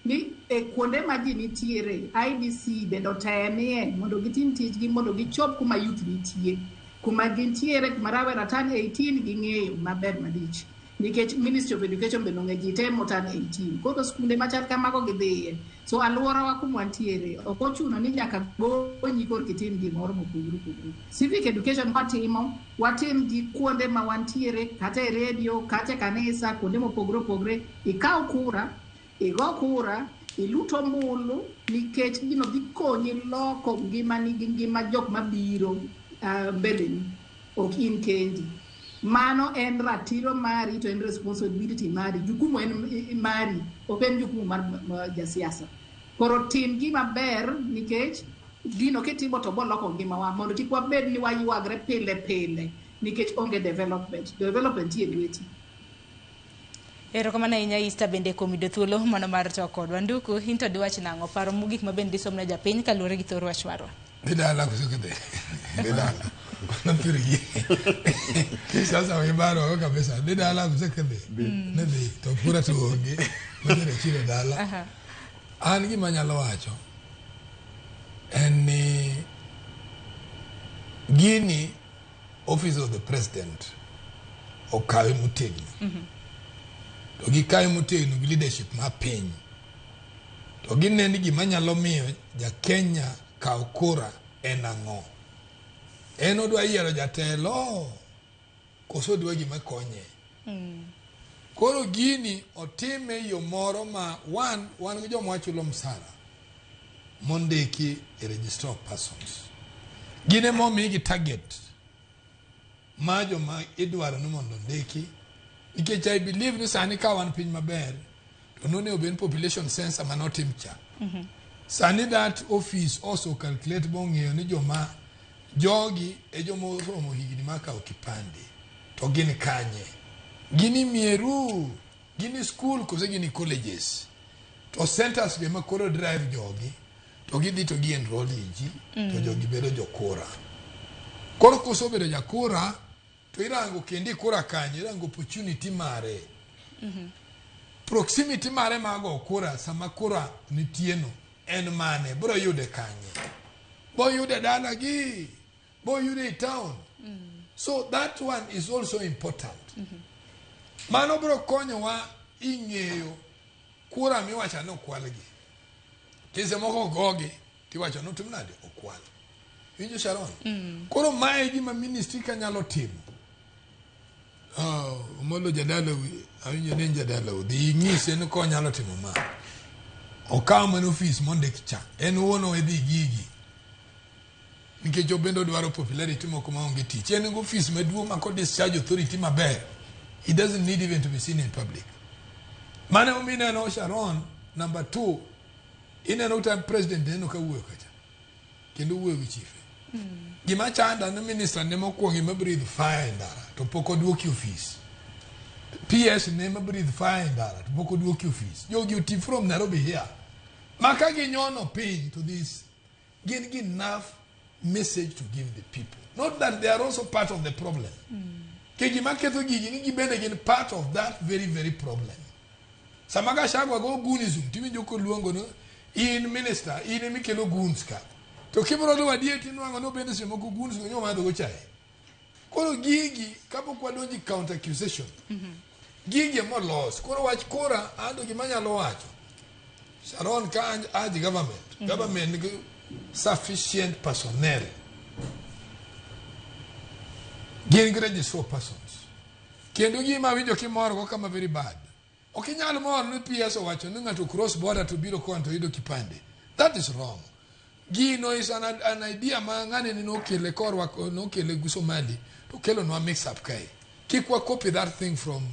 ni e kuonde ma ji nitiere IEBC bende otemie mondo gitim tijgi mondo gichop kuma youth nitie kuma gintiere kuma rawera turn 18 ging'eyo maber malich nikech Ministry of Education bende ong'e ji te moturn 18 koro skunde machal kamago gidhiye so alworawa kuma wantiere ok ochuno ni nyaka gonyi korka itim gimoro mopogore opogore. Civic education watimo watim gi kuonde ma wantiere kata e redio kata e kanisa kuonde mopogore opogore ikaw kura igo kura ilut ombulu nikech gino dhi konyi loko ngimani gi ngima jok mabiro mbeleni ok in kendi. Mano en ratiro mari to en responsibility mari jukumu en mari ok en jukumu mar jasiasa. Koro tim gima ber nikech gino kitimo to boloko ngimawa mondo kik wabed ni waywagre pile pile Nikech onge development. Development nie lweti.
Erokamano ahinya Easter bende kuom yudo thuolo mano mar twak kodwa. Nduku, in to diwach nang'o? Paro mogik ma bende disomne japiny kaluwore gi thor wach marwa.
Dhi dala koso kidhi? Dhi dala. Napirgi. Sasa wibaro kabisa. Dhi dala koso kidhi? Ne dhi. To kura to onge. Madhi chiro dala. An gima anyalo wacho en ni gini office of the president okawe motegno. To gikawe motegno gi leadership mar piny. To gineno ni gima nyalo miyo ja Kenya kaw kura en ang'o. En odwa yiero jatelo koso odwa gima konye. Koro gini otime e yo moro ma wan wan gi joma wachulo msara mondiki e register of persons. Gin ema omigi target ma joma idwaro ni mondo ondiki nikech I believe ni sani ka wan piny maber to nonego bed ni population census manotim cha. Sani that office also calculate bong'eyo ni joma jogi e joma oromo higni mar kawo kipande to gin kanye? Gin e mieru, gin e school kose gin e colleges? To centers go ema koro drive jogi to gidhi to gi enroll ji to jogi bedo jokura. Koro kosebedo jakura to irango kendo ikura kanye, irango opportunity mare. Proximity mare mar go kura sama kura nitie no en mane, bro yude kanye? Bo yude dalagi, bo yude e town. So that one is also important. Mano bro konyowa ing'eyo kura miwacho ni okwalgi. Kise moko ogogi tiwacho ni otim nade okwal. Iwinjo Sharon? Koro mae e gima ministry ka nyalo timo. Oh, Omolo jadala awinjo ni en jadala dhi ing'ise ni konyalo timo ma. Okaw mana ofis mondik cha. En owuon odhi gigi. Nikech obende odwaro popularity moko maonge tich. En gi ofis maduong' ma ko discharge authority maber. He doesn't need even to be seen in public. Mano emomiyo ineno Sharon, number 2, ineno ka president neno ka wuoyo kacha. Kendo wuoyo gi chife. Gima chanda ni minister ne mokwongo ema breathe fire e ndara to pok oduoki ofis. PS ne ema breathe fire e ndara to pok oduoki ofis. Jogi oti from Nairobi here. Ma ka ginyono piny to this gin gi enough message to give the people. Not that they are also part of the problem. Ke gima ketho gigi ni gibende gin part of that very very problem. Sama Gachagua go goonism tiwinjo koluongo ni in minister in emikelo goons ka. To kibiro luwo adier tinwang'o ni obende seche moko goons go nyomadho go chae. Koro gigi kapok wadonjo e counter accusation gigi emolos. Koro wach kura anto gima anyalo wacho Sharon ka urge government, government nigi sufficient personnel. Gin gi register of persons. Kendo gima awinjo kimorgo kama very bad. Ok inyal mor ni PS owacho ni ng'ato cross border to biro koni to yudo kipande. That is wrong. Gino is an idea ma ng'ani ni nokele korwa nokele gi Somali to kelonwa mix up kae. Kik wa copy that thing from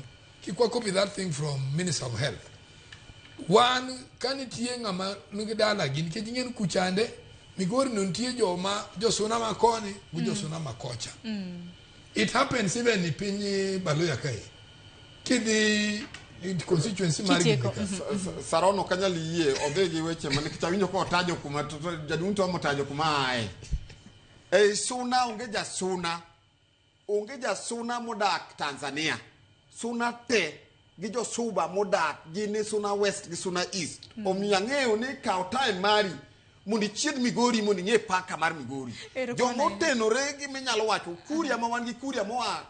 kik wa copy that thing from Minister of Health. Wan ka nitie ng'ama nigi dalagi nikech ing'e ni kuchande Migori no nitie joma josuna ma koni gi josuna ma kocha. It happens even e piny Baluya kae. Kidhi constituency mar
Kitieko,
gini ka.
Saron ok anyal yie odhi gi weche ma nikech awinjo kotajo kuma to jaduong' to otajo kuma ae. Ei Suna onge jasuna. Onge jasuna modak Tanzania. Suna te gi josuba modak gin e Suna West gi Suna East. Omiyo ang'eyo ni kaw time mari mondo ichiedh Migori mondo ing'e paka mar Migori.
Erokamano
Joma otenore gi minyalo wacho Kuria ma wan gi Kuria moa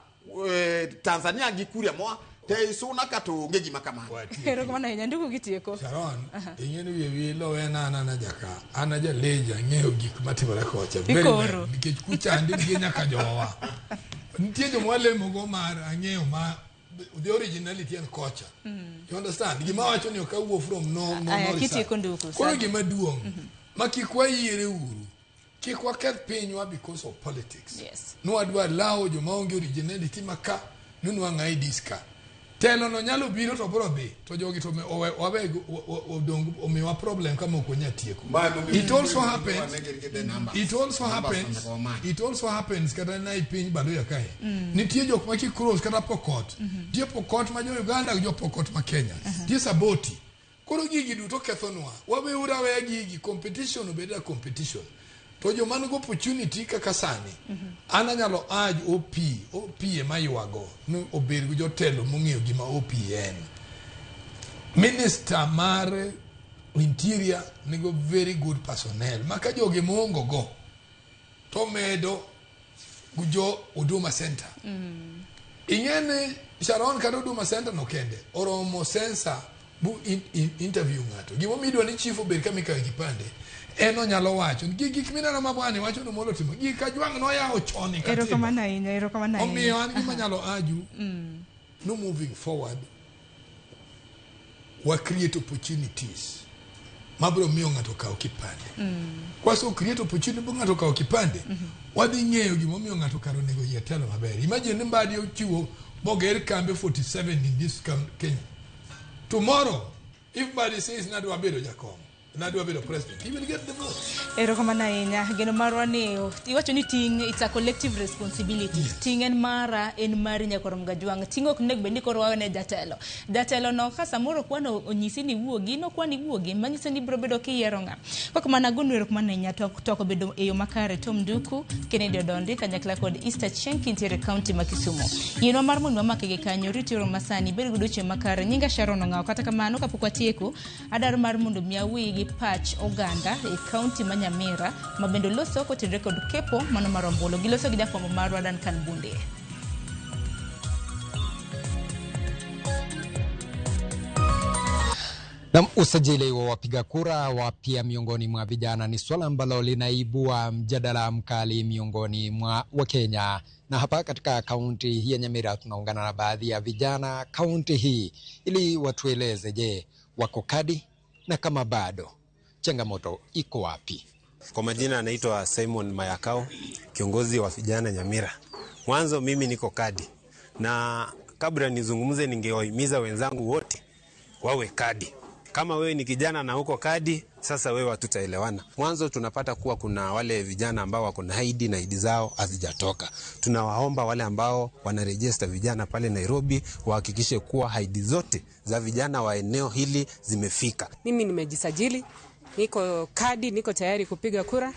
Tanzania gi Kuria moa te ei Suna ka to onge gima kamano.
Erokamano ahinya ndugu gitieko.
Sharon, ing'e ni wiye wiye lowena an ana jaka, an a jaleja ang'eyo gik matimore kocha. Very
Ikoro.
well, nikech kuchande nitie nyaka jowa. Nitie joma walemogo mar ang'eyo ma the originality en kocha. You understand? Gima wacho ni ok awuo from no
Aya,
no research.
kitieko nduku,
Koro
sawa.
gima duong' ma kik wayiere uru. Kik waketh pinywa because of politics.
Yes.
Nwadwa lawo joma onge originality ma ka nunwang'o IDs ka. Telo no nyalo biro to biro dhi to jogi to wawe odong omiwa problem kama ok wanyal tieko. It also happens, it also happens, it also happens kata na e piny Baluya kae. Nitie jok ma kikross kata Pokot. Nitie Pokot ma jo Uganda gi jo Pokot ma Kenya. Nitie Saboti. Koro gigi duto kethonwa. Waweuru aweya gigi, competition obed a competition. To joma nigi opportunity kaka sani, an anyalo urge OP, OP ema ywago ni obed gi jotelo mong'eyo gima OP en. Minister mar Interior nigo very good personnel ma ka jogi moongo go to medo jo Huduma Center. Ing'e ni Sharon kata Huduma Center no kende oromo sensor bu interview ng'ato. Gimomiyo idwa ni chief obed kama ikawe kipande, en onyalo wacho gi gik mineno ma bwana wacho ni Omolo timo. Gik Kajwang' noyawo chon e katiba.
Erokamano ahinya, erokamano ahinya.
Omiyo an gima anyalo aju no moving forward wa create opportunities mabiro miyo ng'ato kawo kipande. Kwaso create opportunity bo ng'ato kawo kipande, wadhi ng'eyo gimomiyo ng'ato kar onego yie telo maber. Imagine ni Mbadi ochiwo boger kambe 47 in this Kenya. Tomorrow, if Mbadi says nadwa bedo jakom, nadwa bedo president, he will get the vote.
Erokamano ahinya. Geno marwa ni iwacho ni ting' it's a collective responsibility. Ting' en mara, en mari nyakorom Gajwang'. Ting' ok onego bed ni koro wawe ne jatelo. Jatelo no ka samoro kwano onyisi ni wuogi, nokwani wuogi, manyiso ni ibiro bedo kiyiero ng'a. Kok mana agonu erokamano ahinya to ok obedo e yo makare. Tom Nduku, Kennedy Odondi, kanyakla kod Easter Chieng' kintiere kaunti ma Kisumu. Yienwa mar mondo wamake gi kanyo, rit yoro masani, bed gi odiochieng' makare. Nyinga Sharon Ong'awo. Kata kamano, kapok watieko, adwaro mar mondo mi awi gi pach oganda e kaunti ma Nyamira ma bende loso kotenore kod kepo mano mar ombulu. Giloso gi jafwambo marwa Duncan Bunde.
Na usajili wa wapiga kura wapya miongoni mwa vijana ni swala ambalo linaibua mjadala mkali miongoni mwa Wakenya. Na hapa katika kaunti hii ya Nyamira tunaungana na baadhi ya vijana kaunti hii ili watueleze, je, wako kadi na kama bado changamoto iko wapi?
Kwa majina anaitwa Simon Mayakao, kiongozi wa vijana Nyamira. Mwanzo mimi niko kadi, na kabla nizungumze ningewahimiza wenzangu wote wawe kadi. Kama wewe ni kijana na uko kadi, sasa wewe hatutaelewana. Mwanzo tunapata kuwa kuna wale vijana ambao wako na ID na ID zao hazijatoka. Tunawaomba wale ambao wanaregister vijana pale Nairobi wahakikishe kuwa ID zote za vijana wa eneo hili zimefika.
Mimi nimejisajili, niko kadi, niko tayari kupiga kura.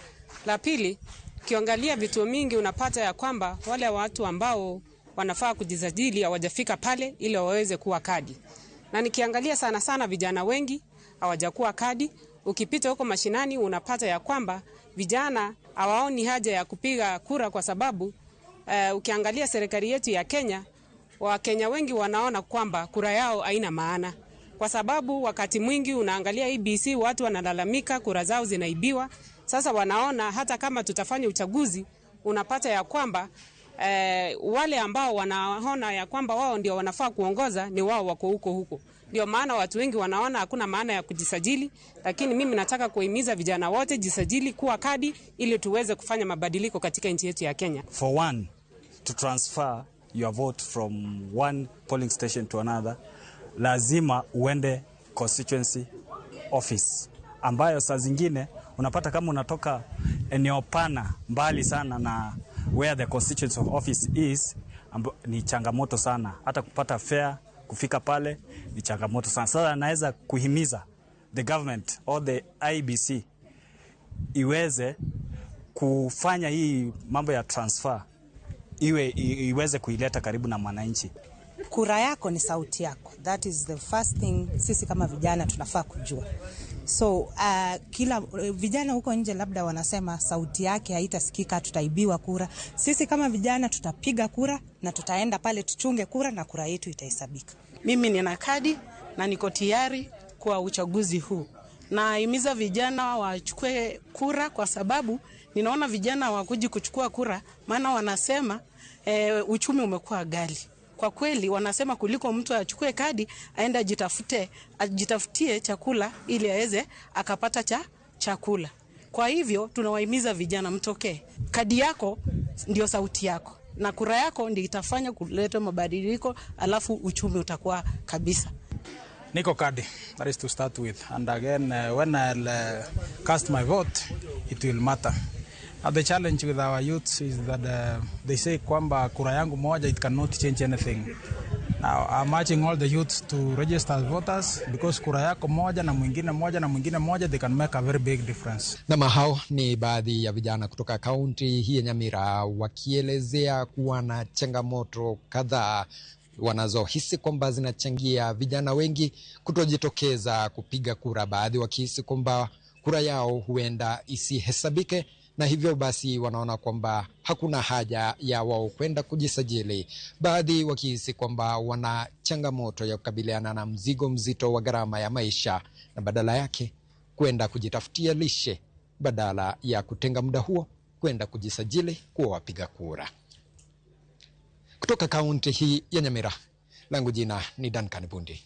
La pili, ukiangalia vituo mingi unapata ya kwamba wale watu ambao wanafaa kujisajili hawajafika pale ili waweze kuwa kadi. Na nikiangalia sana sana vijana wengi hawajakuwa kadi. Ukipita huko mashinani unapata ya kwamba vijana hawaoni haja ya kupiga kura kwa sababu ukiangalia serikali yetu ya Kenya, Wakenya wengi wanaona kwamba kura yao haina maana. Kwa sababu wakati mwingi unaangalia ABC watu wanalalamika kura zao zinaibiwa. Sasa wanaona hata kama tutafanya uchaguzi unapata ya kwamba wale ambao wanaona ya kwamba wao ndio wanafaa kuongoza ni wao wako huko huko. Ndio maana watu wengi wanaona hakuna maana ya kujisajili, lakini mimi nataka kuhimiza vijana wote jisajili kuwa kadi ili tuweze kufanya mabadiliko katika nchi yetu ya Kenya.
For one, to transfer your vote from one polling station to another, lazima uende constituency office, ambayo saa zingine unapata kama unatoka eneo pana mbali sana na where the constituency office is, ni changamoto sana. Hata kupata fare kufika pale ni changamoto sana. Sasa naweza kuhimiza the government or the IBC iweze kufanya hii mambo ya transfer iweze kuileta karibu na mwananchi.
Kura yako ni sauti yako. That is the first thing sisi kama vijana tunafaa kujua. So kila vijana huko nje labda wanasema sauti yake haitasikika, tutaibiwa kura. Sisi kama vijana tutapiga kura na tutaenda pale tuchunge kura na kura yetu itahesabika.
Mimi nina kadi na niko tayari kwa uchaguzi huu. Nahimiza vijana wachukue kura kwa sababu ninaona vijana hawakuji kuchukua kura, maana wanasema uchumi umekuwa ghali. Kwa kweli wanasema kuliko mtu achukue kadi aende ajitafutie chakula ili aweze akapata chakula. Kwa hivyo tunawahimiza vijana mtokee. Kadi yako ndio sauti yako.
Na kura yako ndio itafanya kuleta mabadiliko, alafu uchumi utakuwa kabisa.
Niko kadi, that is to start with. And again, when I'll cast my vote, it will matter. The challenge with our youths is that they say kwamba kura yangu moja, it cannot change anything. Now, I'm urging all the youths to register as voters because kura yako moja na mwingine moja na mwingine moja, they can make a very big difference.
Nam, hao ni baadhi ya vijana kutoka kaunti hii ya Nyamira wakielezea kuwa na changamoto kadhaa wanazohisi kwamba zinachangia vijana wengi kutojitokeza kupiga kura, baadhi wakihisi kwamba kura yao huenda isihesabike na hivyo basi wanaona kwamba hakuna haja ya wao kwenda kujisajili, baadhi wakihisi kwamba wana changamoto ya kukabiliana na mzigo mzito wa gharama ya maisha na badala yake kwenda kujitafutia lishe badala ya kutenga muda huo kwenda kujisajili kuwa wapiga kura. Kutoka kaunti hii ya Nyamira, langu jina ni Duncan Bundi.